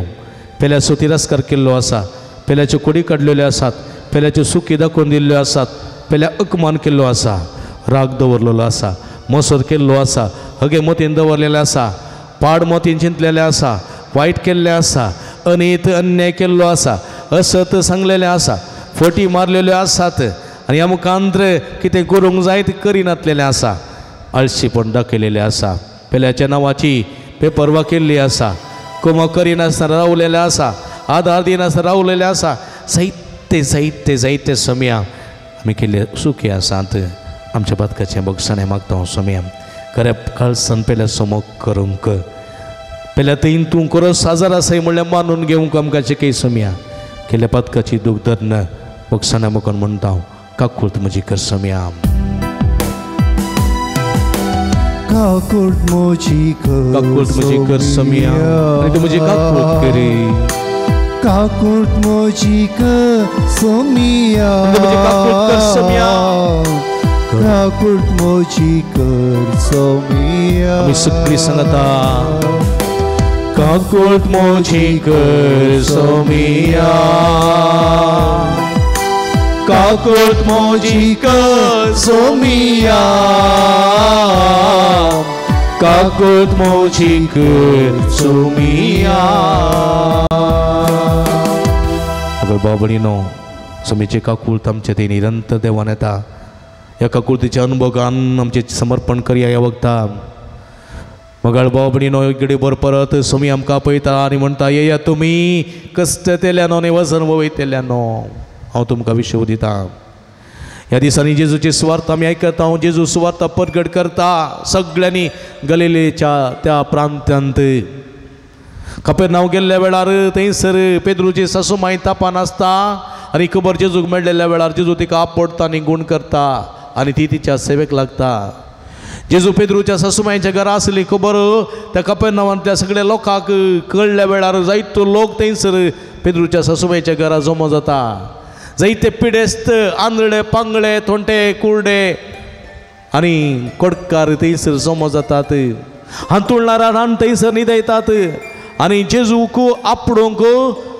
पेल्याचो तिरस्कार केल्लो आसा, पेल्याच्यो कोडी काडलेल्यो आसात, पेल्याच्यो सुकी दाखोवन दिल्ल्यो आसात, पेल्या अपमान केल्लो आसा, राग दवरलेलो आसा, मोसर केल्लो आसा, हगे मोतीन दवरलेलें आसा, पाड मोतीन चिंतलेलें आसा, वायट केल्लें आसा, अनीत अन्याय केल्लो आसा, असत सांगलेलें आसा, फटी मारलेल्यो आसात आनी ह्या मुखांत्र कितें करूंक जाय तें करिनातलेलें आसा, आळशीपण दाखयलेलें आसा, पेल्याच्या नांवाची बेपर्वा केल्ली आसा, कुमो करिनासतना रावलेलें आसा, आदार दिनासतना रावलेलें आसा. जायते जायते जायते सोमया आमी केल्ले सुखी आसात. आमच्या पातकाचें बक्षाणें मागता हांव सोमया. खऱ्या काळसान पेल्याचो मोग करूंक, पेल्या थंय तूं खरो साजार आसाय म्हणल्यार मानून घेवंक आमकां शिकय सोमया. केल्ल्या पातकाची दूख धरून बक्षाणें मुखार म्हणटा हांव काकूर्त म्हजी कर सोमया. काकूर्त म्हजी कर, काकूर्त म्हजी कर सोमया. आनी तूं म्हजी काकूर्त करी. काकूर्त म्हजी कर सोमया, म्हजी काकूर्त कर सोमया. काकूर्त म्हजी कर सोमया. आमी सगळीं सांगता काकूट मोजी कर सोमिया, काकूट मोजी कर सोमिया, काकूट मोजी कर सोमिया। बाबणीनो सोमीचे काकूट आमचे ते निरंतर देवान येता। ह्या काकुळतीच्या अनुभवान आमचें समर्पण करया ह्या वखता। मगाळ बाबणीनो एक बर परत सोमी आमकां पळयता आनी म्हणटा, येया तुमी कश्ट तेल्यानो आनी वजन वयतेल्यानो, हांव तुमकां विशव दिता। ह्या दिसांनी जेजूची सुवार्थ आमी आयकता, हांव जेजू सुवार्थ परगट करता सगळ्यांनी गलिलेच्या त्या प्रांतांत। कपेरनांव गेल्ल्या वेळार थंयसर पेद्रूची सासूमाय तापान आसता आनी खबर जेजूक मेळ्ळेल्या वेळार जेजू तिका आपडता आनी गूण करता आनी ती तिच्या सेवेक लागता। जेजू पेद्रूच्या सासूमायच्या घरा आसली खबर त्या कपेरनांवांतल्या सगळ्या लोकांक कळ्ळ्या वेळार जायतो लोक थंयसर पेद्रूच्या सासूमायच्या घरा जमो जाता। जायते पिडेस्त, आंधळे, पांगळे, थोंटे, कुर्डे आनी कोडकार थंयसर जमो जातात। हांतुळणारा रान थंयसर न्हिदयतात आनी जेजूक आपडोवंक,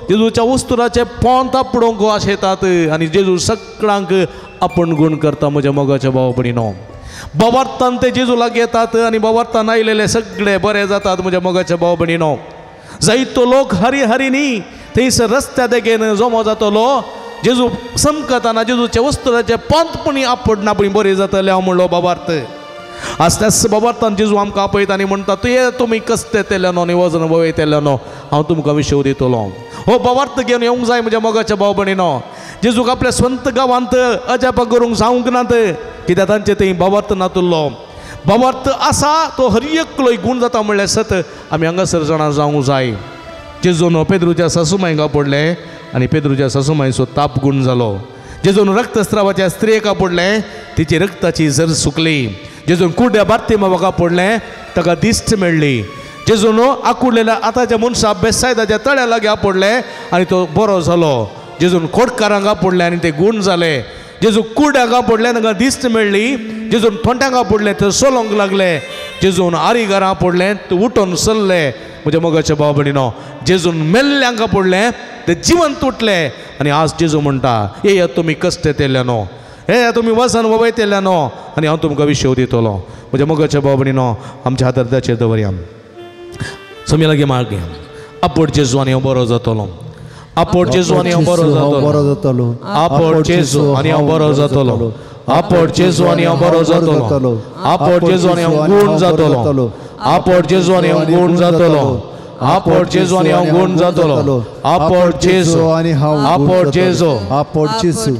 जेजूच्या वस्तुराचें पोंत आपडोवंक आशेतात आनी जेजू सगळ्यांक आपूण गूण करता। म्हज्या मोगाच्या भाव भयणीनो, बावार्थान ते जेजू लागीं येतात आनी बावार्थान आयलेले सगळे बरे जातात। म्हज्या मोगाच्या भाव भयणीनो, जायतो लोक हरी हरी न्ही थंयसर रस्त्या देगेन जमो जातलो। जेजू समकताना जेजूच्या वस्तुराचें पोंतपणी आपडना पणी बरें जातलें हांव म्हणलो बाबार्थ। आज त्याच बाबार्थान जेजू आमकां आपयता आनी म्हणटा, तुये तुमी कश्ट येतेल्यानो आनी वजन वयतेल्यानो, हांव तुमकां विशव दितलो। हो बाबार्थ घेवन येवंक जाय म्हज्या मोगाच्या भाव भयणीनो। जेजूक आपल्या स्वंत गांवांत अजापां करूंक जावंक नात, कित्याक तांचे थंय बाबार्थ नातुल्लो। बाबार्थ आसा तो हर एकलो गूण जाता म्हणल्यार सत आमी हांगासर जाणा जावंक जाय। जेजून पेद्रूच्या सासूमायक आपडलें आनी पेद्रूच्या सासूमायचो ताप गूण जालो। जेजून रक्तस्रावाच्या स्त्रियेक आपडलें, तिची रक्ताची झर सुकली। जेजून कुड्ड्या बार्तिमावाक आपडलें, ताका दिश्ट मेळ्ळी। जेजून आकुडलेल्या आतांच्या मनशा बेसायदाच्या तळ्या लागीं आपडलें आनी तो बरो जालो। जेजून खोडकारांक आपडलें आनी ते गूण जाले। जेजू कुड्ड्यांक आपडलें, तांकां दिश्ट मेळ्ळी। जेजून थोंट्यांक आपडलें, ते चलोवंक लागले। जेजून आरीघरां आपडलें, ते उठोन सरले। म्हज्या मोगाच्या भाव भयणीनो, जेजून मेल्ल्यांक आपडलें, ते जिवंत उठले। आनी आज जेजू म्हणटा, येया तुमी कश्ट येतेल्यानो, येया तुमी वजन वयतेल्यानो आनी हांव तुमकां विशव दितलो। म्हज्या मोगाच्या भाव भयणीनो, आमच्या हातार ताचेर दवरया, सोमी लागीं मागया, आपोड जेजू आनी हांव बरो जातलो। आपोड जेजू आनी हांव बरो जातलो। आपोड जेजू आनी हांव बरो जातलो। आपोड जेजू आनी हांव बरो जातलो। आपोड जेजू आनी हांव गूण जातलो। आपोड जेजू आनी हांव गूण जातलो। आपोड जेजू आनी हांव गूण जातलो। आपोड जेजू आनी हांव, आपोड जेजू, आपोड जेजू।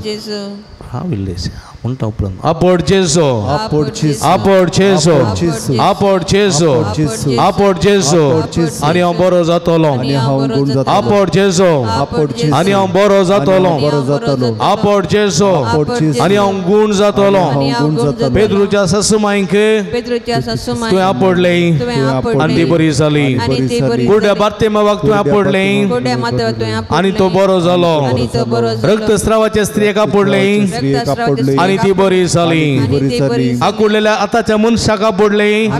हांव इल्लें म्हणटा उपरांत आपोड जेजू, आपोड जेजू, आपोड जेजू, आपोड जेजू, आपोड जेजू आनी हांव बरो जातलो। आपोड जेजू आनी हांव बरो जातलो। आपोड जेजू आनी हांव गूण जातलो। पेद्रूच्या सासूमायक तुवें आपडलें आनी ती बरी जाली। कुड्ड्या बार्तिमावाक तुवें आपडलें आनी तो बरो जालो। रक्तस्रावाच्या स्त्रियेक आपडलें आनी ती बरी जाली। आकुडलेल्या हाताच्या मनशाक आपडलें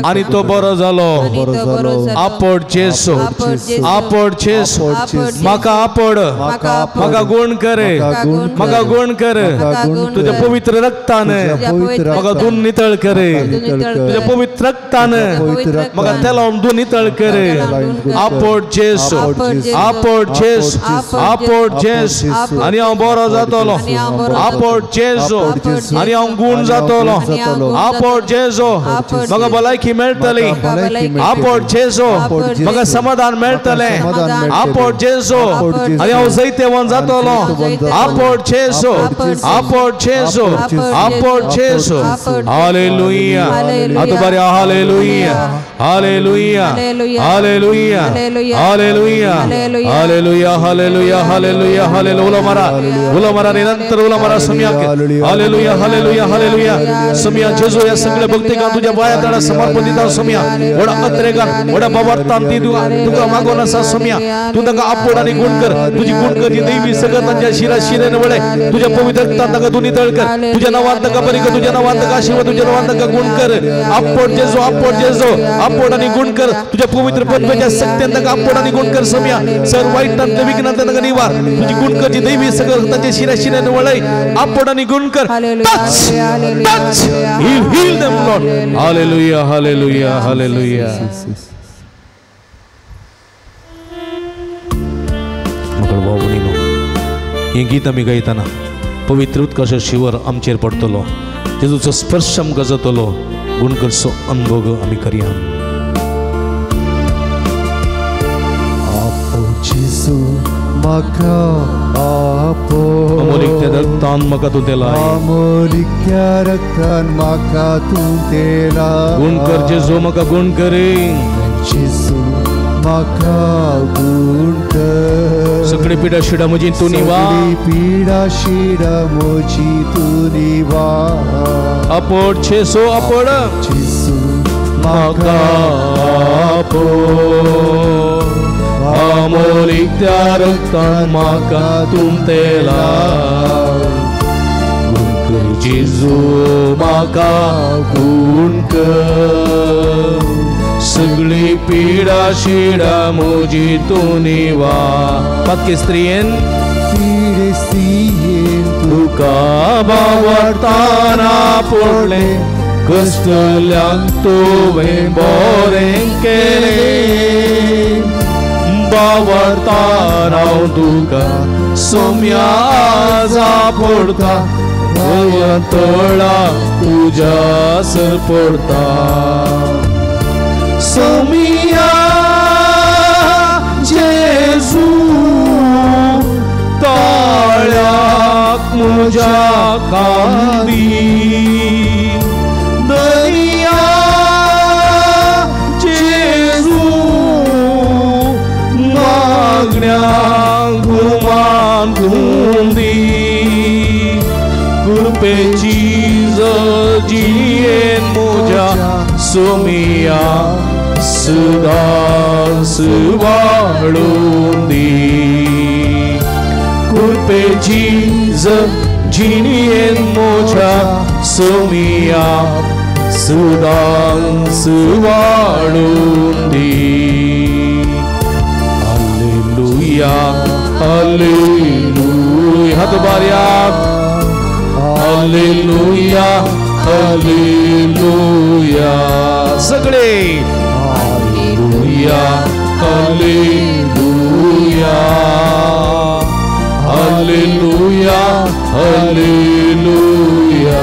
आनी तो बरो जालो। आपोड जेजू, आपोड जेजू, म्हाका आपोड, म्हाका गूण कर, म्हाका गूण कर। तुज्या पवित्र रक्तान म्हाका दून नितळ कर। तुज्या पवित्र रक्तान म्हाका तेलावन दून नितळ कर। आपोड जेजू, आपोड जेजू, आपोड जेजू आनी हांव बरो जातलो। आपोड जेजू आनी हांव गूण जातलो। आपोड जेजू, म्हाका भलायकी मेळटली। आपोड जेजू, म्हाका समाधान मेळटलें। आपोड जेजू आनी हांव जैतेवंत जातलो। आपोड जेजू, आपोड जेजू, आपोड जेजू। हालेलुया। आतां बरें hallelujah, hallelujah, hallelujah, hallelujah, hallelujah, hallelujah, hallelujah. उलो मारा, उलो मारा, निरंतर उलो मारा। सोम्याक. Hallelujah hallelujah hallelujah. सोम्या जेजू ह्या सगळ्या भक्तिकां तुज्या पांया तळा समर्पण दिता सोम्या. व्हडा अत्रेगान व्हडा बाबार्थान ती तुका मागोन आसा सोम्या. तूं तांकां आपोड आनी गुण कर. तुजी गुण कर ती दैवी सगळं तांच्या शिरा शिरेन वळय. तुज्या पवित्र रक्तान तांकां तूं नितळ कर. तुज्या नांवान तांकां बरी कर. तुज्या नांवान तांकां आशीर्वाद. तुज्या नांवान तांकां गुण कर. आपोड जेजू आपोड जेजू आपोड आनी गुण कर. तुज्या पवित्र पदवेच्या शक्तीन तांकां आपोड आनी गुण कर सोम्या. सर वायटांतले विघ्नांतले तांकां निवार. तुजी गुण करची दैवी सगळं तांच्या शिरा शिरेन वळय. आपोड आनी गुण कर. Touch touch heal heal them Lord. Hallelujah hallelujah hallelujah. मकळ भाव भयणीनो, हें गीत आमी गायतना पवित्र उदकाचो शिवर आमचेर पडटलो. जेजूचो स्पर्श आमकां जातलो. गुण करचो अनुभव आमी करया. आपो जेजू म्हाका आपो अमोलिकत्या रक्तान म्हाका तूं तेलाय. अमोलिकत्या रक्तान म्हाका तूं तेलाय. गुण कर जेजू म्हाका गुण कर. जेजू म्हाका गुण कर. सगळी पिडा शिडा म्हजी तूं निवार. सगळी पिडा शिडा म्हजी तूं निवार. आपोड जेजू आपोड जेजू म्हाका आपोड. अमोलिकत्या रक्तान म्हाका तूं तेलाय. गुण कर जेजू म्हाका गुण कर. सगळी पिडा शिडा म्हजी तूं निवार. पातके स्त्रियेन पिडे स्त्रियेन तुका बावडताना पडलें. कश्टल्यांक तुवें बरें केलें. बावडताना हांव तुका सोम्या पडटा. तळा तुज्या सर पडटा. सोमिया जेजू ताळ्याक म्हज्या कांदी. दर्या जेजू मागण्यांक गुमान दी. कृपेची जियेन म्हज्या सोमिया सदांच वाडून दी. कृपेची जिणेन म्हज्या सोमिया सदांच वाडून दी. Hallelujah hallelujah. हात बारया. Hallelujah hallelujah. सगळे hallelujah hallelujah hallelujah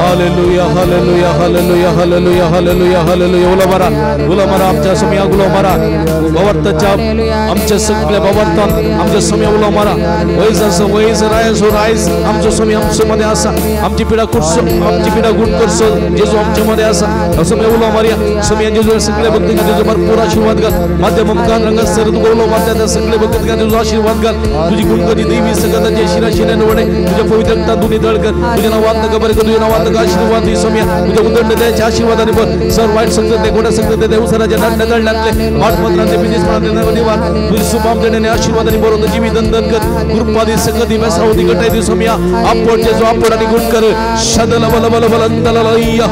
hallelujah hallelujah hallelujah hallelujah hallelujah hallelujah hallelujah. उलो मारा उलो मारा आमच्या सोम्या. उलो मारा बावर्ताच्या आमच्या सगळ्या बावर्तान आमच्या सोम्या उलो मारा. वयज आसा वयज रायज रायज आमचो सोम्या आमचे मध्ये आसा. आमची पिडा कुरसो आमची पिडा गुण करसो जेजू आमचे मध्ये आसा. सोम्या उलो मारया. सोम्या जेजू सगळ्या भक्तींका जेजू भरपूर आशीर्वाद घाल. माध्यम मुखान रंगात सर तुका उलो मारता त्या सगळ्या भक्तींका जेजू आशीर्वाद घाल. तुझी गुण करी दैवी सगळं तांच्या शिरा शिऱ्यान वडे. तुझ्या पवित्र रक्तान तूं नितळ कर. तुझ्या नांवान तांकां बरें कर. तुझ्या नांवान तांकां आशीर्वाद दी सोम्या. तुझ्या उदंड दयाच्या आशीर्वादाने भर. सर वायट संगत गोड्या संगत देवसराच्या दांड्या दळण्यातले वाटमंत्रांतले बिजनेसमनांतले निवार. तुझी सुभामजण्याने आशीर्वादाने भरून जीवित दंदन कर. कृपा दी सकती दी व्यसनावती गटाय दी सोम्या. आपोड जेजू आपोड आणि गुण कर. शदल बल बल बल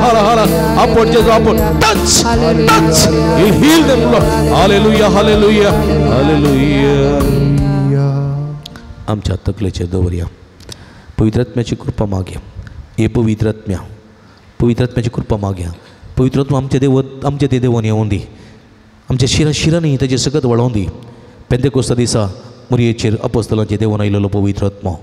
हर हर आपोड जेजू आपोड. Touch touch heal them Lord. Hallelujah hallelujah hallelujah. आमच्या तकलेचेर दवरया. पवित्रात्म्याची कृपा मागया. हे पवित्रात्म्या पवित्रात्म्याची कृपा मागया. पवित्रात्मा आमच्या देव आमच्या ते देवान येवन दी. आमच्या शिरा शिरांनी ताजें सगळं वळोवन दी. पेंतेकोस्ता दिसा मुरयेचेर अपोस्तलांचे देवान आयिल्लो पवित्रात्मो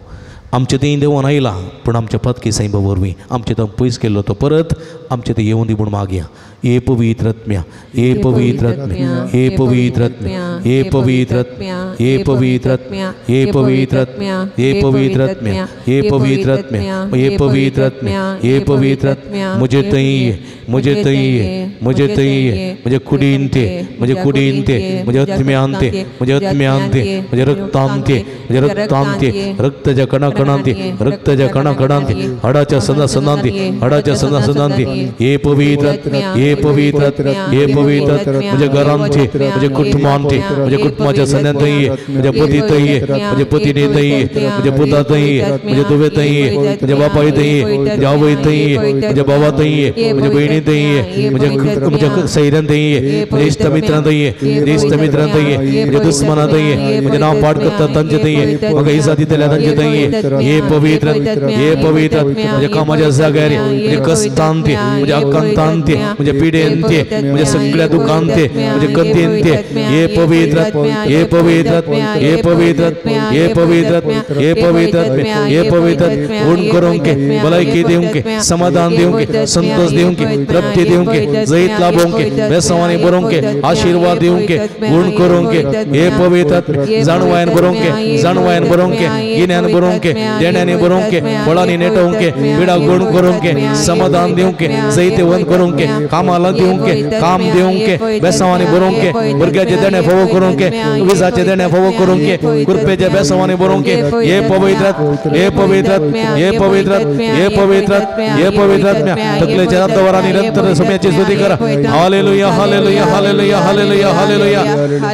आमचे तें देवान आयला पूण आमच्या पातकी सायबा वरवीं आमचे तो पयस केल्लो तो परत आमचे ते येवन दी म्हूण मागया. हे पवित्रात्म्या हे पवित्रात्म्या हे पवित्रात्म्या हे पवित्रात्म्या हे पवित्रात्म्या हे पवित्रात्म्या हे पवित्रात्म्या हे पवित्रात्म्या हे पवित्रात्म्या हे पवित्रात्म्या म्हजे थंय म्हजे थंय म्हजे थंय म्हजे कुडीन ते म्हजे कुडीन ते म्हजे आत्म्यान ते म्हजे आत्म्यान ते म्हजे रक्तान ते म्हजे रक्तान ते रक्ताच्या कणा कणाकणांत, रक्ताच्या कणाकणांत, हाडाच्या सदा सदांत, हाडाच्या सदा सदांत. हे पवित्र, हे पवित्र, हे पवित्र म्हज्या घरांत, म्हज्या कुटुंबांत, म्हज्या कुटुंबाच्या सन्यांतय, म्हज्या पतीतय, म्हज्या पतीनेतय, म्हज्या पुतातय, म्हज्या धुवेतय, म्हज्या बापायतय, म्हज्या आवयतय, म्हज्या भावातय, म्हज्या भयणीतय, म्हज्या सैऱ्यांतय, म्हज्या इश्टमित्रांतय, म्हज्या इश्टमित्रांतय, म्हज्या दुस्मनातय, म्हजें नांव पाठ करतात तांचे थंय, म्हाका इजा दितल्या तांचे थंय. हे पवित्र, हे पवित्र म्हज्या कामाच्या जाग्यार, म्हज्या कश्टांत, म्हज्या आकांतांत, म्हज्या पिडेंत, म्हज्या सगळ्या दुखांत, म्हज्या कथेंत. हे पवित्र, हे पवित्र, हे पवित्र, हे पवित्र, हे पवित्र, हे पवित्र गुण करूंक, भलायकी दिवंक, समाधान दिवंक, संतोष दिवंक, तृप्ती दिवंक, जैत लाभोवंक, बेसवानी बरोवंक, आशिर्वाद दिवंक, गुण करूंक. हे पवित्र जाणवायन बरोवंक, जाणवायन बरोवंक, गिन्यान बरोवंक, देण्यांनी बरोवंक, फळांनी नेटोवंक, पिडा गुण करूंक, समाधान दिवंक, जैतवंत करूंक, कामाला दिवंक, काम दिवंक, बेसवानी बरोवंक, भुरग्याचे देणे फावो करूंक, विजाचे देणे फावो करूंक, कृपेचे बेसवानी बरोवंक. हे पवित्र, हे पवित्र, हे पवित्र, हे पवित्र, हे पवित्र तकलेच्या हातावर निरंतर समयाची स्तुती करा. Hallelujah, hallelujah, hallelujah, hallelujah, hallelujah,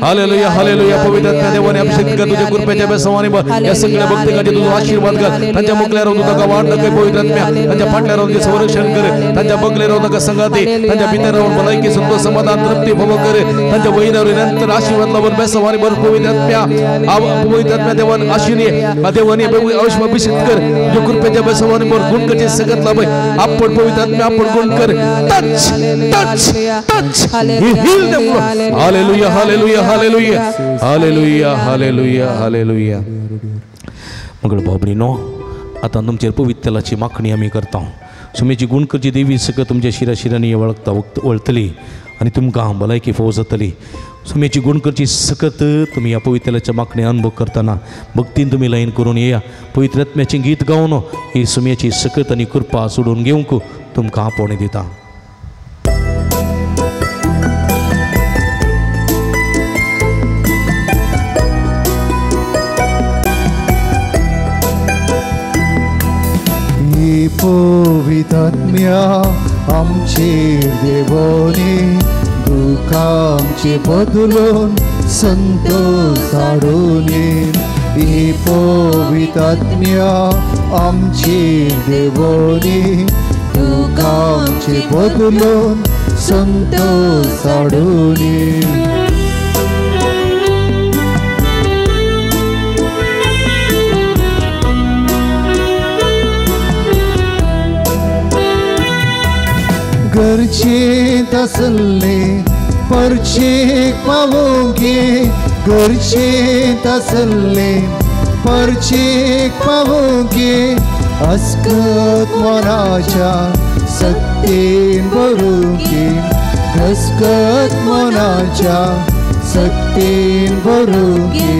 hallelujah, hallelujah. पवित्र देवाने अभिषेक कर, तुझ्या कृपेच्या बेसवानी या सगळ्या भक्तिकाचे तुझा आशीर्वाद कर. त्यांच्या मुखल्यावर तुझा वाढ नका पवित्र आत्म्या, त्यांच्या फाटल्यावर तुझे संरक्षण कर, त्यांच्या बगलेवर नका संगाती, त्यांच्या भितरावर भलायकी संतोष समाधान तृप्ती भोग कर, त्यांच्या वहिनीवर निरंतर आशीर्वाद लावून बेसवानी भर पवित्र आत्म्या, पवित्र आत्म्या देवाने आशीर्वाद देवाने अभिषेक कर, तुझ्या कृपेच्या बेसवानी भर गुण करचे सगळं लाभ आपण पवित्र आत्म्या आपण गुण कर. Touch, touch, touch, heal them. Hallelujah, hallelujah, hallelujah, hallelujah, hallelujah, hallelujah. मग भाऊ-भयणीनो, आतां तुमचेर पवित्रतेलाची मागणी आमी करता. सुमेची गुण करची देवी सगळं तुमच्या शिरा शिरांनी वळखता वळतली आनी तुमकां भलायकी फोव जातली. सुमेची गुण करची सकत तुमी ह्या पवित्रतेलाच्या मागणी अनुभव करतना भक्तीन तुमी लायन करून येया. पवित्र आत्म्याचें गीत गावन ही सुमेची सकत आनी कृपा सोडून घेवंक तुमकां आपोवणें दिता. पवित्रात्म्या आमचेर देवोनी दुखांचे बदलून संतोष हाडुनी. ही पवित्रात्म्या आमचेर देवोनी दुखांचे बदलून संतोष हाडुनी. गरजेंत आसले परचेक पावोंगे, गरजेंत आसले परचेक पावोंगे, अस्कत मनाच्या सत्तेन भरूंगे, अस्कत मनाच्या सत्तेन भरूंगे.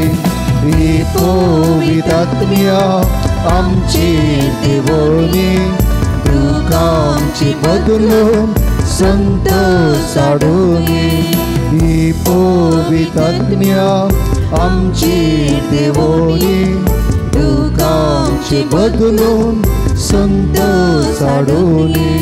ही पवित्रात्म्या आमचेर देवोनी दुखांचे बदलून संतोष हाडुनी. ही पवित्रात्म्या आमचेर देवोनी दुखांचे बदलून संतोष हाडुनी.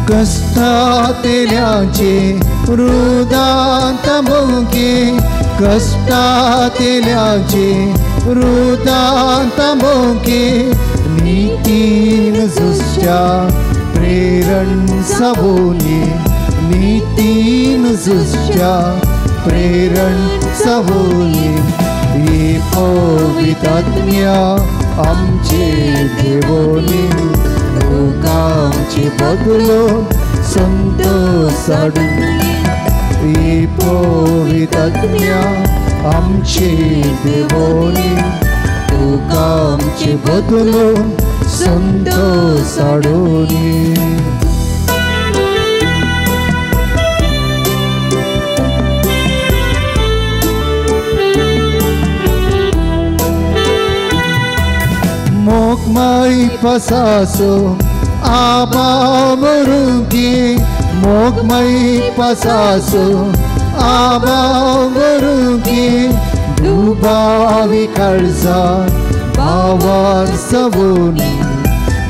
कष्टातेल्याचे रुदांत मोगे, कष्टातेल्याचे रुदांत मोगे, नीतीन झुजच्या प्रेरण सवोनी, नीतीन झुजच्या प्रेरण सवोनी. ही पवित्रात्म्या आमचे देवोनी दुखांचे बदलून संतोष हाडुनी. ही पवित्रात्म्या आमचे देवोनी दुखांचे बदलून संतोष हाडुनी. मोग माई पसासो आबा बरुंकी मोगमय पसासो आबा बरुंकी दुबावी काळजा बावार सवोनी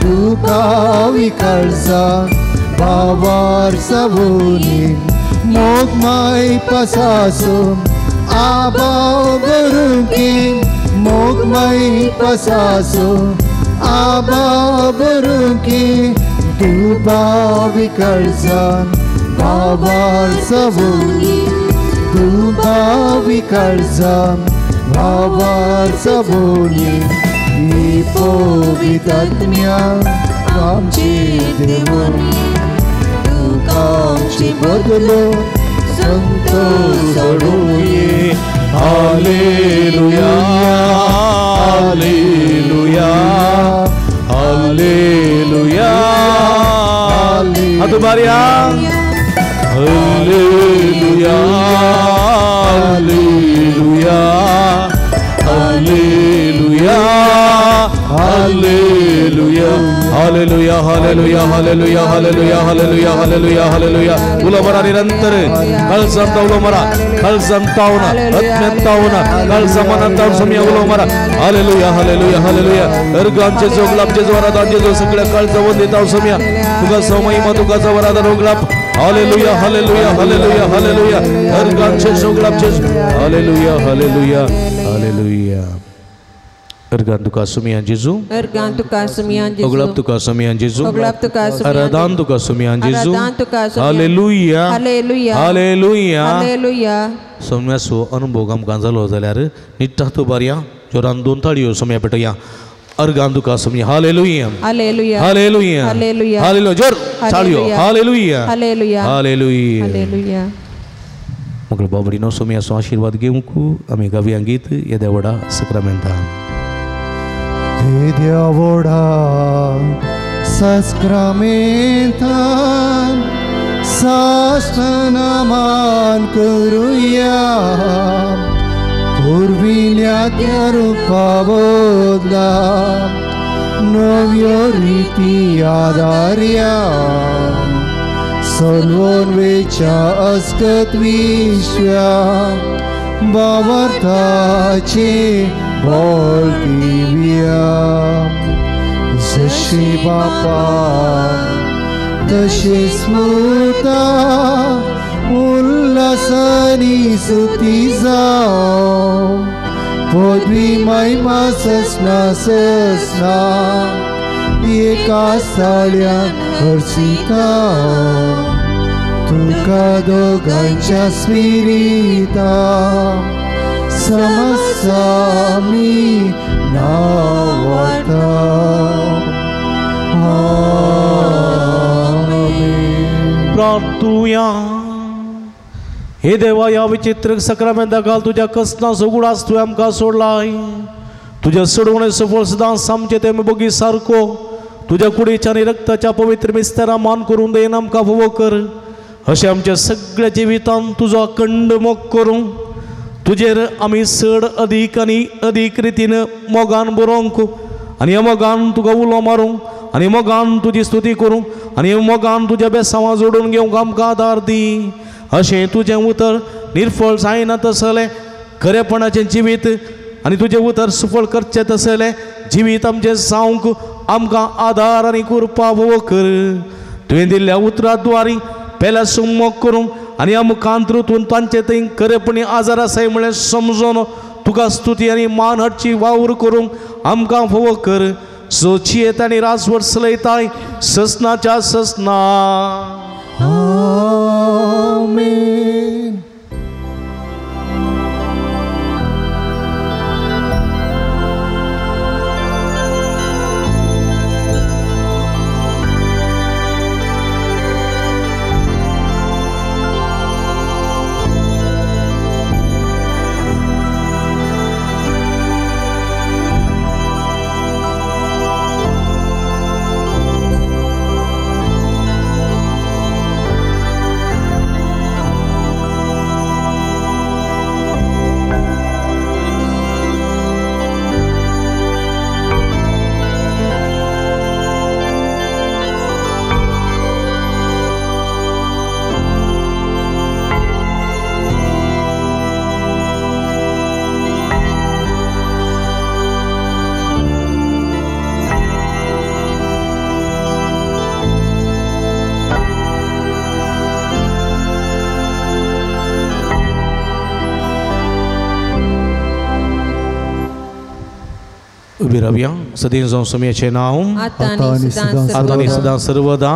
दुबावी काळजा बावार सवोनी मोगमय पसासो आबा बरुंकी मोगमय पसासो आबा बरुंकी दुबावी काळजा बावार सवोनी दुबावी काळजा बावार सवोनी पवित्रात्म्या आमचे देवोनी तुका आमचे बदलो संतोष सोडूये. Hallelujah hallelujah hallelujah. हात hallelujah hallelujah hallelujah hallelujah hallelujah hallelujah hallelujah hallelujah hallelujah hallelujah hallelujah. उलो मरा निरंतर कळसंता उलो मरा कळसंतावन आत्म्यंतावन कळसमनंतावन समिया उलो मरा. Hallelujah hallelujah hallelujah. अर्ग आमचे जोगलापचे जोरात आमचे जो सगळ्या कळसवन देताव समिया तुका समयमा तुका जवरात रोगलाप. Hallelujah hallelujah hallelujah hallelujah. अर्ग आमचे जोगलापचे. Hallelujah hallelujah hallelujah. अर्गान तुका सुमियान जेजू अर्गान तुका सुमियान जेजू ओगलाप तुका सुमियान जेजू ओगलाप तुका सुमियान आराधन तुका सुमियान जेजू आराधन तुका सुमियान. Hallelujah hallelujah hallelujah hallelujah. सोम्यासो अनुभव आमकां जालो जाल्यार निट्टा तूं बारया जोरान दोन ताळयो सोम्या पेटया. अर्गान तुका सुमिया. Hallelujah hallelujah hallelujah hallelujah hallelujah. जोर ताळयो. Hallelujah hallelujah hallelujah hallelujah. मग बाबडीनो सोम्यासो आशीर्वाद घेवंक आमी गावया गीत येद्या व्हडा सक्रामेंता. येद्या व्हडा सस्क्रामेंतान साष्टांग करुया पुर्विल्या त्या रुपा बदला नव्यो रिती आदार्या सलवोन वेच्या अस्कत विश्व्या बावर्थाचे बोल दिव्या जशी बापा तशी स्मृता उल्हासानी सुती जाव पदवी महिमा ससना ससना एका साळ्या हर्षिता तुका दोगांच्या स्पिरिता समसामी नावता. आमेन. प्रार्थुया. हे देवा ह्या विचित्र सक्रामेंता घाल तुज्या कसना सगुडास तुवें आमकां सोडलाय. तुज्या सोडवणे सफळ सदां आमचे ते बगी सारको तुज्या कुडीच्या आनी रक्ताच्या पवित्र मिस्तारा मान करून देन आमकां फावो कर. अशें आमच्या सगळ्या जिवितांत तुजो अखंड मोग करूं तुजेर आमी चड अदीक आनी अदीक रितीन मोगान बरोवंक आनी ह्या मोगान तुका उलो मारूंक आनी मोगान तुजी स्तुती करूंक आनी मोगान तुज्या बेसांवां जोडून घेवंक आमकां आदार दी. अशें तुजें उतर निर्फळ जायना तसलें खरेपणाचें जिवीत आनी तुजें उतर सुफळ करचें तसलें जिवीत आमचें जावंक आमकां आदार आनी कृपा भोव कर. तुवें दिल्ल्या उतरा द्वारी पेल्या सुमोग करूंक आनी आमकां ऋतून तांचे थंय खरेपणी आजार आसाय म्हळ्यार समजून तुका स्तुती आनी मान हाडची वावर करूंक आमकां फावो कर. सोची येता आनी राजवट चलयताय ससनाच्या ससना. आमेन. उबी रावया. सदैव जावं सुमयेचें नांव आतां आनी सदां सर्वदा.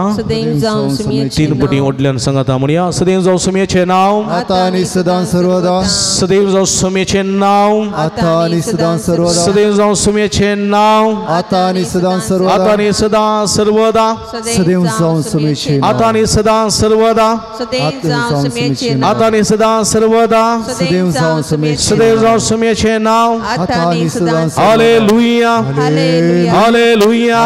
तीन पटी ओडल्यान सांगाता म्हणया. सदैव जावं सुमयेचें नांव आतां आनी सदां सर्वदा. सदैव जावं सुमयेचें नांव आतां आनी सदां सर्वदा. सदैव जावं सुमयेचें नांव आतां आनी सदां सर्वदा. आतां आनी सदां सर्वदा. सदैव जावं सुमयेचें आतां आनी सदां सर्वदा. आतां आनी सदां सर्वदा. सदैव जावं सुमयेचें सदैव जावं सुमयेचें नांव आतां आनी सदां. Hallelujah hallelujah hallelujah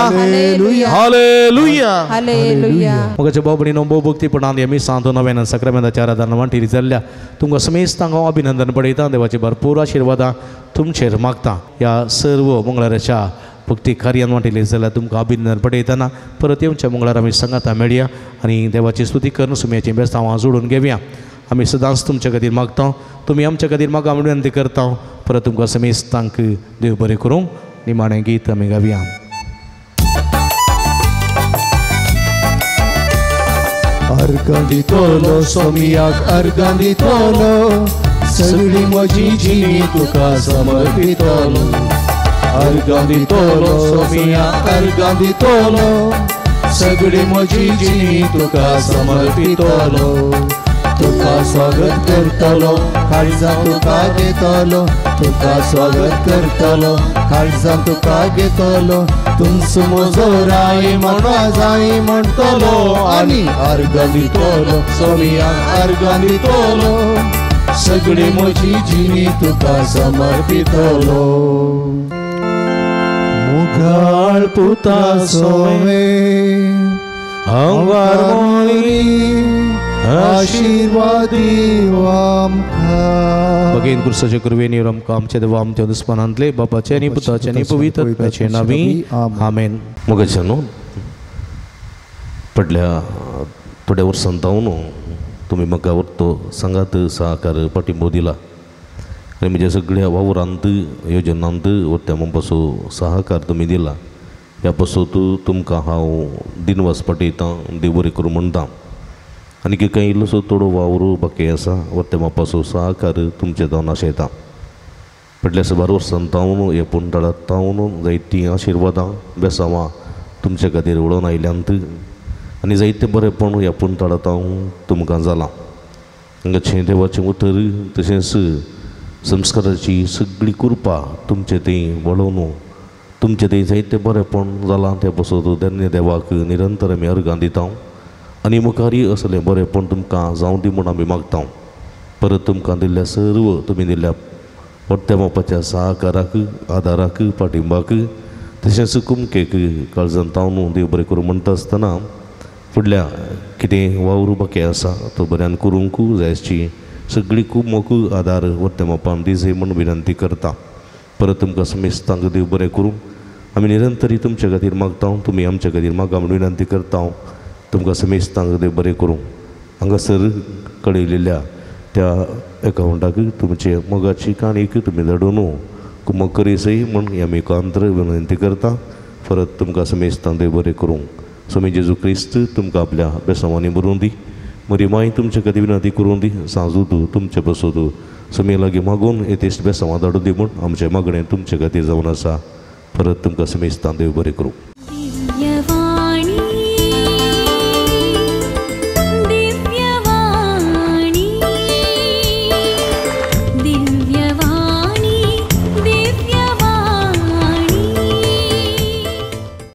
hallelujah. मगाच्या भाव भयणीनो भोव भक्तीपणान ह्या मिसांत नव्यान साक्रामेंताच्या आराधना वांटेली जाल्ल्या तुमकां समेस्तांक हांव अभिनंदन पडयता. देवाची भरपूर आशिर्वादां तुमचेर मागता. ह्या सर्व मंगळाराच्या भक्ती कार्यान वांटेली जाल्यार तुमकां अभिनंदन पडयतना परत येवच्या मंगळार आमी सांगाता मेळया आनी देवाची स्तुती करून सुमयाचीं बेस्तांवां जोडून घेवया. आमी सदांच तुमच्या खातीर मागता, तुमी आमच्या खातीर मागा म्हूण विनंती करता. परत तुमकां समेस्तांक देव बरें करूं. निमाणें गीत आमी गावया. अर्गां दितलो सोमियाक अर्गां दितलो सगळी म्हजी जिणी तुका समर्पितलो. अर्गां दितलो सोमियाक अर्गां दितलो सगळी म्हजी जिणी तुका समर्पितलो. तुका स्वागत करतलो काळजां तुका घेतलो. तुका स्वागत करतलो काळजां तुका घेतलो. तुमचो म्हजो राय म्हाका जाय म्हणटलो आनी अर्गां दितलो सोमियाक अर्गां दितलो सगळी म्हजी जिणी तुका समर्पितलो. मुगाळ पुता सोमे अंगार मोरी आशीर्वादी आमकां. बगेन कुर्साचे कृपेन आमकां आमच्या देवा आमच्या दुस्मानांतले बापाचे आनी पुताचे आनी पवित्र आत्म्याचे नांवी आमेन. मोगाच्या न्हू पडल्या थोड्या वर्सां जावन तुमी म्हाका तो सांगात सहकार पाठिंबो दिला आनी म्हज्या सगळ्या वावरांत योजनांत वत्या म्हणपाचो सहकार तुमी दिला. ह्या पासत तुमकां हांव दिनवास पाठयतां, देव बरें करूं म्हणटा. आनी कांय इल्लोसो थोडो वावर बाकी आसा वत्या मापाचो सहकार तुमचे जावन आशयता. पडल्या साबार वर्सां तावन ह्या पुंडळांत तावन जायतीं आशिर्वादां बेसांवां तुमचे खातीर उडोवन आयल्यांत आनी जायतें बरेंपण ह्या पुंडळांत हांव तुमकां जालां. हांगाचें देवाचें उतर तशेंच संस्काराची सगळी कृपा तुमचे थंय वळोवन तुमचे थंय जायतें बरेंपण जालां. त्या पासत धन्य देवाक निरंतर आमी अर्गां दिता आनी मुखारय असलें बरेंपण तुमकां जावं दी म्हूण आमी मागता. परत तुमकां दिल्ल्या सर्व तुमी दिल्ल्या वट्ट्या मापाच्या सहकाराक आदाराक पाठिंबाक तशेंच कुमकेक काळजान तावन देव बरें करूं म्हणटा आसतना फुडल्या कितें वावर बाकी आसा तो बऱ्यान करूंक जायची सगळी कुमक आदार वट्ट्या मापान दिजय म्हूण विनंती करता. परत तुमकां समेस्तांक देव बरें करूं. आमी निरंतरी तुमच्या खातीर मागता, तुमी आमच्या खातीर मागा म्हूण विनंती करता. तुमकां समेस्तांक देव बरें करूं. हांगासर कळयलेल्या त्या एकावंटाक तुमचे मोगाची काणीक तुमी धाडून कुमक करीसय म्हूण आमी कांत्र विनंती करता. परत तुमकां समेस्तांक देव बरें करूं. स्वामी जेजू क्रिस्त तुमकां आपल्या बेसांवांनी बरोवन दी. मरी माय तुमचे खातीर विनंती करूं दी. सांजू तूं तुमचे बसो तूं स्वामी लागीं मागून येतेश बेसांवां धाडूं दी म्हूण आमचें मागणें तुमचे खातीर जावन आसा. परत तुमकां समेस्तांक देव बरें करूं.